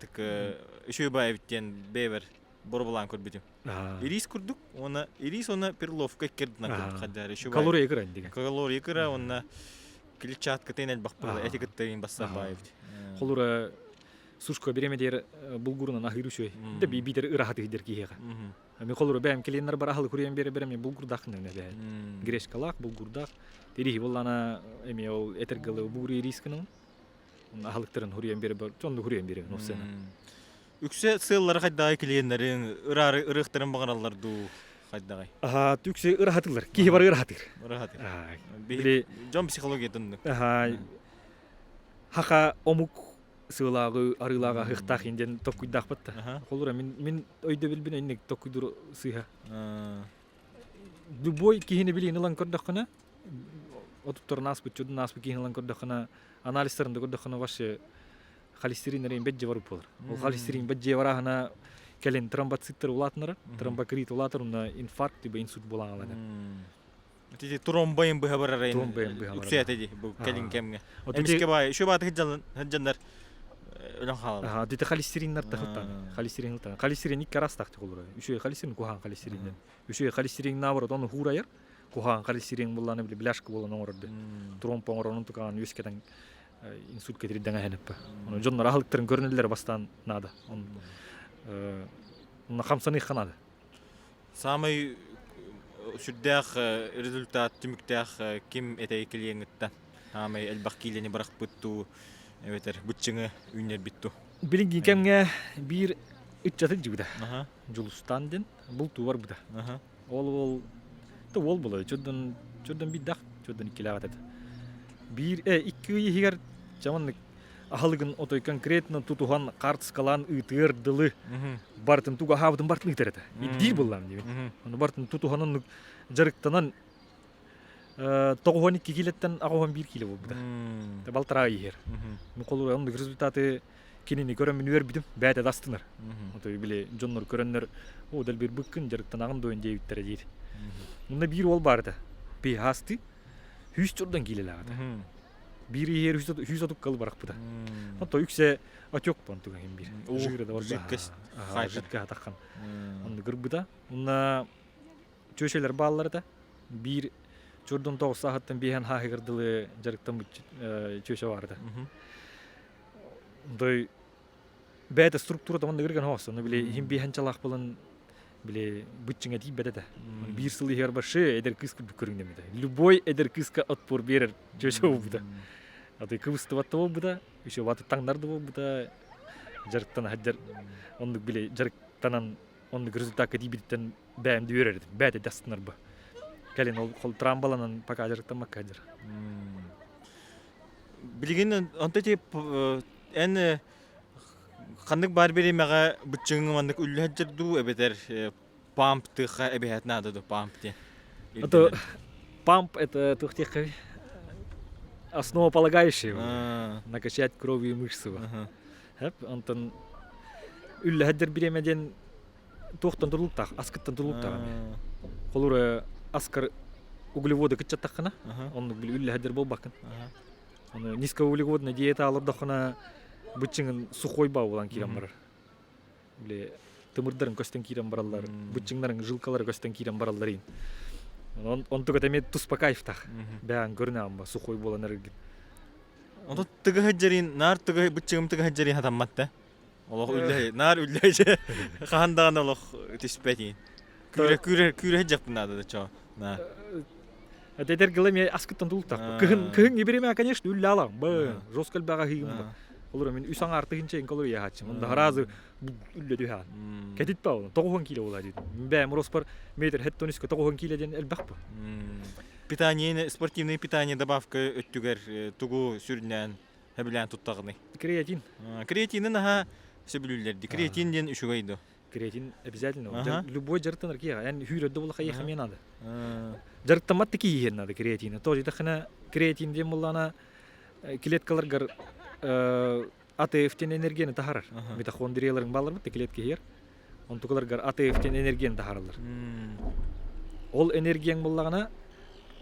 үчүгэй диэн бэйбэр боробулаан көрбүтүм. Ирис курдук, уонна ирис уонна перловка иккердинэн курдук хаддаар үчүгэй. Калория кыра деген. Калория кыра уонна клетчаткатын элбэх буолла эти кытта басса баайбыт. Холура сушка биремедер булгурунан ахыр үчүгэй. Да би битер ыраһаты хидер киһиэхэ. Мен холура бэйэм клиеннар бар ахылы курьен бере берем мен булгурдаах нэ бэйэ. Гречкалаах, булгурдаах. Тирихи боллана эми ол этергалы бугур рискының аһылыктарын хуруйан бере бар. Онну хуруйан бере носена. Үксэ сыаллары хайдаҕай клиеннэрин ыраары ырыахтарын баҕараллар дуу хайдаҕай? Аха, үксэ ыраһатылар. Киһи бары ыраһатыр. Ыраһатыр. Били дьон психологиятын. Аха, хаха омук сыалааҕы арыылааҕа аһыахтаах инден токкуйдаахпыт да. Холура мин мин өйдөбүлбүн инник токкуйдур сыыһа. Любой киһини билиин ылан көрдөххүнэ, отуттарын ааспыт, чудун ааспыт киһини ылан көрдөххүнэ, анализтарын да көрдөххүнэ вообще холестерин эрин бэт дьэ буолар. Ол холестерин бэт дьэ барааһына кэлин тромбоциттар улаатынара, тромбокрит улаатар, уна инфаркт либо инсульт буолан алана. Ити тромбайын быһа барар Тромбайын быһа барар. Үксээтэ ди бу кэлин кэмҥэ. Эмискэ баай, еще бааты хыджаннар өлөн хаалар. Аха, дите холестериннар да хыттан. Холестерин хыттан. Холестерин икки арастаах холура. Үчүгэй холестерин куһаан холестеринден. Үчүгэй холестерин наоборот оны хуурайар. Куһаан холестерин булланы били бляшка болан оҥорорду. Тромб оҥорон тукаан үөскэтэн инсульт кетирден эһэнеппэ. Ону дьоннор аһылыктарын көрүнэллэр бастаан наада. Он онно хамсаныхха наада. Саамай сүрдээх результат түмүктээх ким этэй клиеҥҥыттан? Саамай элбэх киилэни бырахпыт дуу, эбэтэр быччыҥы үүннэрбит дуу? Билиҥҥи кэмҥэ биир ыччаты дьыбыта. Дьулустаан диэн бултуу барбыта. Ол ол да уол буолар чөрдөн чөрдөн биирдээх чөрдөн иккилээх этэ. Биир икки ый иһигэр дьэ маннык аһылыгын отой конкретно тутуһан хаартыскалаан ыытыар дылы бартын тугу аһаабытын бартын ыытар этэ. Ирдиир буоллаам диибин. Ону бартын тутуһан оннук дьарыктанан 92 киилэттэн 81 киилэ буолбута. Балтараа иһэр. Мин холура оннук результаты кинини көрөммүн үөрбүтүм. Бэйэтэ да астынар. Отой били дьоннор көрөннөр о дэлбир быккын дьарыктанаҕын дуон диэбиттэрэ диир. Онно биир уол баар этэ. Пиһаасты 100 чордан киилэлээх этэ. Биир иһэр 130 кыл барахпыта. Онто үксэ отек понтуга хим биир. Жира да бар. Жидкость. Жидкость атаххан. Онно кырбыта. Онна чүөчэлэр бааллар этэ. Биир чордон тоҕус сааһыттан биэһэн хааһыгар дылы дьарыктаммыт чүөчэ баар этэ. Онтой бэйэтэ структурата онно ырган хоос. Ону били иһин биэһэн чалаах буолан били быччыҥа тиийбэт этэ. Биир сыл иһигэр башы эдэр кыыс курдук көрүҥнэммитэ. Любой эдэр кыыска отпор биэрэр чүөчэ буолбута. Аты кыбыстыбат да буолбута, еще ваты таҥнар да буолбута, дьарыктана сылдьар оннук били дьарыктанан оннук результакка тиийбититтэн бэйэм да үөрэр этим бэйэтэ да астынарба кэлин ол хол трамбаланан пока дьарыктаммакка сылдьар Билигин онто ти эн ханнык баар бириэмэҕэ быччыҥ маннык үллэһэр дуу эбэтэр памп тыха эбэһээт наада дуу памп диэн Это памп это туох диэххэ основополагающий накачать кровью мышцы онтон үллэһэрдэр бириэмэ диэн туохтан тутулуктаах аскыттан тутулуктаах эмиэ холура аскар углеводы кыччаттаххына оннук били үллэһэрдэр буолбаккын ону низкоуглеводная диета олордоххуна быччыҥын сухой баа буолан киирэн барар били тымырдарын көстөн киирэн бараллар быччыҥнарыҥ жилкалары көстөн киирэн бараллар иин онтуга эмиэ туспа кайфтаах бэйэҥ көрүнэҕин ба сухой буолан эрэргин. Онто тыгы сылдьарин, наар тыгы быччыгым тыгы сылдьарин хатаммат да. Олох үллэ, наар үллэ хаһан даҕаны олох түспэт иин. Күүрэ күүрэ күүрэ сылдьахпын наада да чоо. На. Этэр гыла мен аскыттан тулуктаах. Кыһын кыһын ибиреме, конечно, үллэ алам. Бы, жестко элбэҕэ ыһыгым ба. Олор мен үс аҥаар тыһынча инколор яһааччым. Онда разы үллэ түһээн. Кэтит ба ол. 90 кило була дии. Бэм роспор метр хеттон үскө 90 кило диэн элбэх бу. Питание, спортивное питание добавка өттүгэр тугу сүрүннээн сөбүлээн туттаҕыный? Креатин. Креатины наһаа сөбүлүүллэр. Креатин диэн үчүгэй дуо? Креатин обязательно. Любой дьарыктанар киһи эн хүүрэрдэ була хайыха эмиэ надо. Дьарыктаммат да киһи надо креатины. Тоже тахына креатин диэн буллаана клеткаларгар АТФ диэн энергияны таһарар. Митохондрияларың баалар бит клетка иһэр. Онтукаларгар АТФ диэн энергияны таһараллар. Ол энергияң буллаҕына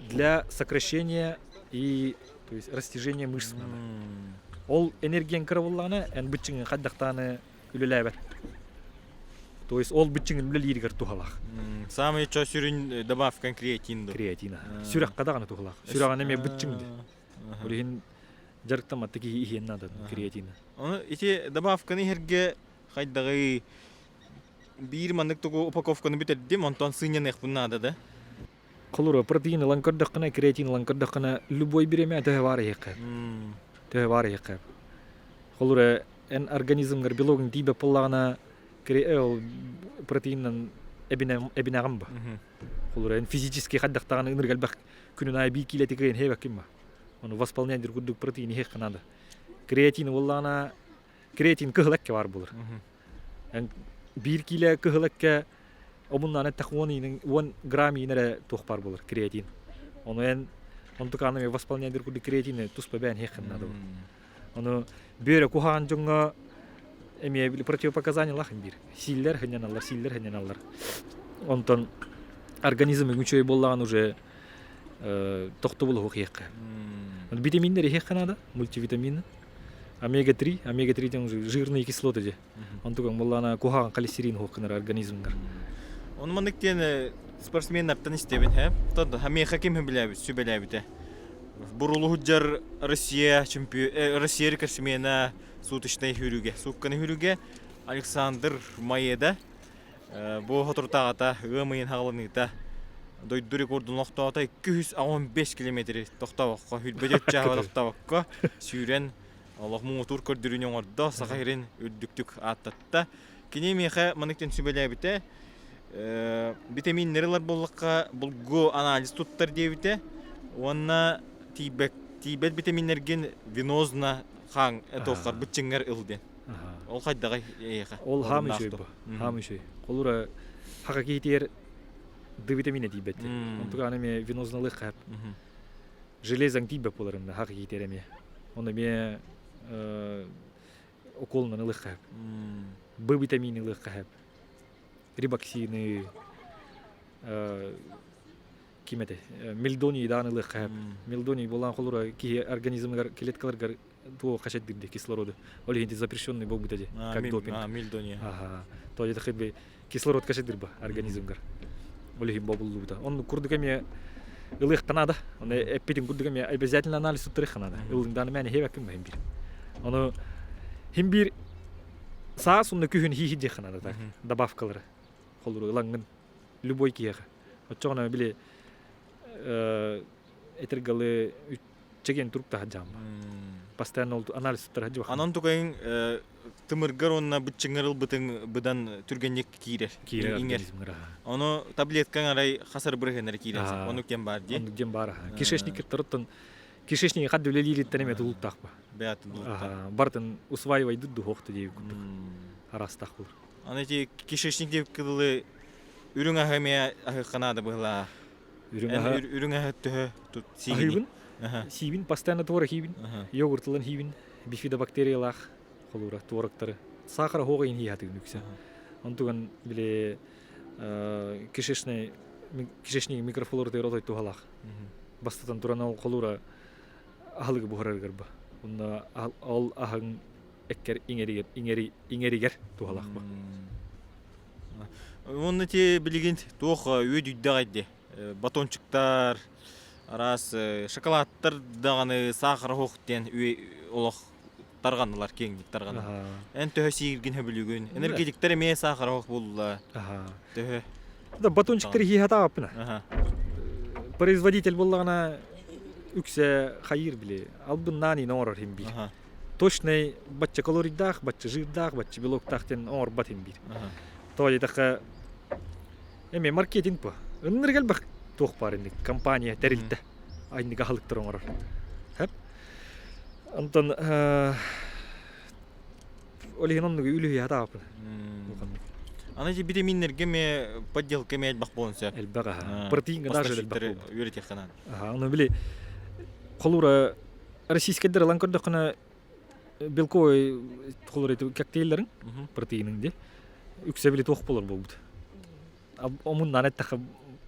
для сокращения и то есть растяжения мышц надо. Ол энергияң кыра буллаҕына эн быччыҥын хайдахтааны үлэлээбэт. То есть ол быччыҥын үлэлииригэр туһалаах. Самый чо сүрүн добавка креатин Креатин. Сүрэххэ даҕаны туһалаах. Сүрэҕин эмиэ быччыҥ ди. Ол иһин дьарыктамматта киһи иһиэн наада креатины. Ону ити добавканы иһэргэ хайдаҕый биир маннык тугу упаковканы бүтэрдим, онтон сынньаныахпын наада да? Холура протеин ылан көрдөххүнэ, креатин ылан көрдөххүнэ, любой бириэмэ төһө баар иһиэххэ. Төһө баар иһиэххэ. Холура эн организмгар белогун тиийбэт буоллаҕына, ол протеиннан эбинэҕин ба. Холура эн физически хайдахтаҕына ынырык элбэх күнүн аайы биир киилэ кыайан иһээбэккин ба. Ону восполнять курдук протеин иһиэххэ наада. Креатин буоллаҕына, креатин кыһыл эккэ баар буолар. Эн биир киилэ кыһыл эккэ омуннаан эттэххэ 10 грамм иин эрэ туох баар буолар креатин. Ону эн онтукааны эмиэ восполнять курдук креатины туспа бэйэн иһиэххин наада буолар. Ону бүөрэ куһаҕан дьоҥҥо эмиэ противопоказаниелаах биир. Сииллэр хынньаналлар, сииллэр хынньаналлар. Онтон организм үчүгэй буоллаҕына уже тохтобул уһук иһиэххэ. Витаминнэр иһиэххэ наада, мультивитамины. Омега-3, омега-3 диэн уже жирные кислоты дии. Онтуган буоллаҕына куһаҕан холестерин уһук гынар организмҥар. Ону маннык диэн спортсменнартан истэбин, һэ? Миэхэ ким билээбит, сүбэлээбитэ. Бурулуһуддьар Россия чемпион, Россия рекордсмена суточнай хүрүгэ, суукканы хүрүгэ Александр Маеда бу соторутааҕыта ыам ыйын хаҕыланыыта дойду рекордун олохтоото 215 километри тохтообокко, хүрбэт чааһа тохтообокко сүүрэн олох муҥутуур көрдөрүүнү оҥордо, Саха сирин үрдүктүк ааттатта. Кини миэхэ маннык сүбэлээбитэ, витаминнэри ылар буоллахха булгу анализ туттар диэбитэ уонна тиийбэт тиийбэт витаминнэргин венозно хаан туоххар быччыҥҥар ыл диэн. Ол хайдаҕый эйиэхэ? Ол хаам үчүгэй бу. Хаам үчүгэй. Холура хака киһитигэр Д витамина тиийбэт. Онтуга аны эмиэ венозналыах хаап. Железаҥ тиийбэт буолар эмиэ хака киһитигэр эмиэ. Оны эмиэ уколунан ылыахха сөп. Б витамин ылыахха сөп. Рибоксины, ким этэй, мельдоний даан ылыахха сөп. Мельдоний буолан холура киһи организмыгар клеткаларгар туох хачайдыр кислороду. Ол иһин запрещенный буолбута дии, как допинг. Мельдоний. Ага. То это кислород качайдыр ба организмгар. Ол иһин бобуллубута. Он курдук эмиэ ылыахха наада. Оны эппитин курдук эмиэ обязательно анализ туттарыахха наада. Ылыҥдааны мээнэ иһиэбэккин ба хим биир. Ону хим биир саас уонна күһүн хиихи диэххэ наада так добавкалары холуру ылаҥҥын любой киһиэхэ. Оччоҕуна били этэргалы чэгиэн туруктаах дьаамма. Постоянно ол анализ туттара сылдьыбаккын. Анан тукайын тымыргар уонна быччыҥҥар ылбытыҥ быдан түргэнник киирэр. Киирэр иҥэр. Ону таблеткаҥ арай хасар бырыһыаннары киирэр. Оннук диэн баар дии. Оннук диэн баар аха. Кишечник кыттарыттан кишечник хат үлэлиириттэн эмиэ тулуктаах ба. Бэйэтин тулуктаах. Бартын усваивайдыр духуохта диэбит курдук. Араастаах булар. Аны ити кишечник диэбит кылы үрүҥ аһы эмиэ аһыахха наада быһылаа. Үрүҥ аһы үрүҥ аһы төһө тут сиигин? Сиибин, постоянно творог хиибин, йогурт ылан хиибин, бифидобактериялаах холуура творогтары. Сахара хоҕа иһин хиихатыгын үксэ. Онтуган били кишечный кишечник микрофлоратыгар отой туһалаах. Бастатан туран ол холуура аһылыгы буһарарыгар ба. Онно ол аһыҥ эккэр иҥэригэр иҥэри иҥэригэр туһалаах ба. Уонна ти билигин туох үөдүйдэҕэй дии батончиктар, Араас шоколадтар даҕаны саахара суох диэн олох тарҕаннылар, киэҥник тарҕанна. Эн төһө сииргин сөбүлүүгүн? Энергетиктэр эмиэ саахара суох буолла. Төһө? Да батончиктар иһиэхэ Производитель буоллаҕына үксэ хайыыр били албыннаан иин оҥорор иһин биир. Точный бачча калорийдаах, бачча жирдаах, бачча белоктаах диэн оҥорбот иһин биир. Тоҕо диэтэххэ эмиэ маркетинг бу. Ыннырык элбэх туох баар инник компания, тэрилтэ айнык аһылыктар оҥорор. Хэп. Онтон ол иһин оннугу үлүһүйэ сатаабаппын. Аны ити витаминнэргэ эмиэ подделка эмиэ элбэх буолуон сөп. Элбэх аха. Протеинга даже элбэх буолбут. Үөрэтиэххэ наада. Аха, ону били холуура российскайдар ылан көрдөххүнэ белковый холуура коктейльлэрин протеинын ди үксэ били туох болор буолбут. Омуннаан эттэххэ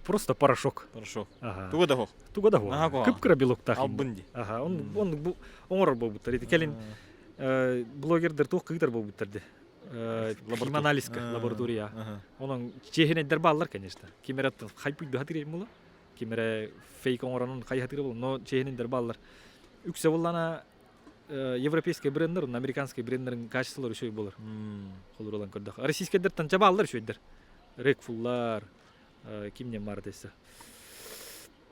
просто порошок. Порошок. Туга да суох. Туга да суох. Кып-кыра белоктаах. Албын ди. Аха, он он бу оҥорор буолбуттар. Ити кэлин блогердер туох кыытар буолбуттар ди. Химанализка лаборатория. Онон чиэһинэйдэр бааллар, конечно. Ким эрэ хайпыйды хатырыйм була. Ким эрэ фейк оҥоронун хайхатыыр була. Но чиэһинэйдэр бааллар. Үксэ буллана европейскай брендер, американскай брендерин качестволар үчүгэй болар. Холуралан көрдөх. Российскайдартан чабааллар үчүгэйдэр. Рекфуллар, ким не бар десе.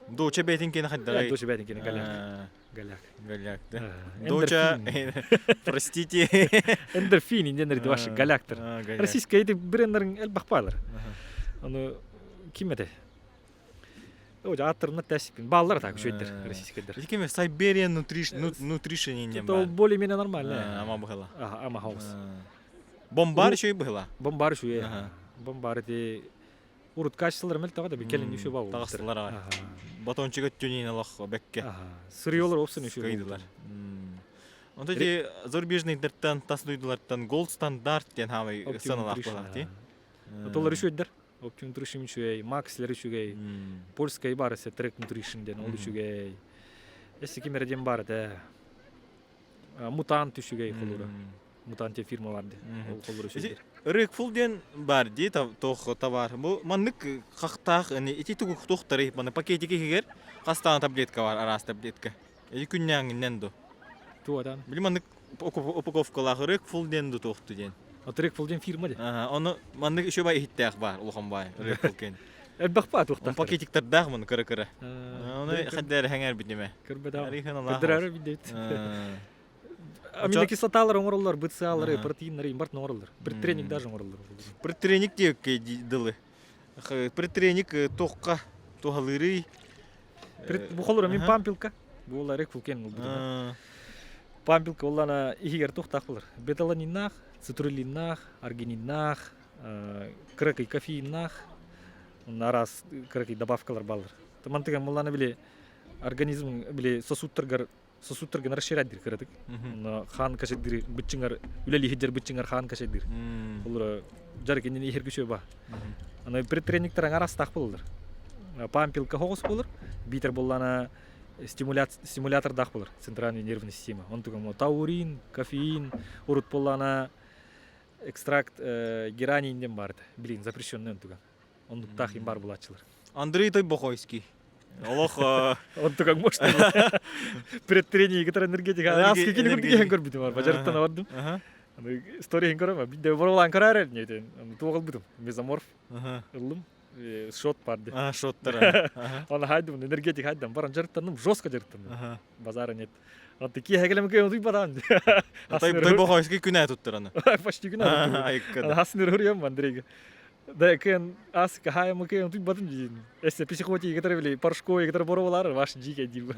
Доча бэйтин кene хайдагай. Доча бэйтин кene голяк. Голяк. Голяк, да. Доча, простите. Эндорфин инденер ваши голяктар. Российская эти брендерин элбах баалар. Аны ким эте? Аттарына тәсиппин. Бааллар так үчүгэйдэр российскайдар. Ити кеме Siberian Nutrition диэн баар. более-менее нормально. Ама быһыла. Ама хаус. Бомбар үчүгэй быһыла. Бомбар үчүгэй. Бомбар ити урут качестволар мөлтөҕө да кэлин үчүгэй баа Таҕыстылар аҕай. Батончига тюнин олох бэкке. Сырьелар опсын үчүгэй Кыйдылар. Онто ити зарубежныйдартан, тас дойдулартан gold стандарт диэн хаамай сыаналаах буолар ти. Отолар үчүгэйдэр. Optimum Nutrition үчүгэй, Maxler үчүгэй, польскай бар эсе Trek Nutrition диэн ол үчүгэй. Эссе ким эрэ диэн бар этэ. Мутант үчүгэй холура. Мутант диэн фирма бар ди. Ол холура үчүгэй. Рекфул диэн бар ди тох товар. Бу маннык хахтаах ити тугу тухтары маны пакетик иһигэр хастаан таблетка бар араас таблетка. Ити күннээҥиннэн ду. Туодан. Били маннык упаковкалаах Рекфул диэн ду туохту диэн. Рекфул диэн фирма ди. Ага, ону маннык еще бай иһиттээх бар, улахан бай Рекфул кен. Элбэх ба туохтаах. Пакетиктардаах маны кыра-кыра. Ону хаддары хэҥэр битиме. Көрбөтөм. Көрдөрөр бидет. Аминокислоталар оҥороллор, БЦАлары, протеиннары импорт оҥороллор. Предтренинг даже оҥороллор. Предтренинг диэккэ дылы. Предтренинг туохха туһалыырый? Бу холура мин пампилка. Буолла рекфулкен ылбытым. Пампилка оллана иһигэр туохтаах болар. Беталаниннаах, цитрулиннаах, аргининнаах, кыракый кофеиннаах, араас кыракый добавкалар баалар. Мантыган муллана били организм били сосудтаргар сосудтаргын расширять дир кыратык. Хаан кашеддир быччыңар үлэлиһиддер быччыңар хаан кашеддир. Олор жар кенен ихер күчө ба. Аны предтренингтер арастаах бололар. Пампилка хоҕус болор, битер боллана стимулятордаах болор центральная нервная система. Он тугам таурин, кофеин, урут боллана экстракт герани инден барды. Блин, запрещенный он туган. Оннуктаах им бар булааччылар. Андрей Тойбохойский. Олох Онтуган можно предтренинг гитар энергетика. Аски кини курдук көрбүтүм бар. Бажарыттан бардым. Историяны көрөм. Бидде боролан көрөр нетен. Туох ылбытым. Мезоморф ыллым. Шот барды. А, шоттар. Оны хайдым, энергетик хайдам. Баран жарыттанным, жестко жарыттанным. Базара нет. Вот такие хэгелем кыйын туйбатан. Тойбохойский күнә туттар аны. Почти күнә туттар. Хасын өрүем Андрейге. Да кыйын ас кахайым кыйын туйбатым дейін. Эссе пешеходи егетер били порошко егетер боровалар ваш жиге дейм.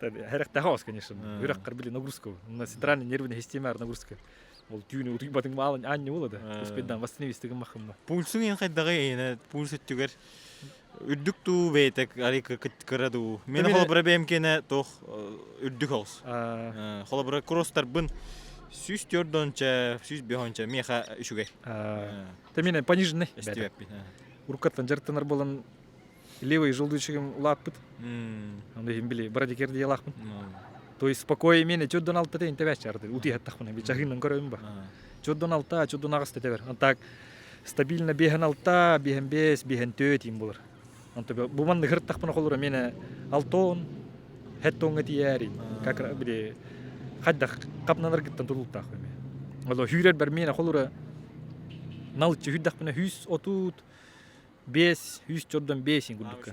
Хэрэг тахаос, конечно. Үрак били нагрузка. На центральной нервной системе нагрузка. Ол түүнү утуйбатың маалын анне болот. Успедан восстановить деген махымма. Пульсуң ен хайдагы эне пульс өттүгер үрдүк туу бейтек ари кыра дуу. Мен холобура бэм кене тох үрдүк холс. Холобура кросстарбын сүүс төрдонча, сүүс бехонча меха үчүгэй. Та мене пониженный. Уруккаттан жарыттанар болан левый желудочегим улааппыт. Анда им били брадикардиялаахпын. То есть спокой мене чөддөн алта тейин тебәч арды. Ути хаттахпын би чахыннан көрөйүн ба. Чөддөн алта, чөддөн агыс тебер. Антак стабильно беһен алта, беһен бес, беһен төт им болар. Онто бу маннык ырыттахпына холура миэнэ алтон, хэттоҥҥа тиийээрин, как били хайдах хапнанаргыттан тутулуктаах эми. Оло хүүрэрбэр миэнэ холура налыччы хүүрдэхпинэ 135, 145 курдукка.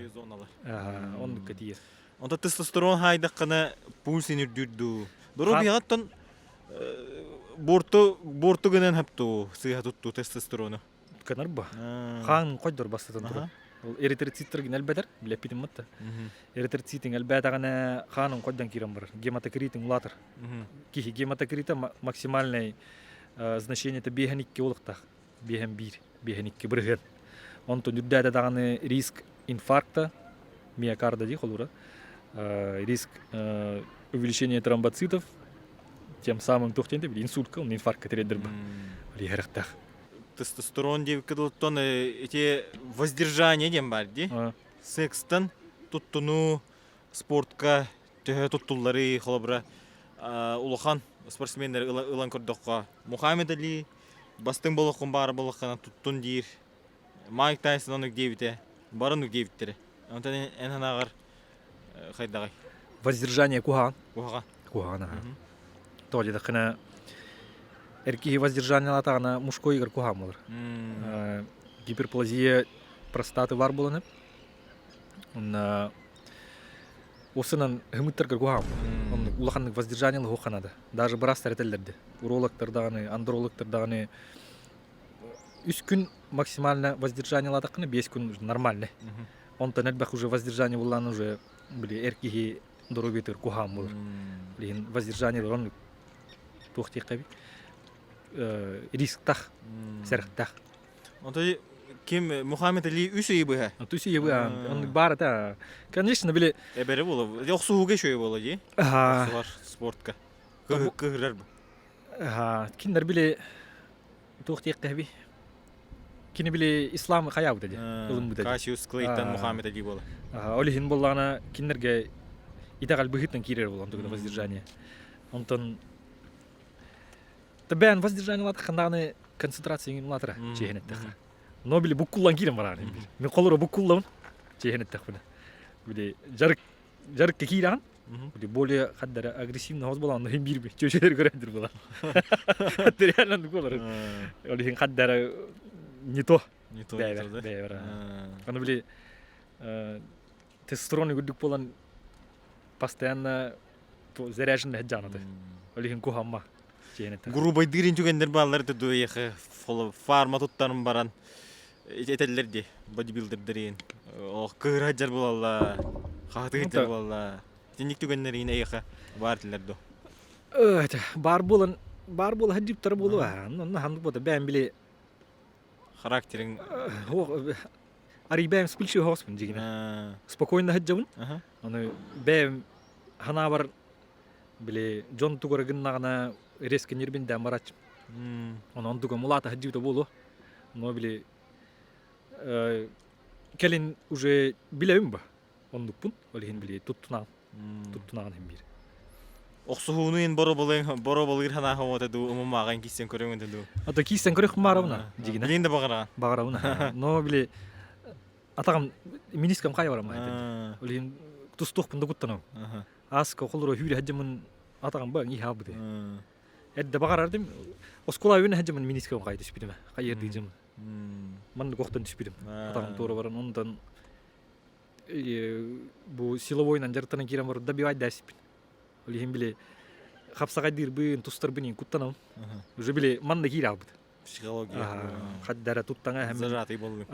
Оннукка тиийэр. Онто тестостерон хаайдаххына пульсын үрдүүр дуу. Доруобуйаҕыттан буорту буорту гынан хаптуу сыыһа туттуу тестостерону. Кынар ба. Хаан койдор бастатан турар. Ол эритроциттаргын элбэтэр, билэппитим матта. Эритроцитиҥ элбээтэҕинэ хаанын койдон киирэн барар. Гематокритиҥ улаатар. Киһи гематокрита максимальный значение биэһэн икки олуктаах. Биэһэн биир, биэһэн икки бырыһыан. Онтон үрдээтэ даҕаны риск инфаркта, миокарда дии холура, риск увеличения тромбоцитов, тем самым туох диэн инсультка, инфарктка тириэрдэр ба. Лиһэрэхтээх. Тестостерон диэбиккэ дылыттан ити воздержание диэн баар дии. Секстан туттунуу спортка төһө туттулларый холобура улахан спортсменнары ылан көрдөххө Мухаммед Али бастыҥ болоххун баара болоххына туттун диир Майк Тайсон оннук диэбитэ бары оннук диэбиттэрэ онтон эн санааҕар хайдаҕый Воздержание куһаҕан. Куһаҕан. Куһаҕан аха. Тоҕо диэтэххинэ эр киһи воздержаниелаатаҕына мужской игр куһаҕан буолар. Гиперплазия простаты бар буолан Онно осынан һымыттарга куһаҕан. Оннук улаханнык воздержаниелы хуохха наада. Даже быраастар этэллэрди. Урологтар даҕаны, андрологтар даҕаны үс күн максимально воздержаниелаатаххына биэс күн нормальный. Онтон элбэх уже воздержание буллаан уже били эр киһи доруобуйатыгар куһаҕан буолар. Билигин воздержаниелар оннук туох диэххэ рисктах, сэрэхтээх. Онто ким Мухаммед Али үс ыйы быһа. Үс ыйы быһа. Оннук баар это. Конечно, били Эбэри буола. Охсуһууга үчүгэй буола дии. Охсуһар спортка. Кыһырар бу. Кинилэр били туох диэххэ Кини били ислам хайаабыта дии. Ылыммыта дии. Кассиус Клейтон Мухаммед Али буола. Ол иһин буоллаҕына кинилэргэ итэҕэл быһыытынан киирэр буолан тугуна воздержание. Онтон Бэйэн воздержание ылаатаххына концентрация улаатара чиэһин эттэххэ. Но били буккуллан киирэн бараҕын били. Мин холоро буккуллабын чиэһин эттэхпинэ. Били жарык жарыкка киирэҕин. Били более хаддара агрессивно хос буолан иһин биир чөчөлөр көрөндүр буолан. Реально оннук буолар. Ол иһин хаддара не то. Не то, не то, да? Бэйбэр. Аны били тестостерон үрдүк буолан постоянно заряженный дьаанаты. Ол иһин куһамма. Грубайдыыр түгэннэр бааллар да дуэйэхэ фарма туттаран баран этэллэр дии бодибилдердэрин ох кыыра дьар буолалла хаатыгы дьар буолалла итинник түгэннэрин эйиэхэ баар этилэр дуо баар буолан баар буола сылдьыбыттара буолуо онно ханнык буолта бэйэм били характериҥ арый бэйэм вспыльчивый соҕуспун дьигинэ спокойно сылдьабын аны бэйэм ханаабар били дьон тугу эрэ гыннаҕына резко нервиндээн барааччым. Онон онтугам улаата сылдьыбыта буолуо. Но били кэлин уже билэбин ба оннукпун. Ол иһин били туттунаҕын. Туттунаҕын иһин биир. Охсуһууну ин боробалыыр санааһым дуу, умумааҕын киирсэн көрөҥүн дуу. А то киирсэн көрөх маарабына дигинэ. Билин да баҕараҕын. Баҕарабына. Но били атаҕым минискам хайа бараммын. Ол иһин тустуохпун да куттанабын. Ааска холоро хүүрэ сылдьаммын атаҕым ба иһэ хаалбыта. Эрдэ баҕарардым оскуола үөнэ сылдьаммын минискэм хайа түспүтүм хайыардыы дьым. Маннык охтон түспүтүм. Атаҕым туора баран онтон бу силовойунан дьарыктанан киирэн баран добивать дэсиппин. Ол иһин били хапсаҕайдыырбын, тустарбын иһин куттанабын. Уже били манна киирэ хаалбыт. Психология. Хаддара туттаҥа эһэм. Зажатый боллуҥ.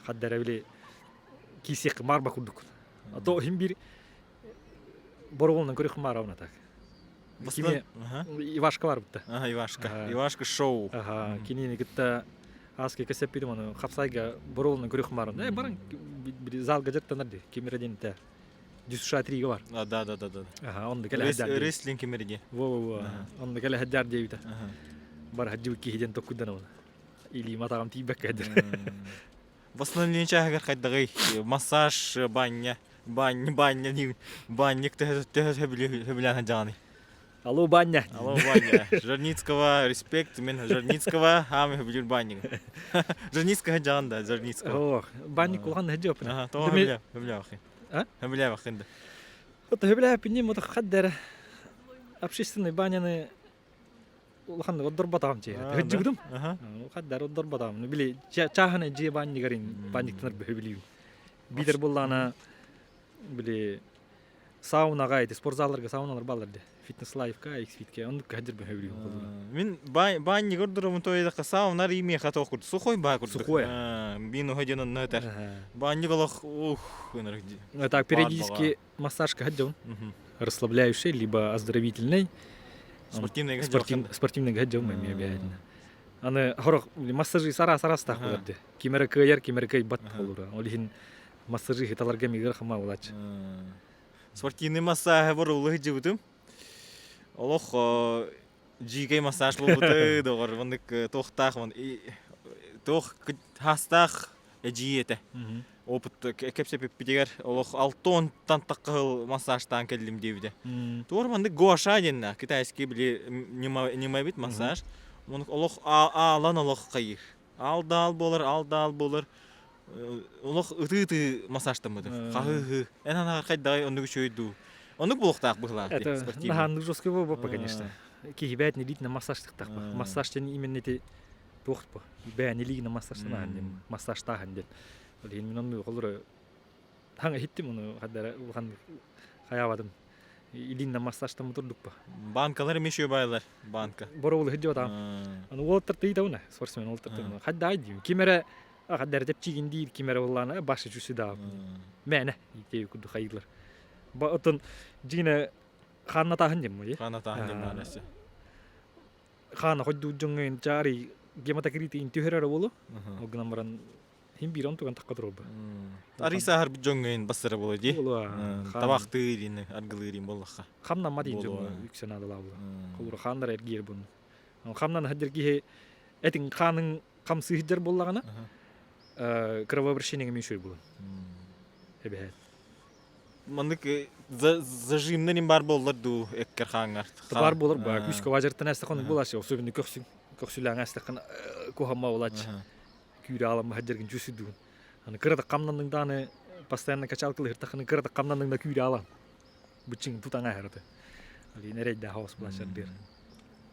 Хаддара били киисиэххэ маарба курдук. А то иһин биир боругунан көрүөх маарабына так. Кини Ивашка бар бутта. Ага, Ивашка. Ивашка шоу. Ага, кинини кытта ааска кэсэппитим ону хапсайга боругунан көрүөх маарабына. Э, баран залга дьарыктанар ди. Кимирэ диэн Дюсша трига бар. А, да, да, да, да. Ага, онно кэлэ сылдьар. Рестлинг кимириги. Во-во-во. Онно кэлэ сылдьар диэбитэ. Бар сылдьыбыт киһи диэн токкуйданабын. Илиим атаҕым тиийбэккэ сылдьар. Восстановление чааһыгар хайдаҕый? Массаж, баня, баня, баня, банник төһө сөбүлээн сылдьаҕыный? Алло, баня. Алло, баня. Жорницкого, респект, мен Жорницкого, аам билир банник. Жорницкого жаҕан да, Жорницкого. Ох, банник улахан хадьопна. Ага, тоҕо хөбүлэ, хөбүлэ бахын. А? Хөбүлэ бахын да. Вот хөбүлэ пинни мото хаддара общественный баняны улахан оддорботаҕым чиэ. Хыдьыгдым. Хаддар оддорботаҕым. Били чааһына дьиэ баннигарын банниктанар бөһүбүлүүм. Бидер буллаана били саунаға эти спортзалларга сауналар баллар де. Фитнес лайфка, X-фитке, оннук хадыр бөһүбүлүүм. Мин баннигар ордоромун тоойдахха саунар имиэхэ тоох курдук. Сухой баа курдук. Сухой. Бин уһа онно этэр. Банник олох ух ынырык. Так, периодически массажка хаддьон. Расслабляющий, либо оздоровительный. Спортивный Спортивный гаджет мы обязательно. Аны хорох массажи сара сарастах болар Кимere кыайар, кимere кыайбат болура. Ол иһин массажи хиталарга мигер хама булач. Спортивный массаж бар улы жыбытым. Олох жигей массаж болбуты доҕор маннык туохтаах туох хастаах эдьиий этэ. Опыт кэпсэпиппитигэр олох алтонтан таххыл массажтаан кэллим диэбитэ. Туор маннык гуаша диэннэ китайский били ньыма эбит массаж. Олох аалан олох хайыр. Аал даал буолар, аал даал буолар. Олох ытыы-ытыы массажтаммытым. Хаһыы-хыы. Эн анаҕар хайдаҕай оннук үчүгэй дуу. Оннук буолуохтаах быһылаах Это наһааннык жесткий буолбаппа, конечно. Киһи бэйэтин илиитинэн массажтыктаах Массаж диэн именно ити туох бу бэйэни илиигинэн массажтанаһын диэн массажтааһын диэн. Ол иһин мин оннук олору хаҥа иһиттим ону хаддара улахан хайаабатым. Илииннэн массажтаммыт ордукпа. Банкалар эмиэ үчүгэй баайлар банка. Боробул иһирдьэ батаам. Аны уолаттар тыйдабына, спортсмен уолаттар тыйдабына. Хайдаай диим. Ким эрэ хаддара тэпчиигин диир, ким эрэ буоллаана башы чүсү Мээнэ ити курдук хайыылар. Оттон дьиҥэ хааннатааһын диэн муй. Хааннатааһын диэн баар эссе. Хаана хойдуу дьоҥҥо чаарый гематокрит ин түһэрэр буолу. Ол гынан баран хин биир он туган тахха турар Арый сааһар дьоҥҥо ин бассара буолуо дии. Табахтыыр ин аргылыыр ин буоллахха. Хамнаммат ин дьоҥҥо үксэ наадалаа була. Холура хааннар эргиэр буну. Хамнан хаддер киһи этиң хааның хамсыы сылдьар буоллаҕына кровообращение үчүгэй буолан эбэһээт маннык зажимнар им баар буоллар дуу эккэр хааҥҥар баар буолар баа күүскэ вазертан ээстэххин буолааччы особенно көхсүн көхсүлээн ээстэххин куһамма буолааччы күүрэ аламма сылдьаргын чувствуйдугун аны кыра да хамнанныҥ даҕаны постоянно качалкалыы сыртаххына кыра да хамнанныҥ да күүрэ алан быччыҥ тутан ааһар Алина эрэйдээх оҕус булааччардыыр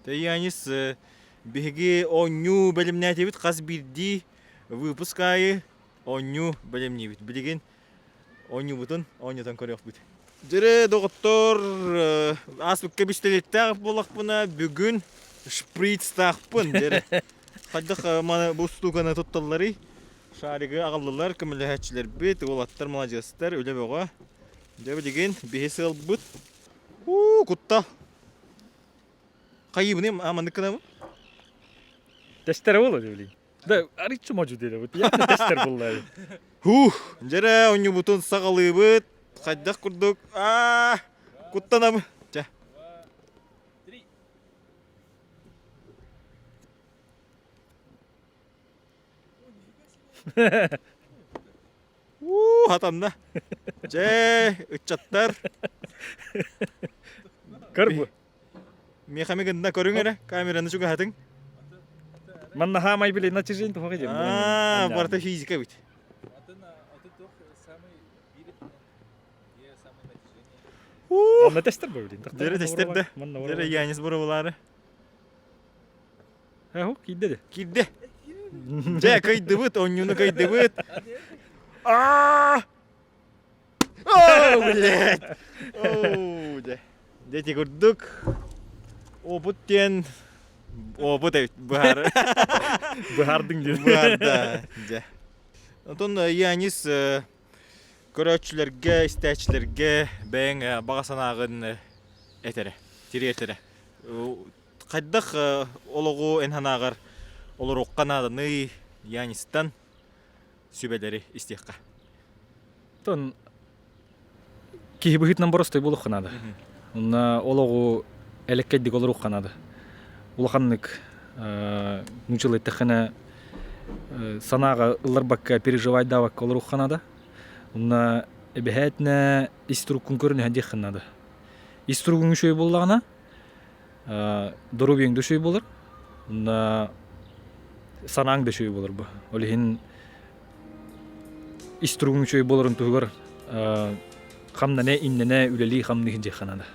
Янис биһиги оонньуу бэлэмнээтибит хас биирдии выпуск аайы оонньуу бэлэмниибит. Билигин оонньуубутун оонньотон көрүөхпүт. Дьэрэ, доҕоттор, ааспыкка бистэлиэттээх буоллахпына, бүгүн шприцтаахпын. Дьэрэ, хайдах маны бу устууканы тутталларый? Шаригы аҕаллылар, көмөлөһөөччүлэрбит, уолаттар маладьыастар, үлэ бөҕө. Дьэ билигин биһи сыалбыт. Уу, кутта. Хайыыбыный, маннык гынабын? Тестер буолла билигин. Да, арыччы модьу диэри бут. Яны тестер булла. Хух, дьэрэ онньубутун саҕалыыбыт. Хайдах курдук, аа, куттанабын. Чэ. Уу, хатанна. Дьэ, ыччаттар. Көр бу. Миэхэ гынна көрүҥ эрэ, камераны чугаһатыҥ. Манна хаамай били натяжение туһаҕа диэн. Аа, барыта физика эбит. Манна тестер бу билин. Дэрэ тестер да. Дэрэ Янис боробулары. Хэ, киирдэ де. Киирдэ. Дьэ, кыйдыбыт, онньуну кыйдыбыт. Аа! О, блядь! Оо, дьэ. Дьэ, ити курдук опыт диэн опыт эбит быһаар. Быһаардыҥ диэн. Быһаарда, дьэ. Онтон Янис көрөөччүлэргэ, истээччилэргэ бэйэҥ баҕа санааҕын этэрэ, тириэртэрэ. Хайдах олоҕу эн санааҕар олоруохха нааданый Янистан сүбэлэри истиэххэ. Оттон киһи быһыытынан боростой буолуохха наада. Онно олоҕу элэккэйдик олоруохха наада. Улаханнык нууччалыы эттэххинэ санааҕа ылларбакка, переживайдаабакка олоруохха наада. Онно эбэһээтинэ ис туруккун көрүнүһэн диэххин наада. Ис туругуҥ үчүгэй буоллаҕына, Доруобуйаҥ да үчүгэй буолар, уонна санааҥ да үчүгэй буолар бу. Ол иһин ис туругуҥ үчүгэй буоларын туһугар хамнана, иннэнэ, үлэлии хамныы сылдьыахха наада.